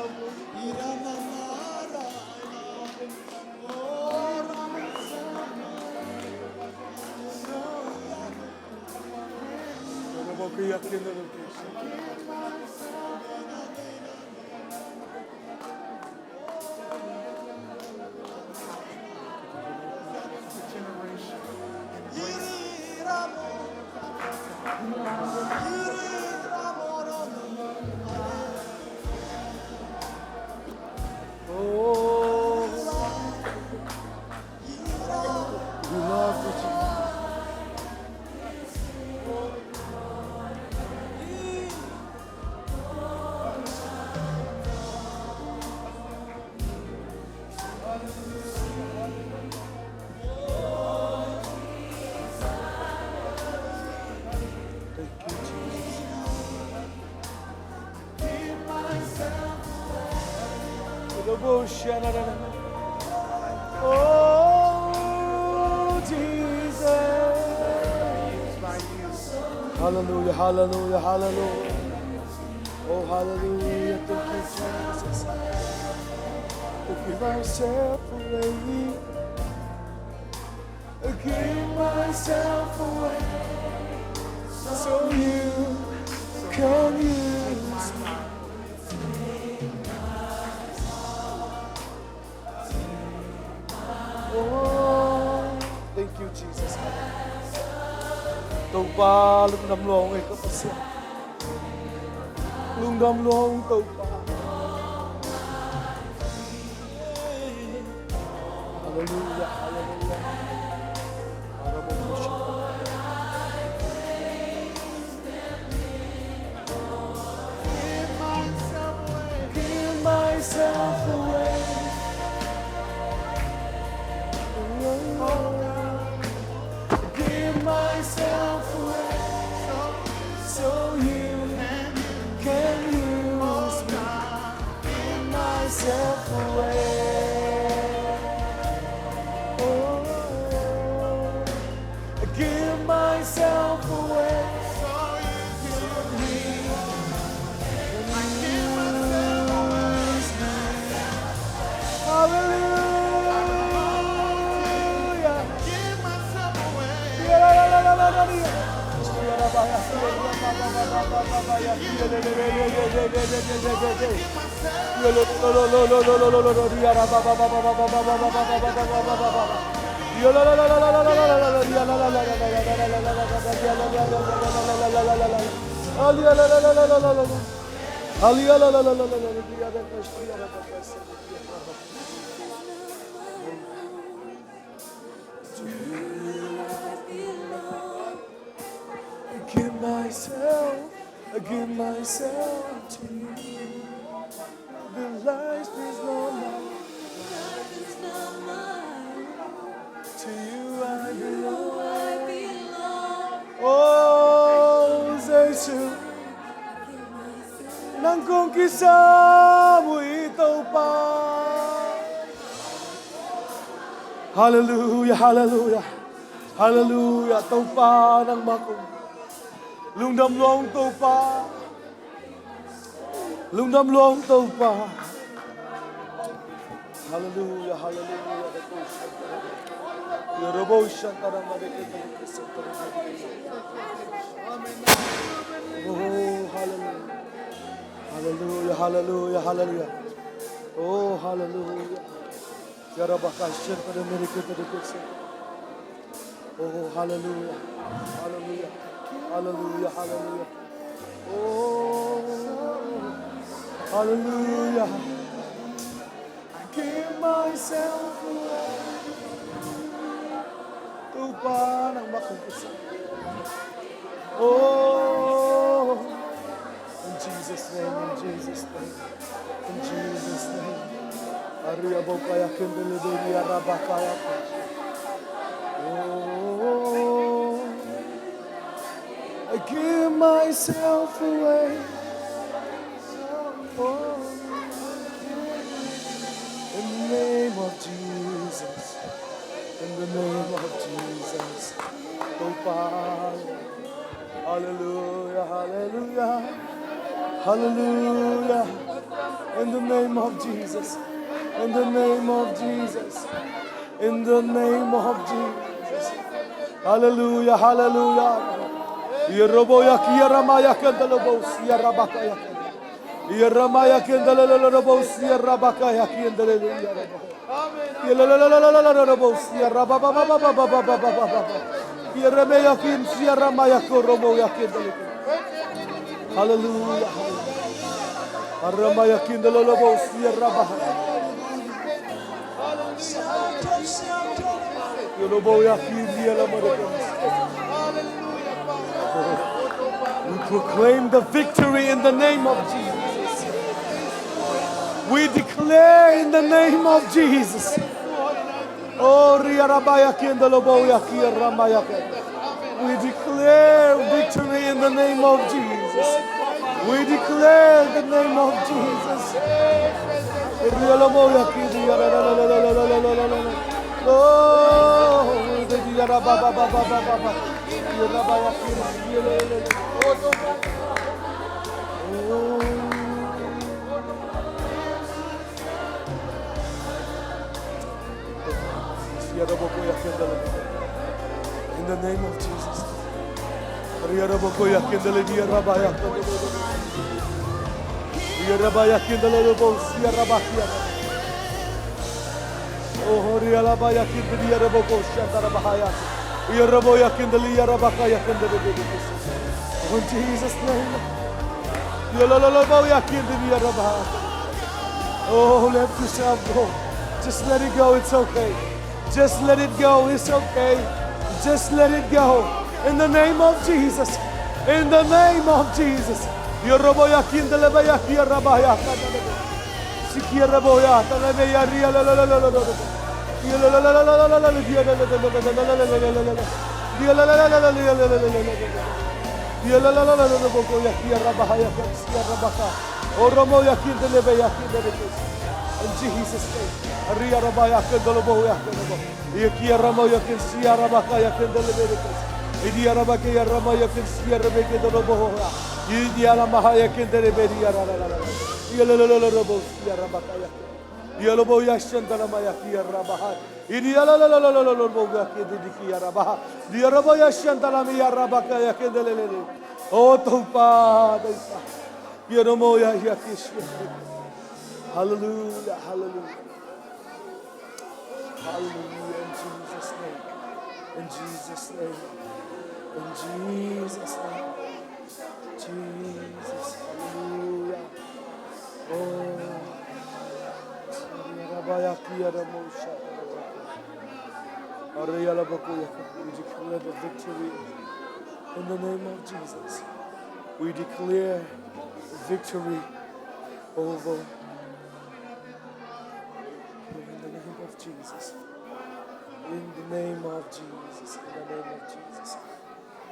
Oh, we love you, Jesus. Thank you, Jesus. Oh. Hallelujah, hallelujah, hallelujah. Oh, hallelujah. Thank you, Jesus. I give myself away. I give myself away so you can use me. Oh, thank you, Jesus. Topa, lungdam lua ung ei ka Pasian. Lungdam lua ung Topa. Hallelujah, hallelujah. Give myself away. Give myself away so you can use me. Give myself away. Oh, I give myself away. I give myself away. Hallelujah. I give myself away. I give myself, I give myself to you. The life is not mine. To you I belong. Oh, Jesu, nang kong kisam uh hi Topa. Hallelujah, hallelujah. Hallelujah, Topa, nangmah kong lungdam lua ung Topa. Lungdam lua ung Topa. Hallelujah, hallelujah. Oh, hallelujah. Hallelujah, hallelujah, hallelujah. Oh, hallelujah. Oh, hallelujah. Hallelujah. Hallelujah, hallelujah. Oh, hallelujah. I give myself away. Topa, nangmah kong kisam. Oh, in Jesus' name, in Jesus' name, in Jesus' name. Aria bokaya kendele beria rabakaya. Oh, I give myself away. Oh, in the name of Jesus. In the name of Jesus. Topa. Hallelujah, hallelujah. Hallelujah. In the name of Jesus. In the name of Jesus. In the name of Jesus. Hallelujah, hallelujah. Yerobo yaki yarama yakendalobo siyarabaka yakendalobo siyarabaka yakendalobo. Hallelujah. We proclaim the victory in the name of Jesus. We declare in the name of Jesus. Oh, riarabaya kiendoloboya kiaramaya. We declare victory in the name of Jesus. We declare the name of Jesus. Rialoboya kidia. Oh, riarabababababa. In the name of Jesus. Oh, in Jesus' name. Oh, let yourself go. Just let it go. It's okay. Just let it go. It's okay. Just let it go. In the name of Jesus. In the name of Jesus. In Jesus' name. Oh, Topa, Topa. Hallelujah, hallelujah. Hallelujah, in Jesus' name. In Jesus' name. In Jesus' name. Jesus, hallelujah. Oh. We declare the victory in the name of Jesus. We declare victory over in the name of Jesus. In the name of Jesus. In the name of Jesus.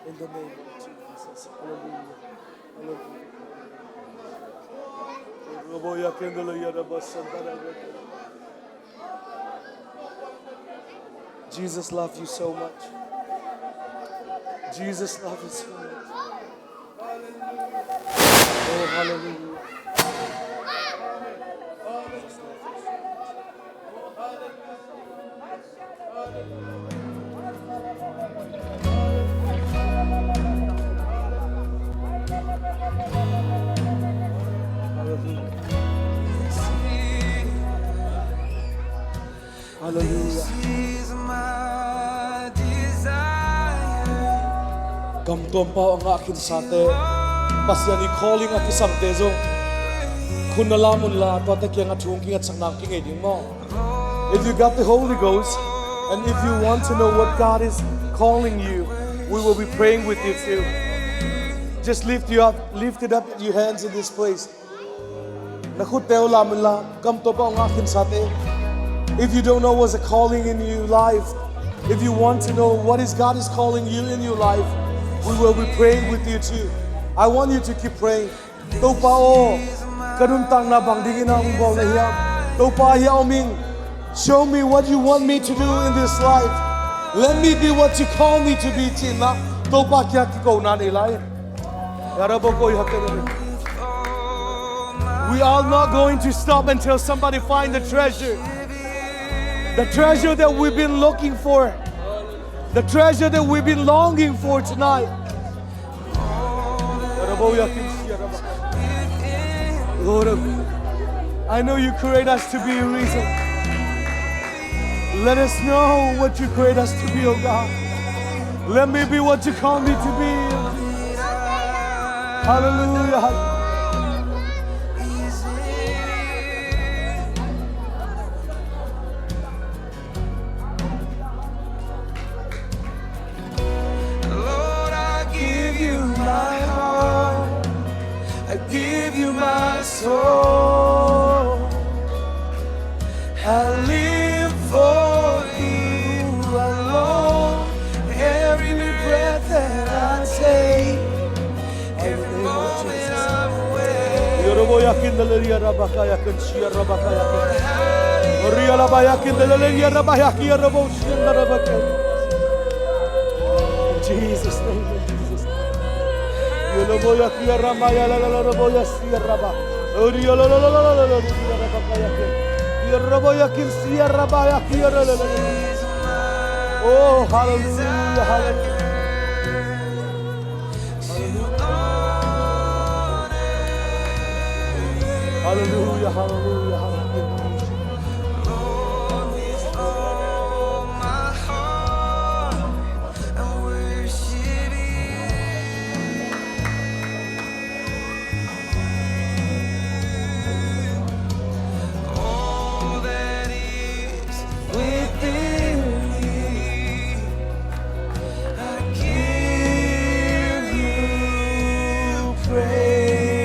In the name of Jesus. Hallelujah. Hallelujah. Jesus love you so much. Jesus love you so much. Oh, hallelujah. Hallelujah. Gam tuam pau a ngah khinsate, Pasian ii calling a kisangte zong khut na lam unla, tuate kiangah thu kingatsakna kingei ding maw? If you got the Holy Ghost, and if you want to know what God is calling you, we will be praying with you too. Just lift you up, lift it up, your hands in this place. Na khutte uh lam unla, gam tuam pau a ngah khinsate. If you don't know what's a calling in your life, if you want to know what is God is calling you in your life, we will be praying with you too. I want you to keep praying. Topa aw, ka nuntakna bang dingin a hong bawl na hiam? Topa, hia om ing. Show me what you want me to do in this life. Let me be what you call me to be, ci-in ah Topa kiang kikona nei lai. We are not going to stop until somebody find the treasure. The treasure that we've been looking for. The treasure that we've been longing for tonight. Lord, I know you create us to be a reason. Let us know what you create us to be, oh God. Let me be what you call me to be. Hallelujah. Lord, I give you my heart. I give you my soul. I live for you alone. Every breath that I take, every moment I'm awake. Yorobo yakin dalaria rabaka yakin shia rabaka yakin. Ria laba yakin dalaria rabaka yakin yorobo shia rabaka. Jesus' name, in Jesus' name. Yoloboya kia ramaya la la la loboya sia raba. Ori yolo lo lo lo lo lo lo sia raba kaya ke. Yoroboya kin sia raba ya kia lo lo lo lo. Oh, hallelujah, hallelujah. Hallelujah, hallelujah, hallelujah. Lord, with all my heart, I worship you. All that is within me, I give you praise.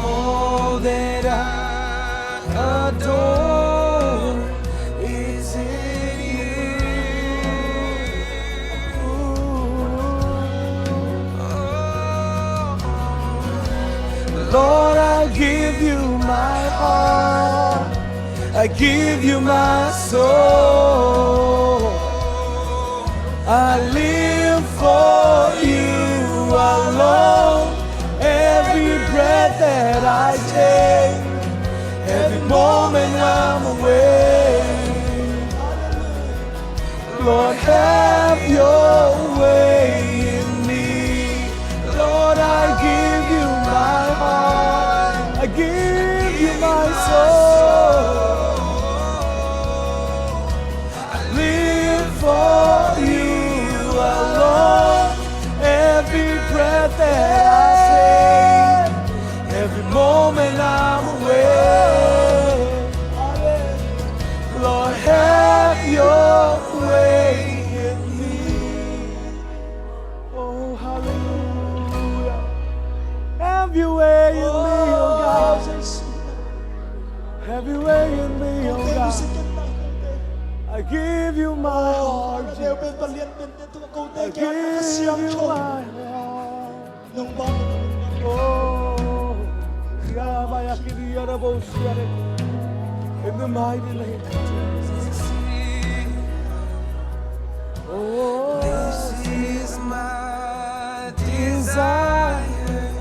All that I adore is in you. Lord, I give you my heart. I give you my soul. I live for you alone. Every breath that I take, every moment I'm awake. Lord, have your way in me. Lord, I give you my heart. I give you my soul. I live for you alone. Every breath that I take, every moment I'm awake. Lord, have your way in me. Oh, hallelujah. Have your way in me, oh God. Have your way in me, oh God. I give you my heart, Jesus. I give you my heart. Oh, in the mighty name of Jesus. Oh, this is my desire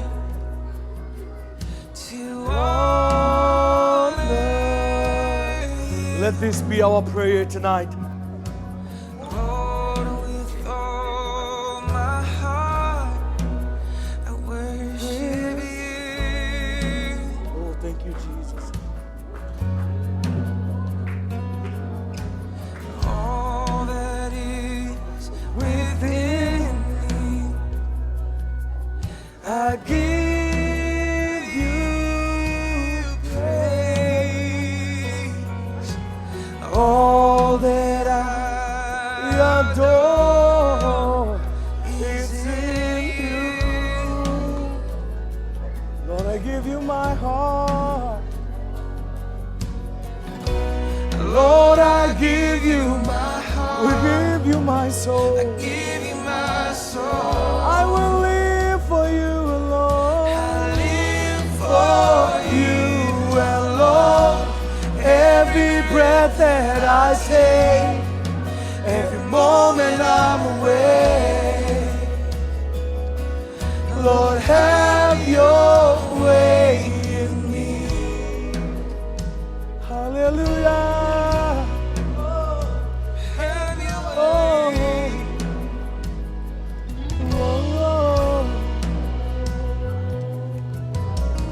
to honor. Let this be our prayer tonight. Lord, with all my heart, I worship you. Oh, thank you, Jesus. All that is within me, I give you praise. All that I adore is in you. Lord, I give you my heart. Lord, I give you my heart. We give you my soul. I give you my soul. I will live for you alone. I live for you alone. Every breath that I take, every moment I'm awake. Lord, have your way in me. Hallelujah. Have your way. Oh, oh, oh.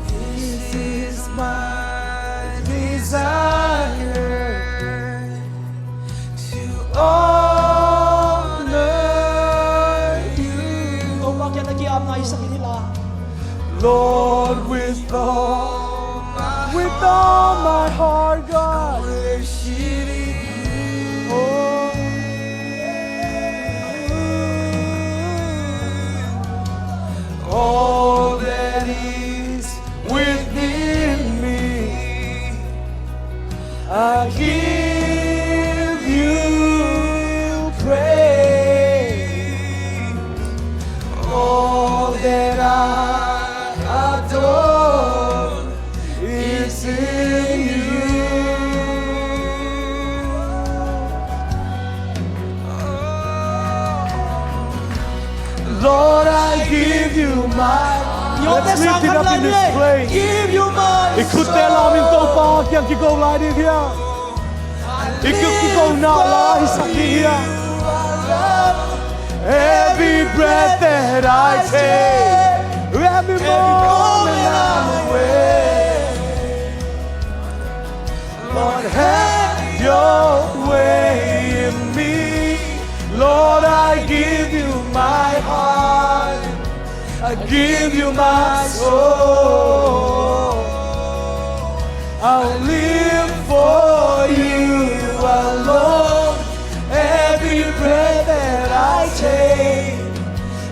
This is my desire to honor you. Topa kiang na ki-apna i sak hi la. Lord, with all my, with all my heart, God. I worship you. Oh. All that is within me, I give you praise. All that I adore is in you. Let's lift it up in this place. I khutte lamin Topa kiang kigo lai ding hiam? I ki- kigo na la hi sak ding hiam? Every breath that I take, every moment I'm awake, Lord, have your way in me. Lord, I give you my heart. I give you my soul. I'll live for you alone. Every breath that I take,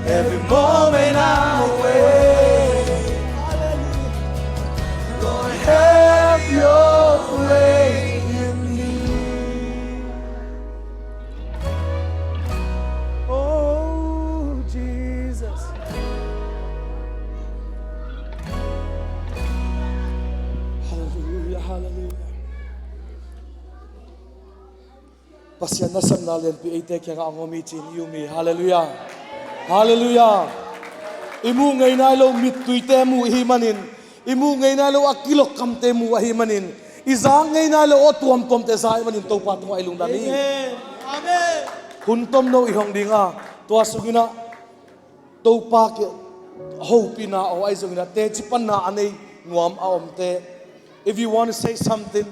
every moment I'm awake. Lord, have your way in me. Oh, Jesus. Hallelujah, hallelujah. Pasian nasemna lianpi eite kiangah a ngom hi ci-in i um hi. Hallelujah. Hallelujah. I muh ngei nai lo mittuite muh i hih manin, i muh ngei nai lo a kilokkamte muh ahih manin, i zak ngei nai lo aw tuamtuamte za ahih manin Topa tungah i lungdam hi. Amen. Amen. Hun tomno i hong ding a, tua sungin ah Topa ke hopihna aw ahi zongin ah teci panna a nei nuam a omte, if you want to say something,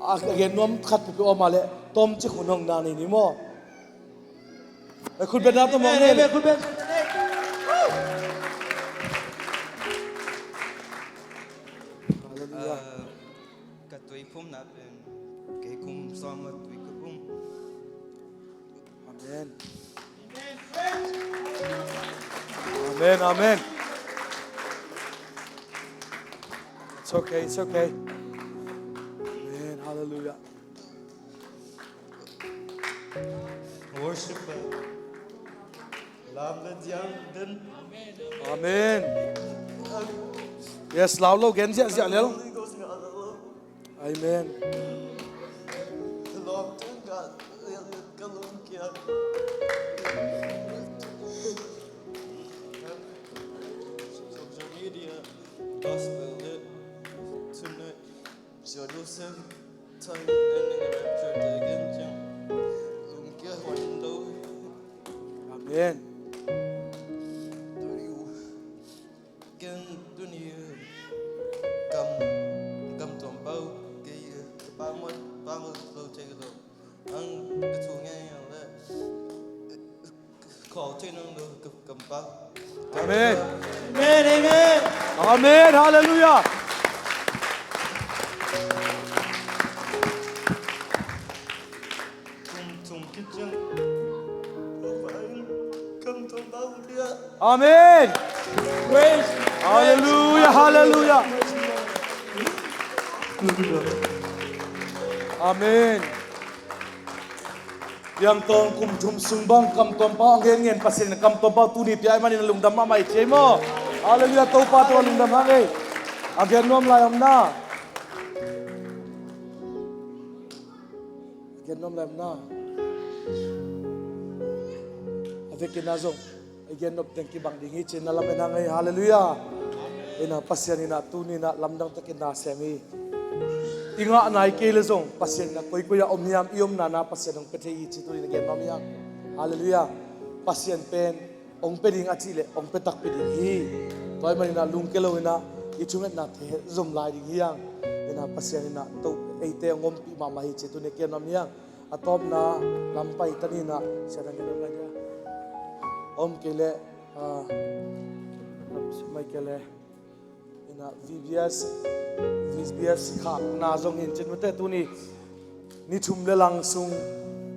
a gen nuam khat peuhpeuh om a leh tawmcik hun hong na nei ni maw? Khutbetna tawh mawng nei. Amen, amen, khutbetna tawh nei. Hallelujah. Ah, ka tuiphumna pen kei kum sawm a tui ka phum. Amen. Amen, amen. It's okay, it's okay. Amen, hallelujah. Worship, uh, lam le ziang den. Amen. Yes, lau lo gen ziahziah lel. Amen. Lawmte ka, ka lungkia. Social media, gospel hit, tonight, Jerusalem, time ending rapture te gen ciang. Lungkia huan lo. Amen. Tuni u. Ken tuni kam, kam tuam pau, kei, pau mot, pau mot lo thei ka lo. Ang ka thu ngai ang le. Khawl thei nang lo ka, kam pau. Amen. Amen, amen. Amen, hallelujah. Kum thum khit ciang Topa in kam tuam pau dia. Amen. Praise. Hallelujah, hallelujah. Amen. Piangtawng kum thum sung bang kam tuam pau a ngen ngen Pasian in kam tuam pau tuni pia ahih manin a lungdam mahmah i ci ei maw? Hallelujah, Topa tawh a lungdam hang ei. A gen nuam lai om na. Gen nuam lai om na. A vekin a zong i gen nop teng kibang ding hi ci-in na lamen hang ei. Hallelujah. Ina Pasian ina tuni ina lamdang takin na sem hi. I ngah nai kei le zong Pasian ina koikoi a om hiam i omna na Pasian hong pia thei hi ci tuni ina gen nuam hiam? Hallelujah. Pasian pen hong pia ding a cih leh hong pia takpi ding hi. Tua ahih manin ah lungkia lo in ah i thungetnate zom lai ding hi hang. In ah Pasian in ah to eite hong ompih mahmah hi ci tuni a kiam lam hi hang. A tawpna lam pai ta ni in ah siatang kei dong lai dia. Om kei leh, ah, lam sum mai kei leh. Ina V B S, V B S khakna zong hi in cin mate tuni ni thum le lang sung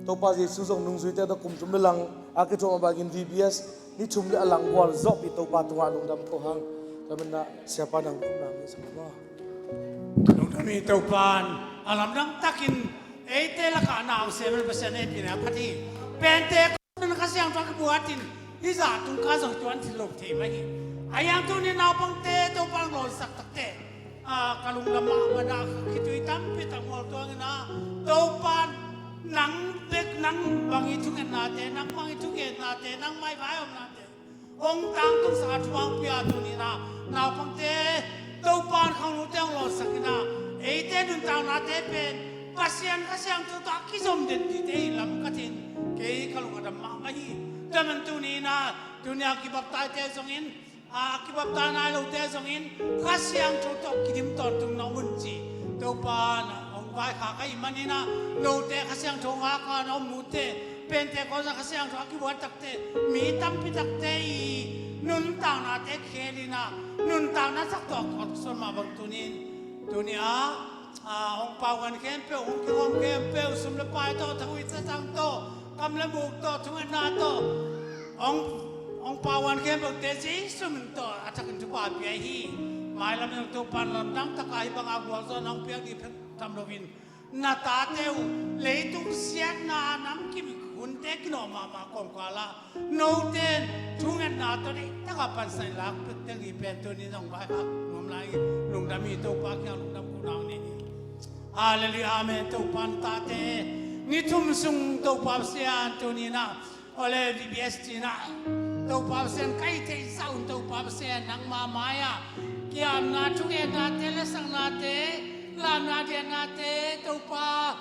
Topa Jesu zong nungzuite tawh kum thum le lang a kithuah mah bangin V B S ni thum le a lang gual zawhpih Topa tungah lungdam ko hang. Tua manin ah siapa nang kum nang hi sa maw? Lungdam hi. Topa in a lamdang takin eite lakah na om sem in Pasian eite na phat hi. Pente Ka Siangtho a kibuatin hih zah tung ka zong tuan thil lo thei mah hi. A hiang tuni naupangte Topa hong lawnsak takte, ah, ka lungdam mahmah a, khitui tampi tak mual tuangin ah Topa nang bek nang bang i thungetnate, nang bang i thungetnate, nang maivai omnate hong tangtungsak a thupha hong pia tuni-in ah naupangte Topa'n khangnote hong lawhsak in ah eite nuntaknate pen Pasian Kha Siangtho tawh a kizom den dingte hi lam ka thei in kei ka lung a dam mahmah hi. Tua manin tuni-in ah tuni a kibaptaize zongin a kibaptaize nai lote zongin Kha Siangtho tawh kidim tawntung na om un ci Topa'n hong vaikhak ahih manin ah note Kha Siangtho ngak a na om nute Pentecost a Kha Siangtho a kibuak takte mi tampi takte i nuntaknate khel in ah nuntakna sak tawh a kawkson mah bang tuni-in tuni a a hong pauan khempeuh hong kikhawm khempeuh sum le pai tawh thawi tatang tawh kam le muk tawh thungetna tawh hong hong pauan khempeuhte Jesu min tawh a thakin thupha pia hi. Mailam zong Topa'n lamdang takin hih banga gualzawhna hong piak ding phet tham loin na tate uh leitung siatna namkim hunte kinawh mahmah kawmkal ah note in thungetna tawh deihtak a pansan lak pek ding hi pen tuni-in zong vaikhak nuam lai hi. Lungdam hi. Topa kiang lungdam ko nang ni hi. Halleluiah, amen. Topa na tate ni thum sung Topa Pasian tuni-in ah ole V B S ci-in ah Topa Pasian ka hih theih zah un Topa Pasian nangma mai-ah kiamna thungetnate lasaknate lamna diaknate Topa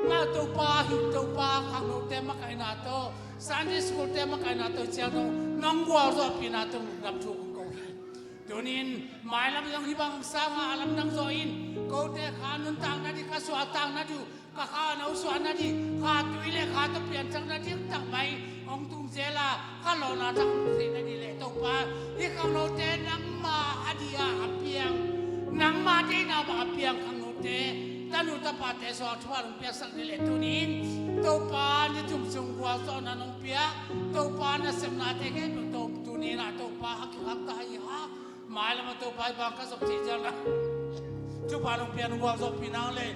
na Topa hih Topa khangnote makaihna tawh Sunday school-te makaihna tawh ciang dong nong gualzawhpihna tawh lungdam thu kong ko hi. Tuni-in mailam zong hih bang sanga a lamdang zaw in kote kha nuntakna ding kha suahtakna ding ka kha na uh suahna ding kha tui le kha tawh pianthakna ding takmai hong tung zel a kha lawhna thak hong theihna ding le Topa hih khangnote nangma a ding a a piang nangma deihna bang a piang khangnote tanu tapate suang thupha hong piaksak ding le tuni-in Topa ni thum sung gualzawhna nong pia Topa nasepnate khempeuh Topa tuni-in ah Topa a kikhak ta hi ha. Mailam a Topa i bang ka zop thei ciang na thupha nong pia nong gualzawhpih nang le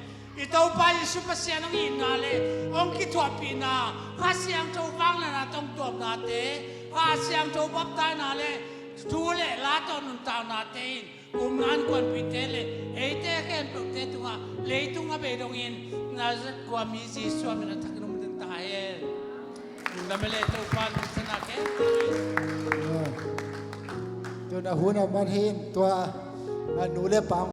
i Topa Jesu Pasian hong itna le hong kithuahpihna Kha Siangtho vangliatna tawh hong tuamnate Kha Siangtho baptaizena le thu le la tawh nuntaknate in umna innkuanpihte le eite khempeuhte tungah leitung a bei dongin Nazareth khuami Jesu a min a thakin um ding ta hen. Lungdam e le Topa nuntakna khempeuh. Tuna hun a man hin tua a nu le pa